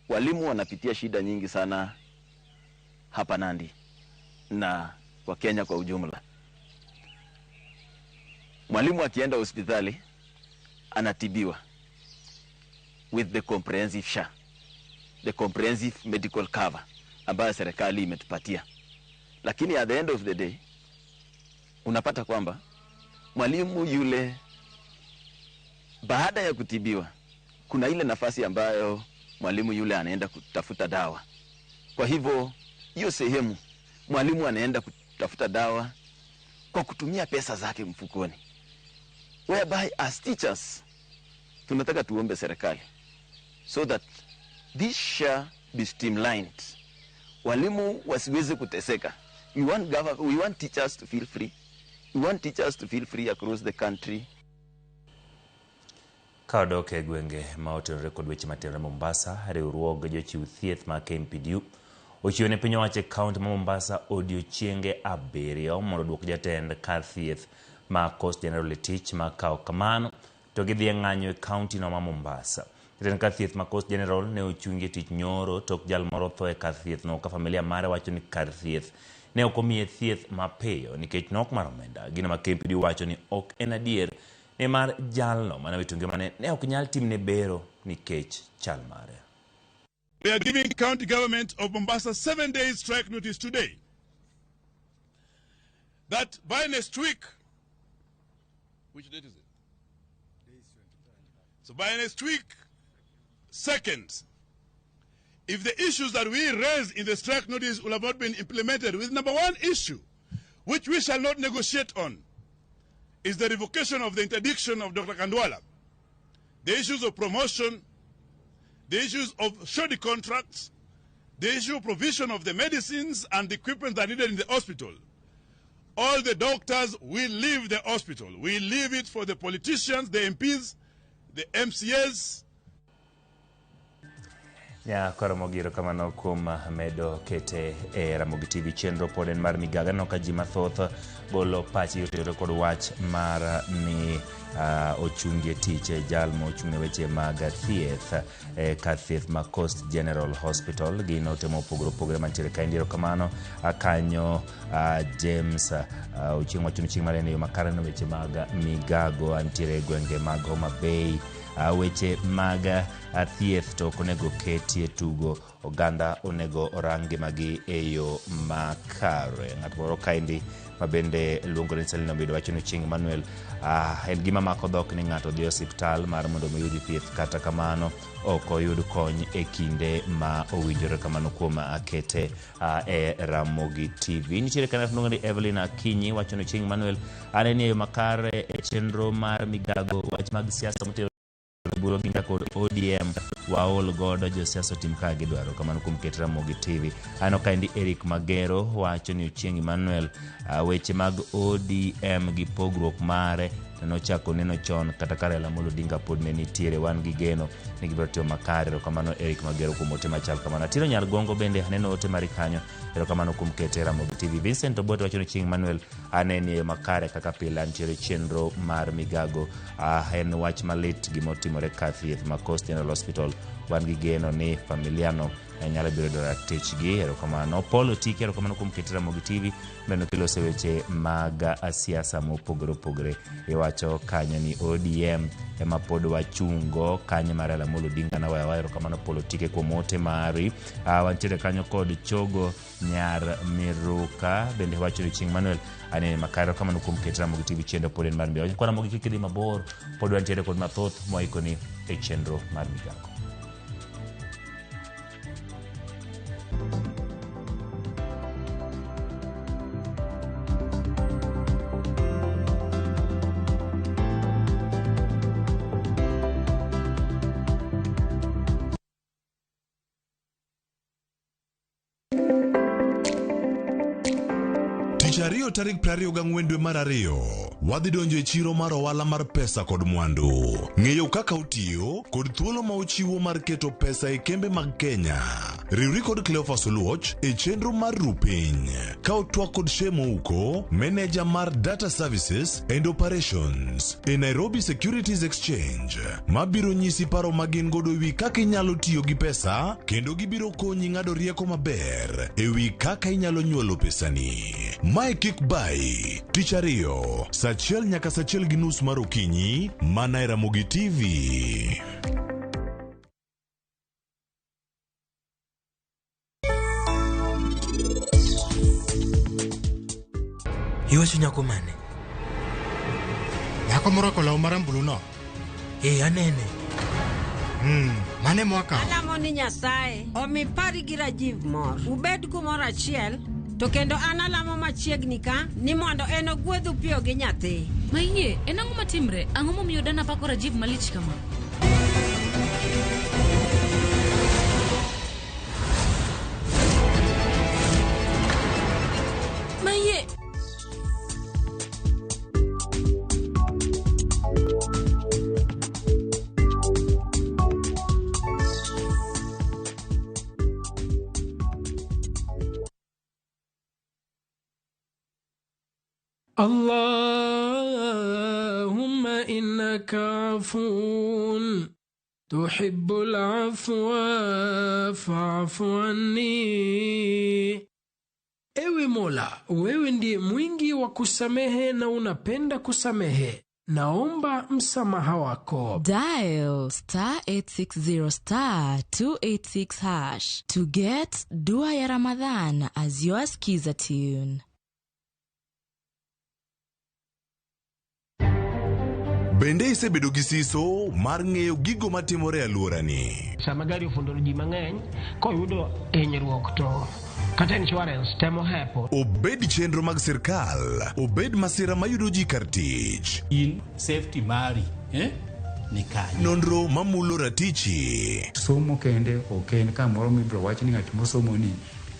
Walimu wanapitia shida nyingi sana hapa Nandi na kwa Kenya kwa ujumla. Mwalimu akienda hospitali anatibiwa with the comprehensive SHA, the comprehensive medical cover ambayo serikali imetupatia. Lakini at the end of the day unapata kwamba mwalimu yule baada ya kutibiwa kuna ile nafasi ambayo mwalimu yule anaenda kutafuta dawa. Kwa hivyo hiyo sehemu mwalimu anaenda kutafuta dawa kwa kutumia pesa zake mfukoni. Whereby as teachers tunataka tuombe serikali so that this shall be streamlined. Walimu wasiweze kuteseka. We want teachers to feel free. We want teachers to feel free across the country. Ka odok e gwenge ma otenore kod weche matimore Mombasa, riwruog jochiw thieth ma KMPDU ochiwo ne piny owacho e kaunti ma Mombasa odiochienge 7 mondo oduok jatend kar thieth ma Coast General e tich ma ka ok kamano to gidhi e ng'anyo e kaunti no ma Mombasa. Jatend kar thieth ma Coast General ne ochungi e tich nyoro tok jal moro tho e kar thieth no ka familia mare wacho ni kar thieth ne ok omiye thieth mapiyo nikech nok mar omenda. Gino ma KMPDU wacho ni ok en adier nimar jalno mane owito ngimane ne ok nyal timne bero nikech chal mare. We are giving county government of Mombasa 7 days strike notice today. That by next week, which date is it? So by next week, second, if the issues that we raised in the strike notice will have not been implemented, with number one issue, which we shall not negotiate on, is the revocation of the interdiction of Dr. Kandwala. The issues of promotion, the issues of shoddy contracts, the issue of provision of the medicines and the equipment that are needed in the hospital. All the doctors will leave the hospital. We leave it for the politicians, the MPs, the MCAs. Ya koro mogiro kamano kuom medo kete e Ramogi TV chenro pod en mar migaga no ka ji mathoth golo pachgi otenore kod wach mar ni ochungi e tich jal mochung' ne weche mag thieth e kar thieth ma Coast General Hospital gin ote mopogore opogore mantiere kaendi. Erokamano kanyo James Ochieng' wacho ni chieng' mar en e yo makare no weche mag migago antiere e gwenge mag Homa Bay. Weche mag thieth to ok onego ketie tugo, oganda onego orang ngimagi e yo makare. Ng'at moro kaendi ma bende luongore ni Selina Obedo wacho ni Ochieng' Emmanuel en gima mako dhok ni ng'ato dhi e osiptal mar mondo mi oyud thieth, kata kamano ok oyud kony e kinde ma owinjore. Kamano kuom kete e Ramogi TV. Nitiere kanyo miluongo ni Evelyn Akinyi wacho ni Ochieng' Emmanuel aneno e yo makare e chenro mar migago wach mag siasa motero buro gi kod ODM waol godo josiasa otim kaka gidwaro. Kamano kuom ket Ramogi TV. Aneno kaendi Eric Magero wacho ni Ochieng' Emmanuel weche mag ODM gi pogruok mare Nochako neno chon kata ka Raila Amolo Odinga pod ne nitiere. Wan gi geno ni gibiro timo makare. Erokamano Eric Magero kuom ote machal kamano. Atino Nyargongo bende aneno ote mari kanyo. Erokamano kuom kete Ramogi TV. Vincent Obote wacho ni chieng' Manuel aneni e yo makare kaka pile antiere chenro mar migago. En wach malit gima otimore kar thieth ma Coast General Hospital. Wan gi geno ni familiano nyalo biro yudo ratichgi. Erokamano. Paul Otike, erokamano kuom kete Ramogi TV. Meno kiloso weche mag siasa mopogore opogore. Iwacho kanyo ni ODM ema pod wachungo kanyo mar Raila Amolo Odinga na waya. Erokamano Paul Otike kuom ote mari. Wantiere kanyo kod Chogo Nyar Miruka bende wacho ni chieng' Manuel anene makare. Erokamano kuom kete Ramogi TV chenro pod en mar migago. Kwa Ramogi kik idhi mabor, pod wantiere kod mathoth mwaikoni e chenro mar migago. Tich ariyo tarik 24 dwe mar ariyo, wadhi donjo e chiro mar ohala mar pesa kod mwandu. Ng'eyo kaka otiyo kod thuolo ma ochiwo mar keto pesa e kembe mag Kenya. Riwri kod Cleophas Oluoch e chenro mar Rupiny. Ka otwak kod Shem Ouko, meneja mar Data Services and Operations e Nairobi Securities Exchange, mabiro nyisi paro ma gin godo ewi kaka inyalo tiyo gi pesa kendo gibiro konyi ng'ado rieko maber ewi kaka inyalo nyuolo pesani. Mae kik bayi, tich ariyo, saa achiel nyaka saa achiel gi nus mar okinyi, mana e Ramogi TV. Iwacho nyako mane? Nyako morwako law marambulu no. Eh, anene. Mane mwakawo. Alamo ni Nyasaye omi pari gi Rajiv mor. Ubed kumoro achiel, to kendo an alamo machiegni ka ni mondo en ogwedhu piyo gi nyathi. Mayie, en ang'o matimre? Ang'o momiyo Dana pako Rajiv malich kama? Mayie! اللهم إنك عفو تحب العفو فاعف عني. Ewe Mola, wewe ndiye mwingi wa kusamehe na unapenda kusamehe. Naomba msamaha wako. Dial star 860 star 286 hash to get Dua ya Ramadhan as your skiza tune. Bende isebedo gi siso mar ng'eyo gigo matimore e alworani? Sama gari ofundo ji mang'eny, koyudo hinyruok to kata insurance temo hepo. Obed chenro mag sirkal, obed masira mayudo ji kar tich. In safety mari, ni kanye? Nonro mamulo ratichi. Somo kende ok en kamoro mibiro wach ni ng'at mosomo ni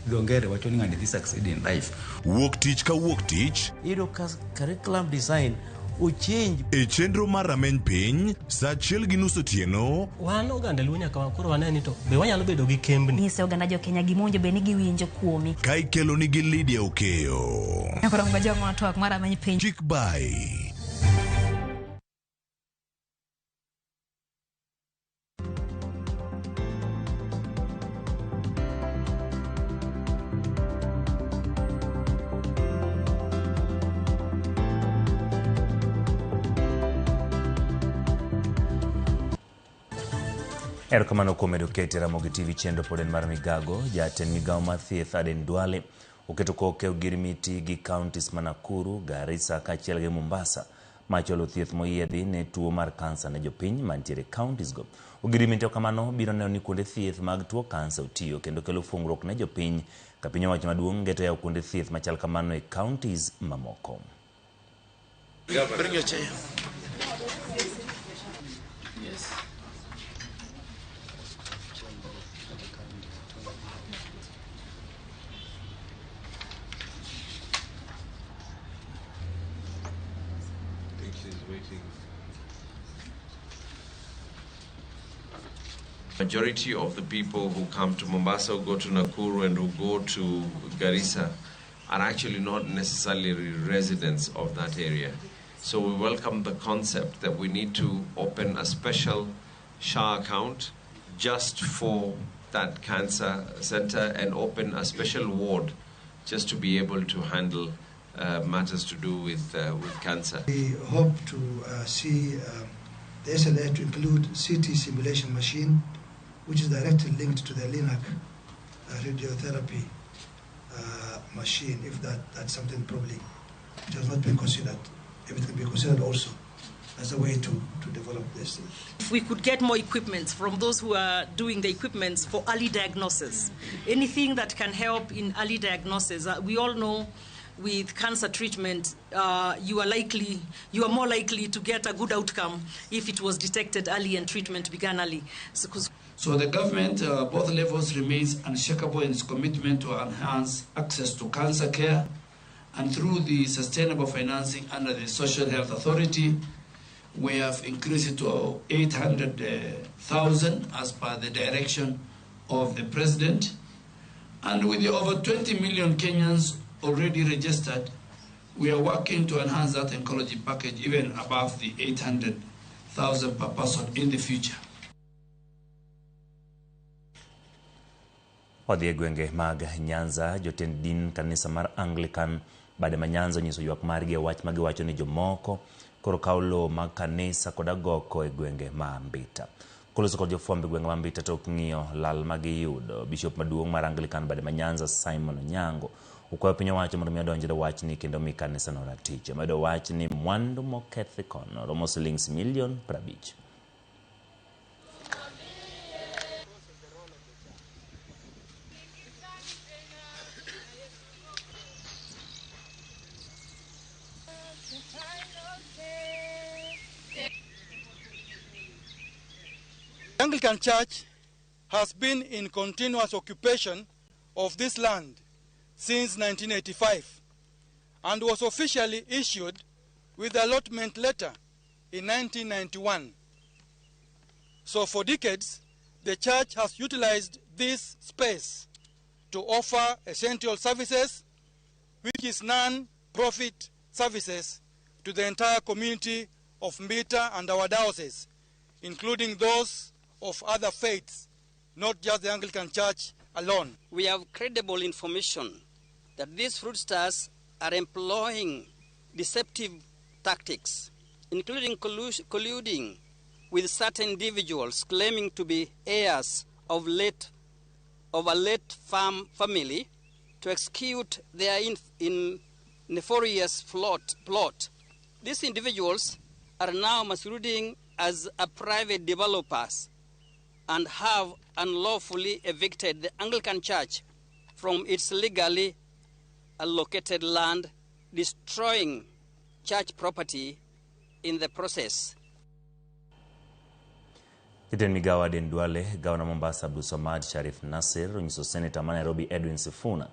dho ngere wacho ni ng'ani dhi succeed in life. Wuok tich ka wuok tich. Iyudo ka curriculum design ochange. E chenro mar rameny piny, saa 1:30 otieno. Wan oganda Luo nyaka koro wane ni to be wanyalo bedo gi kembni. Nyise oganda jo Kenya gima owinjo bed ni giwinjo kuomi. Ka ikelo nigi Lydia Okeyo. Koro mga jong'o twak mar rameny piny. Kik bayi. Erokamano kuom medo kete Ramogi TV chenro pod en mar migago. Jatend migawo mar thieth Aden Duale oketo koke ogirimiti gi counties ma Nakuru, Garissa kaachiel gi Mombasa machwalo thieth moyiedhi ne tuo mar kansa ne jopiny mantiere counties go. Ogirimiti kamano biro neno ni kuonde thieth mag tuo kansa otiyo kendo kelo fungruok ne jopiny ka piny owacho maduong' geto yawo kuonde thieth machal kamano e counties mamoko. Bring your chair. Yes. I think she's waiting. things. Majority of the people who come to Mombasa, who go to Nakuru and who go to Garissa are actually not necessarily residents of that area. So we welcome the concept that we need to open a special SHA account just for that cancer center and open a special ward just to be able to handle matters to do with cancer. We hope to see the SLA to include CT simulation machine, which is directly linked to the LINAC radiotherapy machine, if that's something probably which has not been considered, if it can be considered also as a way to develop this. If we could get more equipment from those who are doing the equipment for early diagnosis, anything that can help in early diagnosis. We all know with cancer treatment, you are more likely to get a good outcome if it was detected early and treatment began early. So the government, both levels, remains unshakable in its commitment to enhance access to cancer care, and through the sustainable financing under the Social Health Authority, we have increased it to 800,000 as per the direction of the president. And with the over 20 million Kenyans already registered, we are working to enhance that oncology package even above the 800,000 per person in the future. Wadhi e gwenge mag Nyanza, jotend din kanisa mar Anglican bade ma Nyanza onyiso ywak margi e wach ma giwacho ni jomoko koro kawo lowo mag kanisa kod agoko e gwenge ma Mbita. Koloso kod jofwambo e gwenge ma Mbita tok ng'iyo lal ma giyudo, Bishop maduong' mar Anglican bade ma Nyanza Simon Onyango okwayo piny owacho mondo mi odonjre wachni kendo mi kanisano ratich. Omedo wach ni mwandu mokethi kono romo siling milion 50. The Anglican Church has been in continuous occupation of this land since 1985 and was officially issued with the allotment letter in 1991. So for decades, the church has utilized this space to offer essential services, which is non-profit services to the entire community of Mbita and our diocese, including those of other faiths, not just the Anglican Church alone. We have credible information that these fraudsters are employing deceptive tactics, including colluding with certain individuals claiming to be heirs of a late farm family to execute their nefarious plot. These individuals are now masquerading as a private developers and have unlawfully evicted the Anglican Church from its legally allocated land, destroying church property in the process. Jatend migawo Aden Duale, gavana Mombasa Abdulswamad Sharif Nassir onyiso seneta ma Nairobi Edwin Sifuna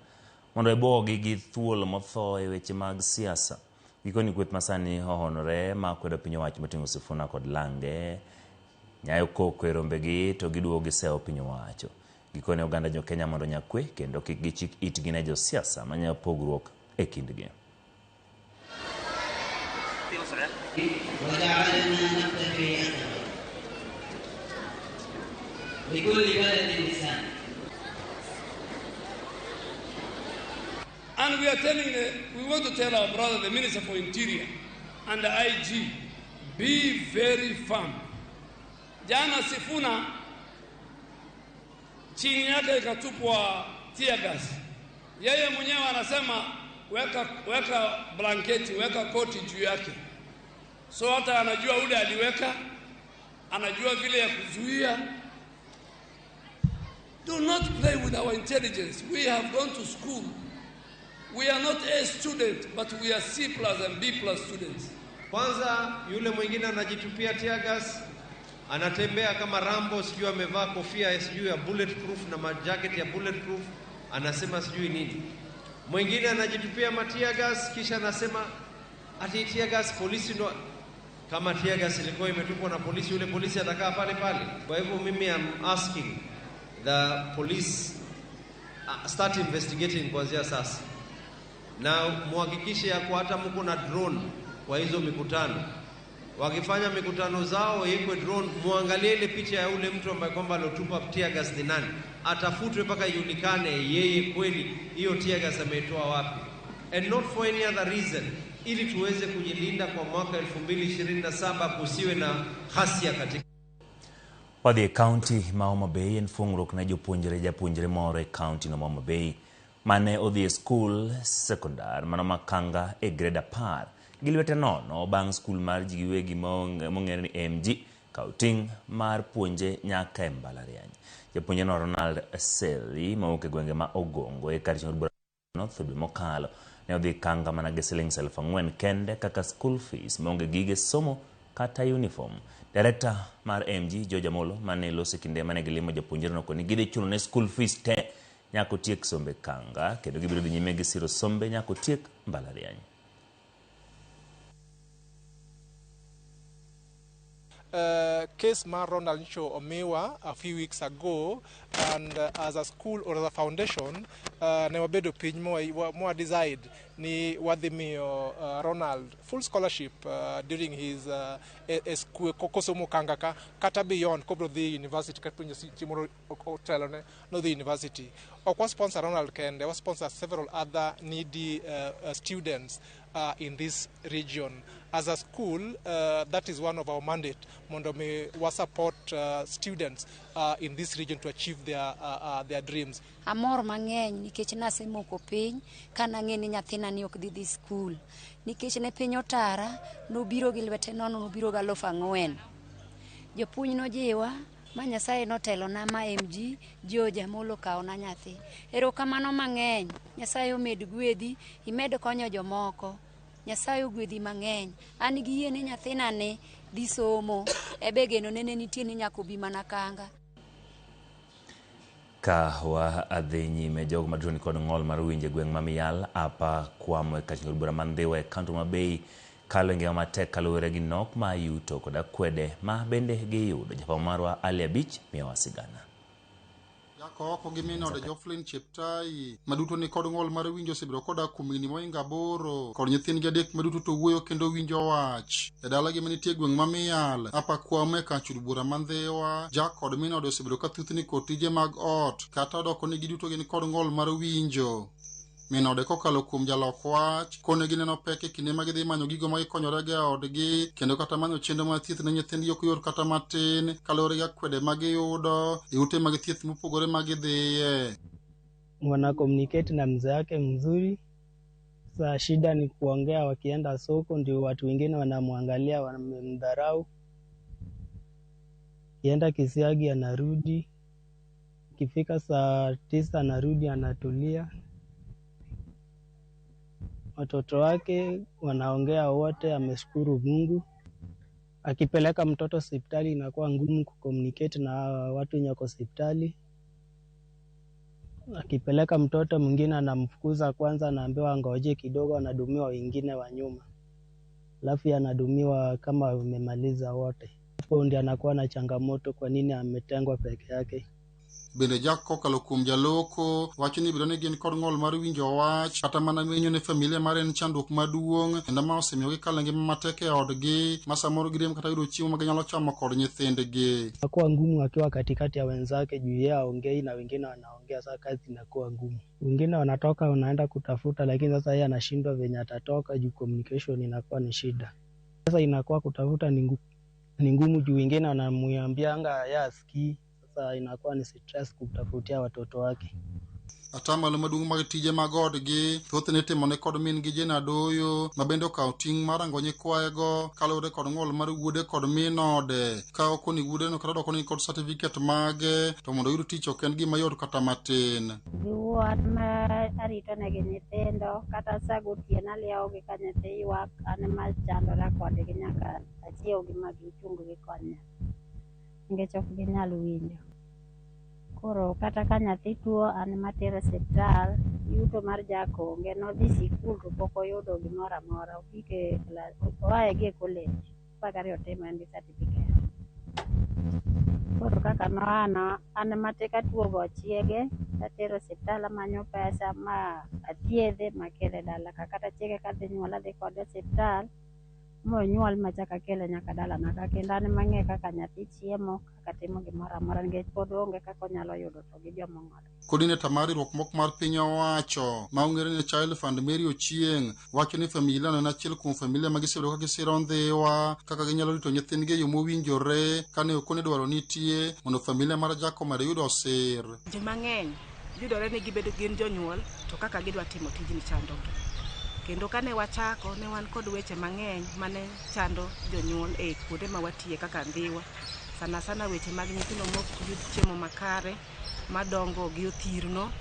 mondo ebogi gi thuol motho e weche mag siasa. Gikoni kweth masani ohonore ma kwedo piny owacho moting'o Sifuna kod Lange nyayo koko e rombegi to giduogo gisewo piny owacho. Gikone oganda jo Kenya mondo nyakwe kendo kik gichik itgi ne josiasa manyayo pogruok e kindgi. And we are telling, we want to tell our brother, the Minister for Interior and the IG, be very firm. Jana Sifuna chini yake ikatupwa tear gas. Yeye mwenyewe anasema weka blanketi, weka koti juu yake. So hata anajua ule aliweka, anajua vile ya kuzuia. Do not play with our intelligence. We have gone to school. We are not A student, but we are C plus and B plus students. Kwanza yule mwingine anajitupia tear gas, anatembea kama Rambo, sijui amevaa kofia sijui ya bulletproof na majacket ya bulletproof, anasema sijui nini. Mwingine anajitupia tear gas kisha anasema ati tear gas polisi ndo. Kama tear gas ilikuwa imetupwa na polisi, yule polisi atakaa pale pale. Kwa hivyo mimi am asking the police start investigating kuanzia sasa, na muhakikishe ya kuwa hata mko na drone kwa hizo mikutano. Wakifanya mikutano zao iwekwe drone, muangalie ile picha ya ule mtu ambaye kwamba alotupa tear gas ni nani, atafutwe mpaka ijulikane yeye kweli hiyo tear gas ameitoa wapi, and not for any other reason, ili tuweze kujilinda kwa mwaka 2027 kusiwe na ghasia katika Wadhi e kaunti ma Homa Bay en fuong'ruok ne jopuonjre japuonjre moro e kaunti no ma Homa Bay mane odhi e skul sekondar mano ma Kanga e grade 10 gi lwete nono bang' skul mar ji giwegi mong'ere ni AMG kawo ting' mar puonje nyaka e mbalariany. Japuonjre no Ronald Seli mawuok e gwenge ma Ogongo e kar od bura North dwe mokalo ne odhi Kanga mana gi siling 4,000 kende kaka school fees maonge gige somo kata uniform. Director mar AMG George Amolo mane loso kinde mane gilimo japuonjre no koni gidhi chulo ne school fees te nyaka otiek sombe Kanga kendo gibiro dhi nyime gi siro sombe nyaka otiek mbalariany. Case mar Ronald Ncho omiwa a few weeks ago, and as a school or as a foundation ne wabedo piny moa decide ni wadhi miyo Ronald full scholarship during his kosomo Kanga ka kata beyond kobro dhi university kata puonjo chieng' otelone nodhi university. Ok wa sponsor Ronald kende, wa sponsor several other needy students in this region. As a school, that is one of our mandate, mondo mi wa support students in this region to achieve their dreams. Amor mang'eny nikech nasemoko piny kanang'e ni nyathina ni ok dhi dhi skul. Nikech ne piny otara, nobiro gi lwete nono, nobiro gi 4,000. Jopuonj nojiwa ma Nyasaye notelona ma MG George Amolo kawona nyathi. Erokamano mang'eny, Nyasaye omed gwedhi, imed konyo jomoko. Nyasaye ogwedhi mang'eny. An gi yie ni nyathina ni dhi somo, ebe geno nene nitie ni nyaka obi mana Kanga. Ka wa adhi nyime jogo maduto nikod ng'ol mar winjo e gweng' ma Miyal apa Kwamo e kar od bura ma Ndhiwa e kaunti ma Bay kalo e ngima matek kaluwore gi nok mar yuto kod akwede ma bende giyudo. Jafwambo marwa Ali Abich miyowa sigana. Oko gi min ode Jocelyn Cheptai maduto ni kod ng'ol mar winjo osebedo kodak kuom higni mohingo 8 kod nyithindgi 3 maduto to wuoyo kendo winjo wach. E dalagi manitie e gweng' ma Miyal apa Kwamo e kar od bura ma Ndhiwa, Jack kod min ode osebedo ka thuthni kod tije mag ot kata odoko ni giduto gin kod ng'ol mar winjo. Min ode kokalo kuom jalok wach konegi neno pek e kinde ma gidhi manyo gigo ma gikonyorego e odgi kendo kata manyo chenro mar thieth ne nyithindgi ok yot kata matin kaluwore gi akwede ma giyudo e ute mag thieth mopogore ma gidhiye. Wana communicate na mzee wake mzuri. Sa shida ni kuongea, wakienda soko ndio watu wengine wanamwangalia, wanamdharau. Kienda Kisiagi anarudi, ikifika saa 9 anarudi anatulia. Watoto wake wanaongea wote, ameshukuru Mungu. Akipeleka mtoto hospitali inakuwa ngumu kucommunicate na watu wenye wako hospitali. Akipeleka mtoto mwingine anamfukuza kwanza, anaambiwa ngoje kidogo, anadumiwa wengine wa nyuma. Alafu anadumiwa kama wamemaliza wote. Hapo ndiye anakuwa na changamoto, kwa nini ametengwa peke yake. Bende Jack kokalo kuom jaloko wacho ni bedo ni gin kod ng'ol mar winjo wach kata mana menyo ne familia mare en chandruok maduong' kendo ma osemiyo gikalo ngima matek e odgi ma samoro girem kata yudo chiemo ma ginyalo chamo kod nyithindgi. Inakuwa ngumu akiwa katikati ya wenzake juu yeye haongei na wengine wanaongea, sasa kazi inakuwa ngumu. Wengine wanatoka wanaenda kutafuta, lakini sasa yeye anashindwa venye atatoka juu communication inakuwa ni shida. Sasa inakuwa kutafuta ni ngumu juu wengine wanamwambianga yeye asikii. Sasa inakuwa ni stress kutafutia watoto wake. Atamalo maduong' mag tije mag odgi thothne itimone kod min gi Jane Adoyo ma bende okawo ting' mar rango nyikwayego kaluwore kod ng'ol mar wuode kod min ode. Ka okoni wuodeno kata odoko ni kod certificate mage to mondo oyud tich ok en gima yot kata matin. Giwuon ma arito negi nyithindo kata sa gotieno aliewogi ka nyathi ywak an ema chandora kodgi nyaka achiewgi ma gichung gikonya nikech ok ginyal winjo. Koro kata ka nyathi tuo an ema tere osiptal, yuto mar Jack onge, nodhi sikul to pok oyudo gimoro amora, ogik e klas, oaye gi e college. 12 otimo en gi certificate. Koro kaka noano, an ema tek atuogo chiege, tatero e osiptal amanyo pesa ma athiedhe makele dala ka. Kata chiege kadhi nyuol adhi kode e osiptal monyuol machak akele nyaka dalana ka. Kendo an ema ang'e kaka nyathi chiemo, kaka timo gimoro amora nikech pod onge kaka onyalo yudo to gi jomong'ol. Coordinator mar riwruok moko mar piny owacho ma ong'ere ni Child Fund Mary Ochieng wacho ni familia no en achiel kuom familia ma gisebedo ka gisiro ndhiwa kaka ginyalo rito nyithindgi e yo mowinjore kane okone dwaro nitie mondo familia mar Jack omed yudo sir. Ji mang'eny yudore ni gibedo gin jonyuol to kaka gidwa timo tijni chandogi. Kendo kane wachako ne wan kod weche mang'eny mane chando jonyuol e kuonde ma watiye kaka Ndhiwa. Sana sana weche mag nyithindo mok yud chiemo makare, madongo gi othirno,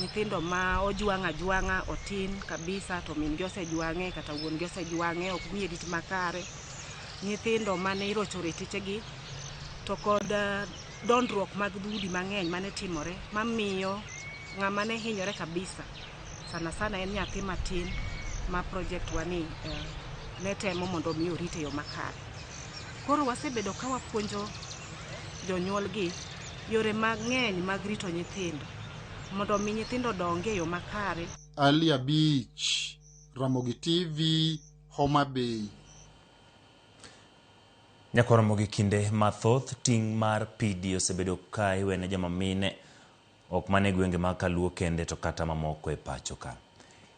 nyithindo ma ojwang' ajwang'a otin kabisa to min gi osejwang'e kata wuon gi osejwang'e ok miye rit makare, nyithindo mane irocho retichegi to kod dondruok mag dhoudi mang'eny mane timore mamiyo ng'ama ne hinyore kabisa sana sana en nyathi matin ma project wa ni ne temo mondo mi orit e yo makare. Koro wasebedo ka wapuonjo jonyuol gi yore mang'eny mag rito nyithindo mondo mi nyithindo odongi e yo makare. Ali Abich, Ramogi TV, Homa Bay. Nyakoromo gi kinde mathoth ting' mar PD osebedo ka iwene joma mine ok mana e gwenge mag Kaluo kende to kata mamoko e pacho ka.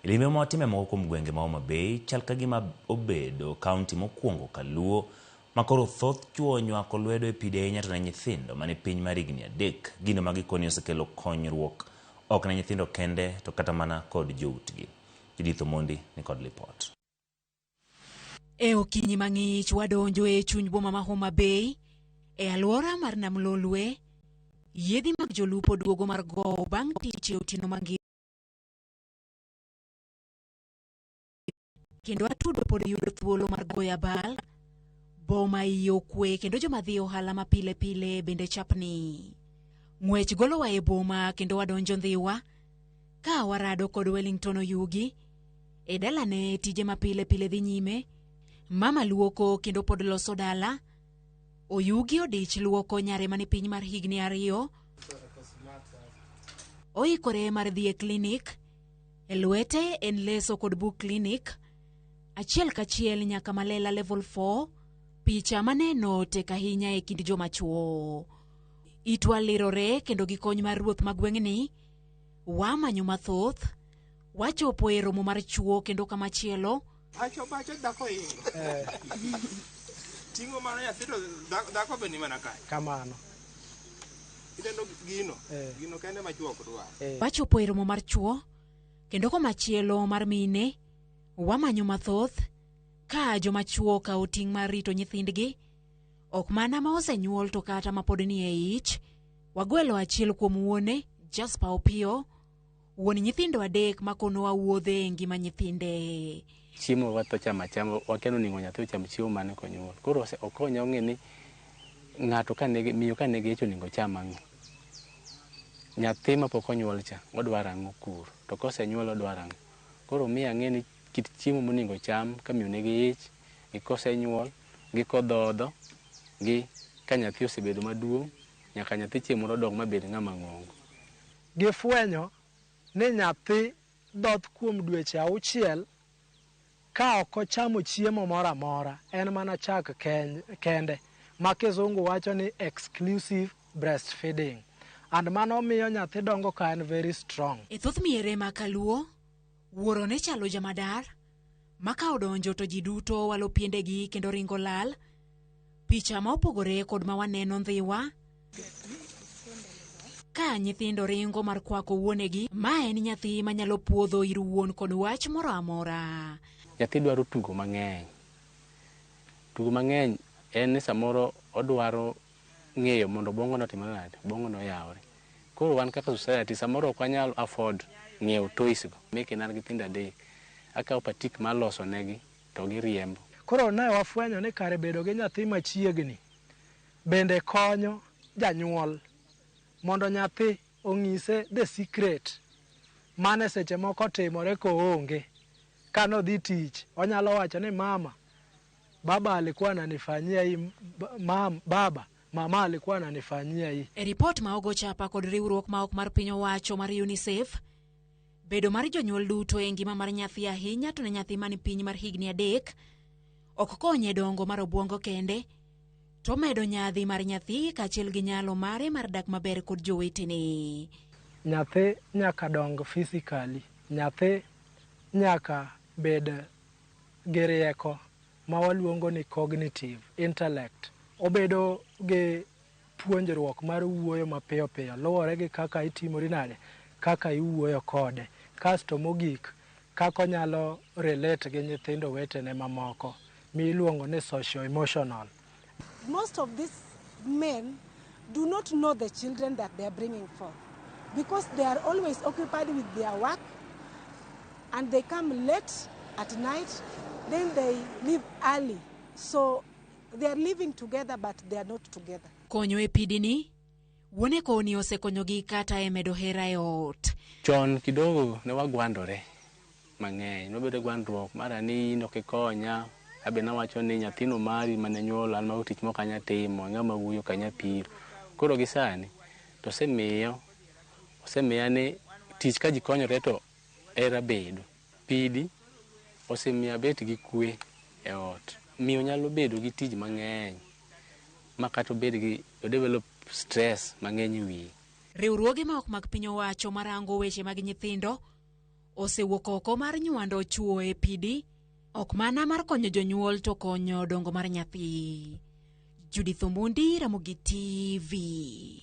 Limbe ma watime moko kuom gwenge ma Homa Bay chal ka gima obedo kaunti mokwongo Kaluo ma koro thoth chuo onywako lwedo e PD ahinya to ne nyithindo mane piny mar higni 3. Gino ma gikoni osekelo konyruok ok ne nyithindo kende to kata mana kod joutgi. Judith Omondi ni kod lipot. E okinyi mang'ich wadonjo e chuny boma ma Homa Bay e alwora mar Nam Lolwe. Yiedhi mag jolupo duogo mar gowo bang' tich e otieno mangima. Kendo atudo pod yudo thuolo mar goyo abal. Boma iye okwe kendo joma dhi ohala ma pile pile bende chapni. Ng'wech golowa e boma kendo wadonjo Ndhiwa ka warado kod Wellington Oyugi. E dalane tije ma pile pile dhi nyime. Mama luoko kendo pod loso dala. Oyugi odich luoko nyare mane piny mar higni 2. Oikore mar dhi e klinik. E lwete en leso kod buk klinik. Achiel kachiel nyaka Malela level 4. Picha maneno tek ahinya e kind joma chuo. Itwa lirore kendo gi kony mar ruoth ma gweng'ni. Wamanyo mathoth. Wachopo e romo mar chuo kendo kamachielo. Acho dhako ingo. Tingo mana nyathi to dhako be ni mana kae. Kamano. Ineno gino. Gino kende ma chuo ok dwar. Wachopo e romo mar chuo kendo komachielo mar mine. Wamanyo mathoth ka joma chuo kawo ting' mar rito nyithindgi. Ok mana ma osenyuol to kata ma pod ni e ich. Wagwelo achiel kuom wuone, Jasper Opio, wuon nyithindo 3 makonowa wuodhe e ngima nyithinde. Chiemo watho chamo achama, wakia ni onego nyathi ocham chiemo mane konyuol. Koro okonya ong'e ni ng'ato ka nigi, miyo ka nigi ich onego ocham ang'o. Nyathi mapok onyuol cha, odwaro ang'o kuro, to kosenyuol odwaro ang'o. Koro miyo ang'e ni kit chiemo monego ocham ka miyo nigi ich, gi kosenyuol, gi kodhodho, gi ka nyathi osebedo maduong', nyaka nyathi chieng' moro dong mabed ng'ama ng'ongo. Gifwenyo ni nyathi dhoth kuom dweche 6 ka ok ochamo chiemo moro amora, en mana chak kende ma kizungu wacho ni exclusive breastfeeding. And mano miyo nyathi dongo ka en very strong. E thoth miere ma Kaluo, wuoro ne chalo jamadar, ma ka odonjo to ji duto walo piendegi kendo ringo lal. Picha ma opogore kod ma waneno Ndhiwa. Ka nyithindo ringo mar kwako wuonegi, ma en nyathi manyalo puodho ir wuon kod wach moro amora. Nyathi dwaro tugo mang'eny. Tugo mang'eny en ni samoro odwaro ng'eyo mondo obwongo notimre nade, obwongo noyawre. Koro wan kaka society samoro ok wanyal afford ng'iewo toys go. Meke an gi nyithindo 3, akawo patik maloso negi to giriembo. Koro ne wafwenyo ni kare bedo gi nyathi machiegni bende konyo janyuol mondo nyathi ong'ise the secret mane seche moko timore koonge. Kanodhi tich, onyalo wacho ni mama, Baba alikuwa ananifanyia hii, baba mama alikuwa ananifanyia hii. E ripot ma ogo chapa kod riwruok ma ok mar piny owacho mar UNICEF, bedo mar jonyuol duto e ngima mar nyathi ahinya to ne nyathi man piny mar higni 3 ok konye dongo mar obwongo kende, to medo nyadhi mar nyathi kaachiel gi nyalo mare mar dak maber kod jowetene. Nyathi nyaka dong physically, nyathi nyaka bed gi rieko ma waluongo ni cognitive intellect. Obedo gi puonjruok mar wuoyo mapiyo piyo luwore gi kaka itimori nade, kaka iwuoyo kode. Kasto mogik, kaka onyalo relate gi nyithindo wetene mamoko miluongo ni socio emotional. Most of these men do not know the children that they are bringing forth because they are always occupied with their work and they come late at night, then they leave early. So they are living together but they are not together. Konyo e pidini, wuone koni osekonyogi kata e medo hera e ot. Chon kidogo ne wagwandore mang'eny, wabedo gwandruok mara ni in ok ikonya, abe nawacho ni nyathino mari mane nyuolo an mago tich mok anya timo, ng'ama wuoyo ok anya piro. Koro gi sani to osemiya ni tich ka ji konyore to hera bedo. Pidi osemiyo abet gi kwe e ot. Miyo nyalo bedo gi tich mang'eny ma kata obed gi o develop stress mang'eny e wiye. Riwruoge ma ok mag piny owacho marango weche mag nyithindo osewuok oko mar nywando chuo e pidi, ok mana mar konyo jonyuol to konyo dongo mar nyathi. Judith Omondi, Ramogi TV.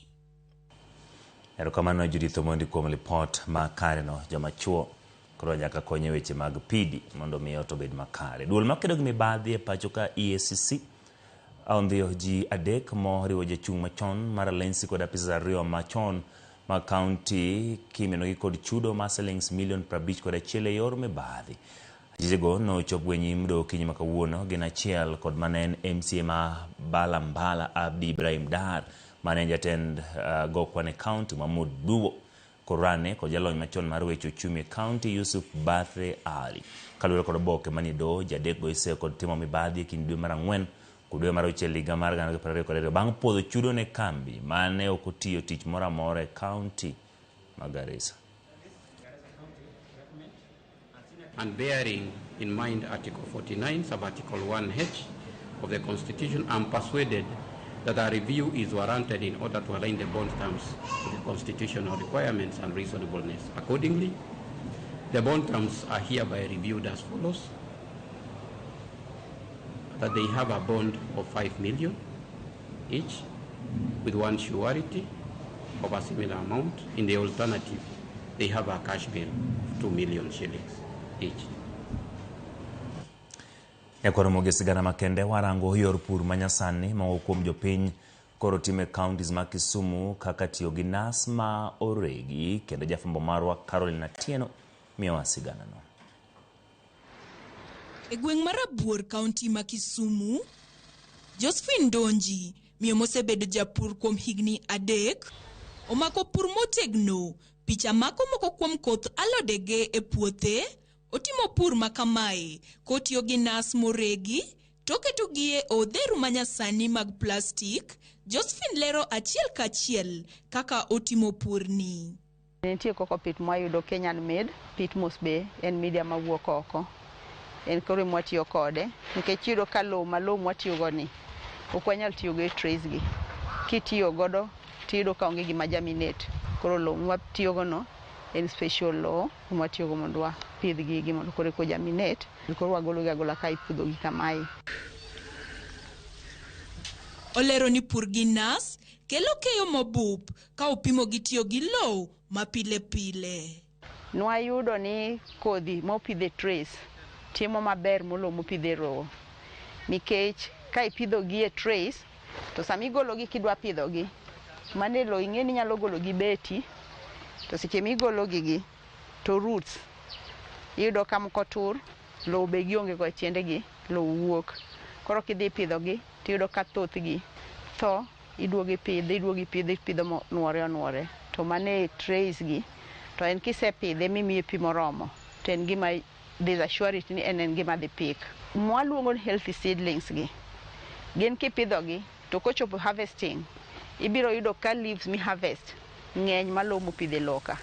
Erokamano Judith Omondi kuom lipot makare no. Joma chuo koro nyaka konye weche mag pidi mondo mi ot obed makare. Duol makedo gi mibadhi e pacho ka EACC ondhiyo ji 3 moriwo jachung' machon mar Alensi kod apisa 2 machon mag kaunti kiminogi kod chudo mar silings milion 51 e yor mibadhi. Achijego nochopo e nyim doho okinyi ma kawuono gin achiel kod mane en MCA ma Balambala Abdi Ibrahim Dar, mane en jatend gokwan e kaunti Mahmoud Duwo Korane kod jalony machon mar weche uchumi e kaunti Yusuf Bathe Ali. Kaluwore kod oboke manie doho, ji 3 go iseyo kod timo mibadhi e kind dwe mar 4 kod dwe mar 6 higa mar 2022 bang' puodho chudo ne kambi mane ok otiyo tich moro amora e kaunti ma Garissa. And bearing in mind Article 49, Sub-Article 1H of the Constitution, I am persuaded that a review is warranted in order to align the bond terms to the constitutional requirements and reasonableness. Accordingly, the bond terms are hereby reviewed as follows: that they have a bond of 5 million each, with one surety of a similar amount. In the alternative, they have a cash bail of 2 million shillings each. Nyakwaromo gi sigana makende warango yor pur manyasani mawuok kuom jopiny koro time counties ma Kisumu kaka tiyo gi nas ma oregi, kendo jafwambo marwa Caroline Atieno miyowa siganano. E gweng' mar Abuor, kaunti ma Kisumu, Josephine Donji, miyo mosebedo japur kuom higni 3, omako pur motegno. Picha mako moko kuom koth alodege e puothe. Otimo pur makamae kotiyo gi nas moregi to oketogi e odheru manyasani mag plastik. Josephine lero achiel kachiel kaka otimo purni. Nitie koko pit mwayudo Kenyan made, pitmos be en media mawuok oko. En koro mwatiyo kode nikech iyudo ka lowo ma lowo mwatiyogo ni ok wanyal tiyogo e trays gi. Kitiyo godo tiyudo ka onge gima germinate. Koro lowo mwatiyogo no en special lowo mwatiyogo mondo wapidh gigi mondo koro eka germinate. Koro wagologi agola ka ipudhogi kamae. Olero ni pur gi nas kelo keyo mabup ka opimo gi tiyo gi lowo mapile pile. Nwayudo ni kodhi mopidh e trays timo maber moloyo mopidh e rowo, nikech ka ipidho gi e trays to sama igologi kidwa pidhogi mane lowo ing'e ni inyalo golo gi beti, to seche migologi gi to roots iyudo ka moko tur, lowo be gionge go e tiendegi, lowo wuok. Koro kidhi pidhogi tiyudo ka thothgi tho, iduogo ipidho, iduogo ipidho, ipidho monuore onuore. To mane trays gi to en kisepidhe mimiye pi moromo to en gima There's a surety ni en en gima dhi pick. Mwaluongo ni healthy seedlings gi gin kipidhogi to kochopo harvesting ibiro yudo ka leaves mi harvest ng'eny malo mopidh e lowo ka.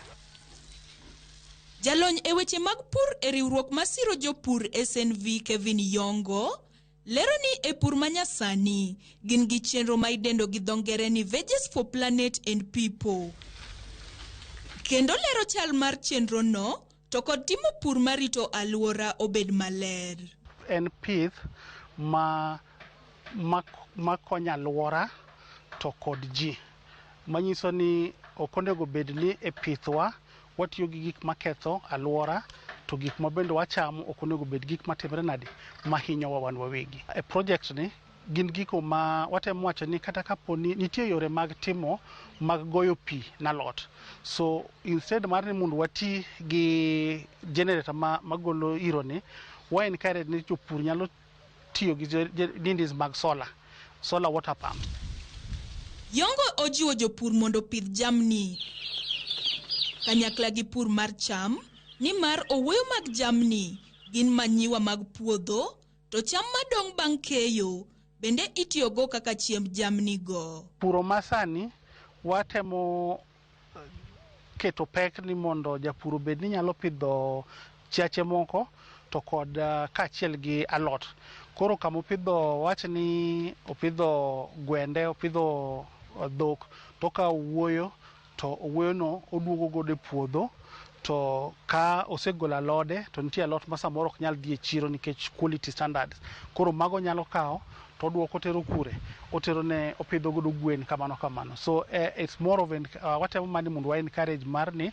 Jalony e weche mag pur e riwruok masiro jopur SNV Kevin Yongo lero ni e pur manyasani gin gi chenro ma idendo gi dho ngere ni Veggies for Planet and People. Kendo lero chal mar chenrono to kod timo pur marito alwora obed maler. En pith ma makonyo alwora to kod ji. Manyiso ni ok onego bed ni e pithwa watiyo gi gik maketho alwora to gik ma bende wachamo ok onego bed gik matimre nade mahinyowa wan wawegi. E project ni gin gigo ma watemo wacho ni kata kapo ni nitie yore mag timo mag goyo pi nalot. So instead mar ni mondo wati gi generator magolo iro ni, wa encourage ni jopur nyalo tiyo gi dindis mag solar, solar water pump. Yongo ojiwo jopur mondo opidh jamni kanyakla gi pur mar cham, nimar owuoyo mag jamni gin manyiwa mag puodho to cham madong' bang' keyo bende itiyogo kaka chiemb jamni go. Puro masani watemo keto pek ni mondo japur obed ni nyalo pidho chiache moko to kod kaachiel gi alot. Koro kama opidho, wach ni opidho gwende, opidho dhok, to ka owuoyo to owuoyono oduogo godo e puodho, to ka osegolo alode to nitie alot ma samoro ok nyal dhi e chiro nikech quality standards. Koro mago nyalo kawo to oduoko otero kure, otero ne opidho godo gwen kamano kamano. So it's more of watemo mana ni mondo wa encourage mar ni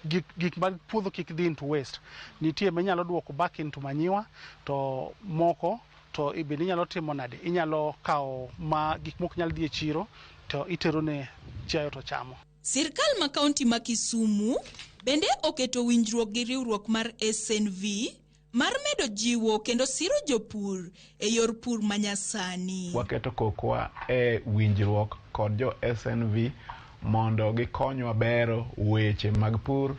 gik mag puodho kik dhi into waste. Nitie minyalo duoko back into manyiwa to moko to bende inyalo timo nade, inyalo kawo ma gik mok nyal dhi e chiro to itero ne chiayo to chamo. Sirkal ma kaunti ma Kisumu bende oketo winjruok gi riwruok mar SNV mar medo jiwo kendo siro jopur e yor pur manyasani. Waketo kokwa e winjruok kod jo SNV mondo gikonywa bero weche mag pur,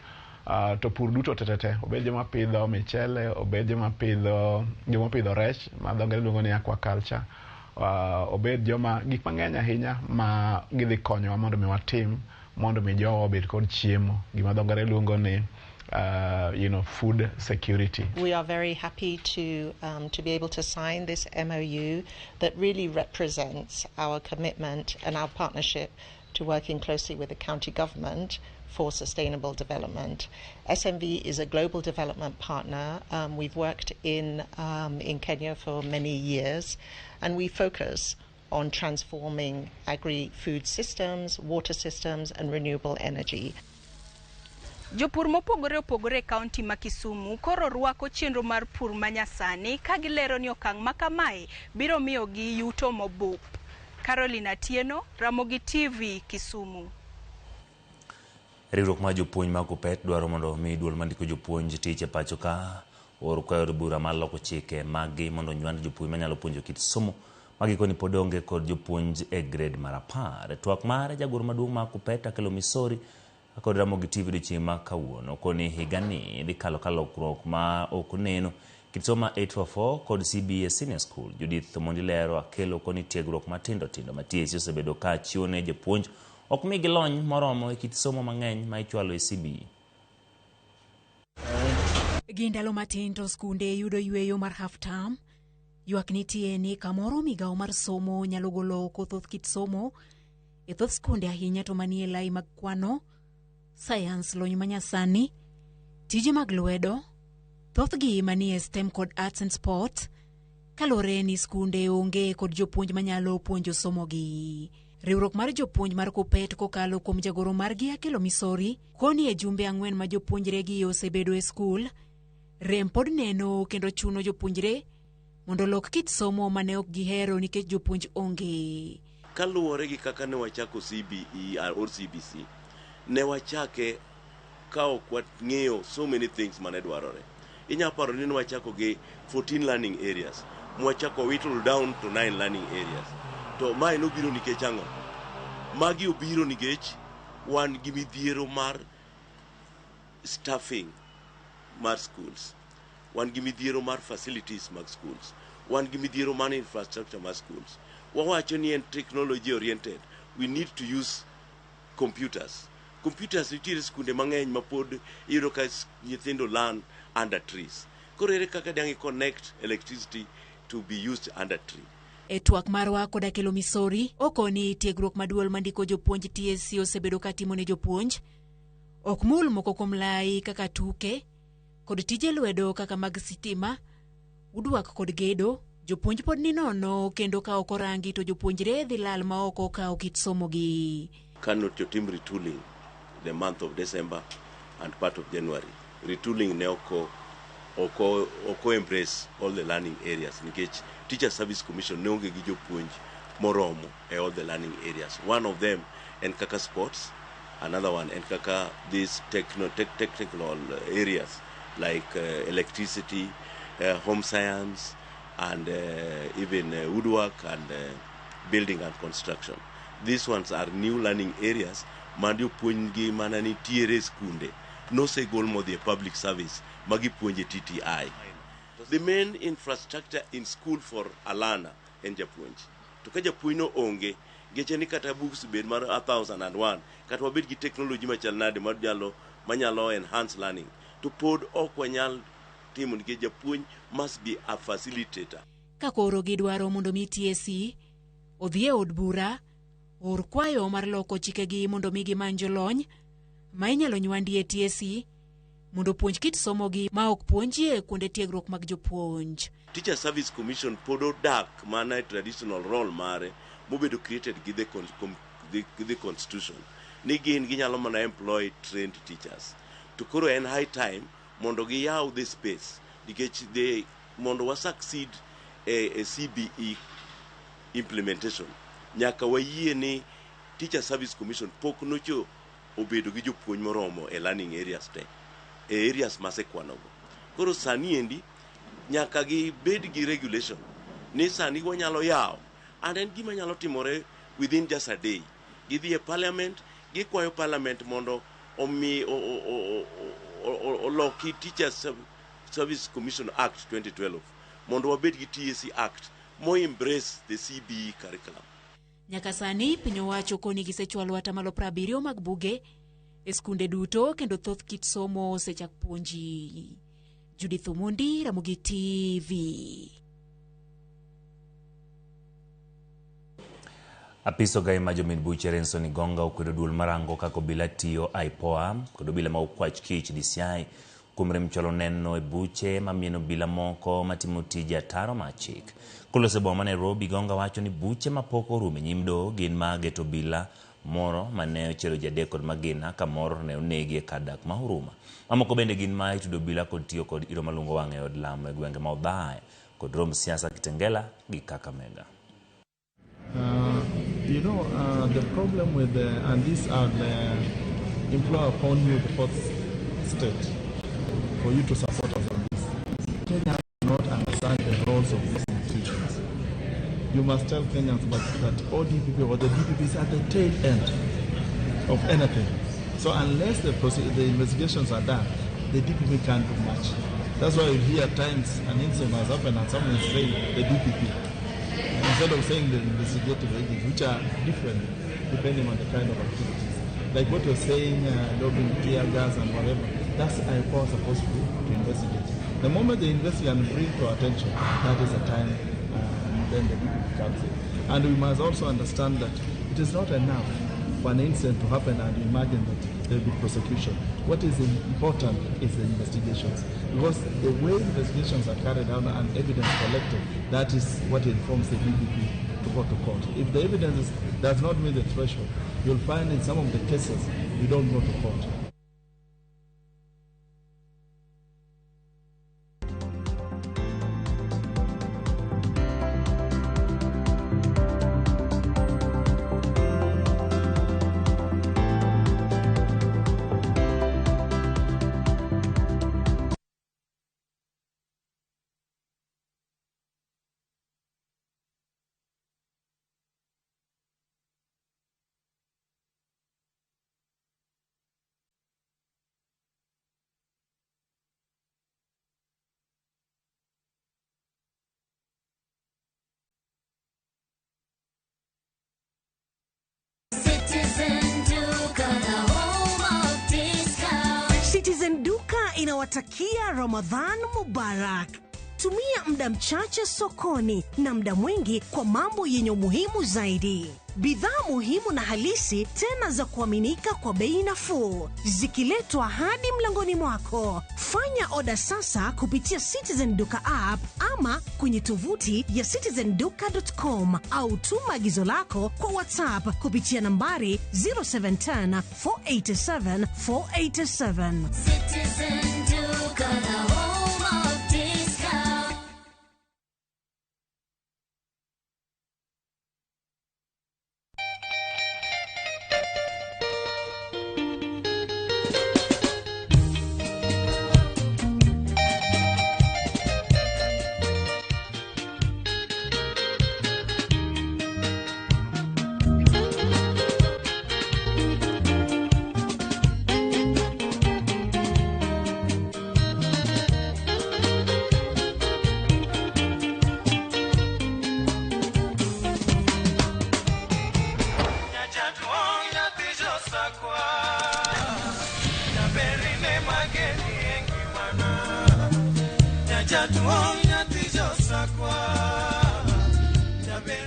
to pur duto tetete, obed joma pidho michele, obed joma pidho rech ma dho ngere luongo ni aquaculture, obed joma gik mang'eny ahinya ma gidhi konyowa mondo mi watim mondo mi jowa obed kod chiemo, gima dho ngere luongo ni food security. We are very happy to be able to sign this MOU that really represents our commitment and our partnership to working closely with the county government for sustainable development. SNV is a global development partner. We've worked in Kenya for many years, and we focus on transforming agri-food systems, water systems, and renewable energy. Jopur mopogore opogore e kaunti ma Kisumu koro rwako chenro mar pur manyasani ka gilero ni okang' ma kamae biro miyogi yuto mobup. Caroline Atieno, Ramogi TV, Kisumu. Riwruok mar jopuonj mag KUPPET dwaro mondo mi duol mandiko jopuonj tich e pacho ka or kwayo od bura mar loko chike maggi mondo onywand jopuonj manyalo puonjo kit somo ma gikoni pod onge kod jopuonj e grade mar 10. Twak mare jagoro maduong' mar KUPPET Akelo Misori kod Ramogi TV odiochieng' ma kawuono koni higani dhi kalo ka lokruok ma ok neno kit somo ma 844 kod CBE Senior School. Judith Omondi lero Akelo koni tiegruok matindo tindo ma TSC osebedo ka chiwo ne jopuonj ok migi lony moromo e kit somo mang'eny ma ichwalo e CBE. Gi ndalo matin to skunde yudo yweyo mar half term. Ywak nitie ni kamoro migawo mar somo nyalo golo oko thoth kit somo e thoth skunde ahinya to manie lai mag kwano, science, lony manyasani, tije mag lwedo, thothgi manie STEM kod arts and sport, kaluwore ni skunde onge kod jopuonj manyalo puonjo somogi. Riwruok mar jopuonj mar KUPPET kokalo kuom jagoro margi Akelo Misori koni e jumbe 4 ma jopuonjregi osebedo e skul, rem pod neno kendo chuno jopuonjre mondo olok kit somo mane ok gihero nikech jopuonj onge. Kaluwore gi kaka ne wachako CBE or CBC, ne wachake ka ok wang'eyo so many things mane dwarore. Inyalo paro ni ne wachako gi 14 learning areas, mwachako whittle down to 9 learning areas. To mae nobiro nikech ang'o? Magi obiro nikech wan gi midhiero mar staffing mar schools. Wan gi midhiero mar facilities mag schools. Wan gi midhiero mar infrastructure mar schools. Wawacho ni en technology oriented. We need to use computers. Computers nitiere skunde mang'eny ma pod iyudo ka nyithindo learn under trees. Koro ere kaka dang' i connect electricity to be used under tree? E twak marwa kod Akelo Misori, okoni tiegruok maduol mandiko jopuonj TSC osebedo ka timo ne jopuonj ok mul moko kuom lai kaka tuke kod tije lwedo kaka mag sitima, woodwork kod gedo. Jopuonj pod ni nono kendo ka ok orangi to jopuonjre dhi lal ma ok okawo kit somogi. Kano otim retooling the month of December and part of January. Retooling ne oko embrace all the learning areas nikech Teacher Service Commission ne onge gi jopuonj moromo e all the learning areas. One of them en kaka sports, another one en kaka these technical areas like electricity, home science, and even woodwork and building and construction. These ones are new learning areas ma jopuonj gi mana nitiere e skunde nosegol modhi e public service magipuonje TTI. The main infrastructure in school for a learner en japuonj. To ka japuonj no onge, geche ni kata books bed mar 1001, kata wabed gi technology machal nade manyalo enhance learning, to pod ok wanyal timo nikech japuonj must be a facilitator. Ka koro gidwaro mondo mi TSC odhi e od bura or kwayo mar loko chikegi mondo mi gimany jolony ma inyalo nywandi e TSC mondo opuonj kit somogi ma ok puonjie kuonde tiegruok mag jopuonj. Teacher Service Commission pod odak mana e traditional role mare mobedo created gi the constitution ni gin ginyalo mana employ trained teachers. To koro en high time mondo giyaw the space nikech mondo wa succeed e CBE implementation nyaka wayie ni Teacher Service Commission pok nocho obedo gi jopuonj moromo e learning areas te, e areas masekwanogo. Koro sani endi nyaka gibed gi regulation ni sani wanyalo yawo, and en gima nyalo timore within just a day. Gidhi e parliament, gikwayo parliament mondo omi oloki Teacher Service Commission Act 2012 mondo wabed gi TSC Act mo embrace the CBE curriculum. Nyaka sani piny owacho koni gisechwalo atamalo 70 mag buge e skunde duto kendo thoth kit somo osechak puonji. Judith Omondi, Ramogi TV. Apis ogai ma jomin buche Renson Igonga okwedo duol marango kaka obila tiyo IPOA kod obila ma okwach kich DCI kuom rem chwalo neno e buche mamieno obila moko matimo tije ataro mar chik. Koloso e boma ma Nairobi, Igonga wacho ni buche mapok orumo e nyim doho gin mag geto obila moro mane ochielo ji adek kod magina ka moro ne onegi e kar dak ma Huruma. Mamoko bende gin ma itudo obila kod tiyo kod iro malungo wang' e od lamo e gwenge ma Othaya kod rom siasa Kitengela gi Kakamega. The problem with the, and these are the implore upon you, the fourth state, for you to support us on this. Kenya does not understand the roles of these institutions. You must tell Kenyans that ODPP or the DPP is at the tail end of anything. So unless the investigations are done, the DPP can't do much. That's why you hear times an incident has happened and someone is saying the DPP, instead of saying the investigative agencies, which are different depending on the kind of activities. Like what you're saying, lobbing tear gas and whatever, that's IPOA supposed to investigate. The moment they investigate and bring to attention, that is the time then the DPP comes in. And we must also understand that it is not enough for an incident to happen and imagine that there will be prosecution. What is important is the investigations. Because the way investigations are carried out and evidence collected, that is what informs the DPP to go to court. If the evidence does not meet the threshold, you'll find in some of the cases you don't go to court. inawatakia Ramadhan Mubarak. Tumia muda mchache sokoni na muda mwingi kwa mambo yenye umuhimu zaidi. Bidhaa muhimu na halisi tena za kuaminika kwa bei nafuu, zikiletwa hadi mlangoni mwako. Fanya oda sasa kupitia Citizen Duka app ama kwenye tovuti ya citizenduka.com au tuma agizo lako kwa WhatsApp kupitia nambari 0710 487 487. Citizen Duka, the home of discount.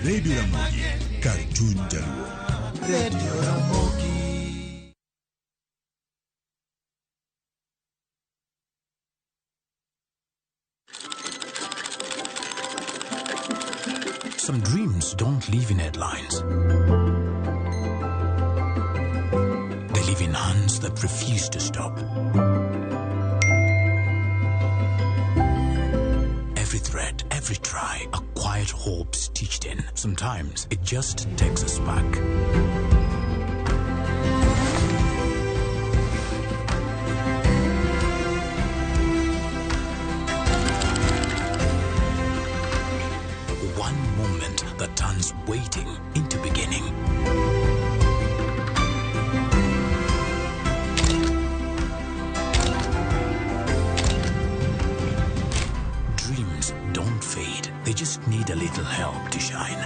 Radio Ramogi, Cartoon Jaluo. Radio Ramogi. Some dreams don't live in headlines. They live in hands that refuse to stop. Every thread, every try, a quiet hope stitched in. Sometimes it just takes a spark. One moment that turns waiting into beginning. Dreams don't fade, they just need a little help to shine.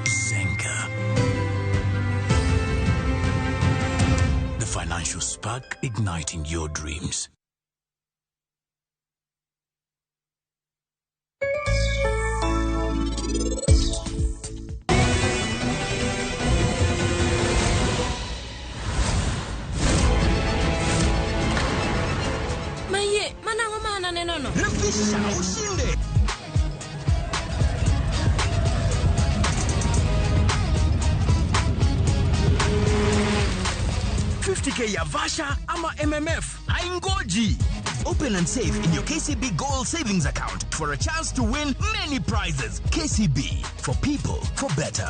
Zenka. The financial spark igniting your dreams. Maye, manang'o ma an anenono? Refisha ushinde. $50K ya Vasha ama MMF haingoji. Open and save in your KCB Gold Savings Account for a chance to win many prizes. KCB, for people, for better.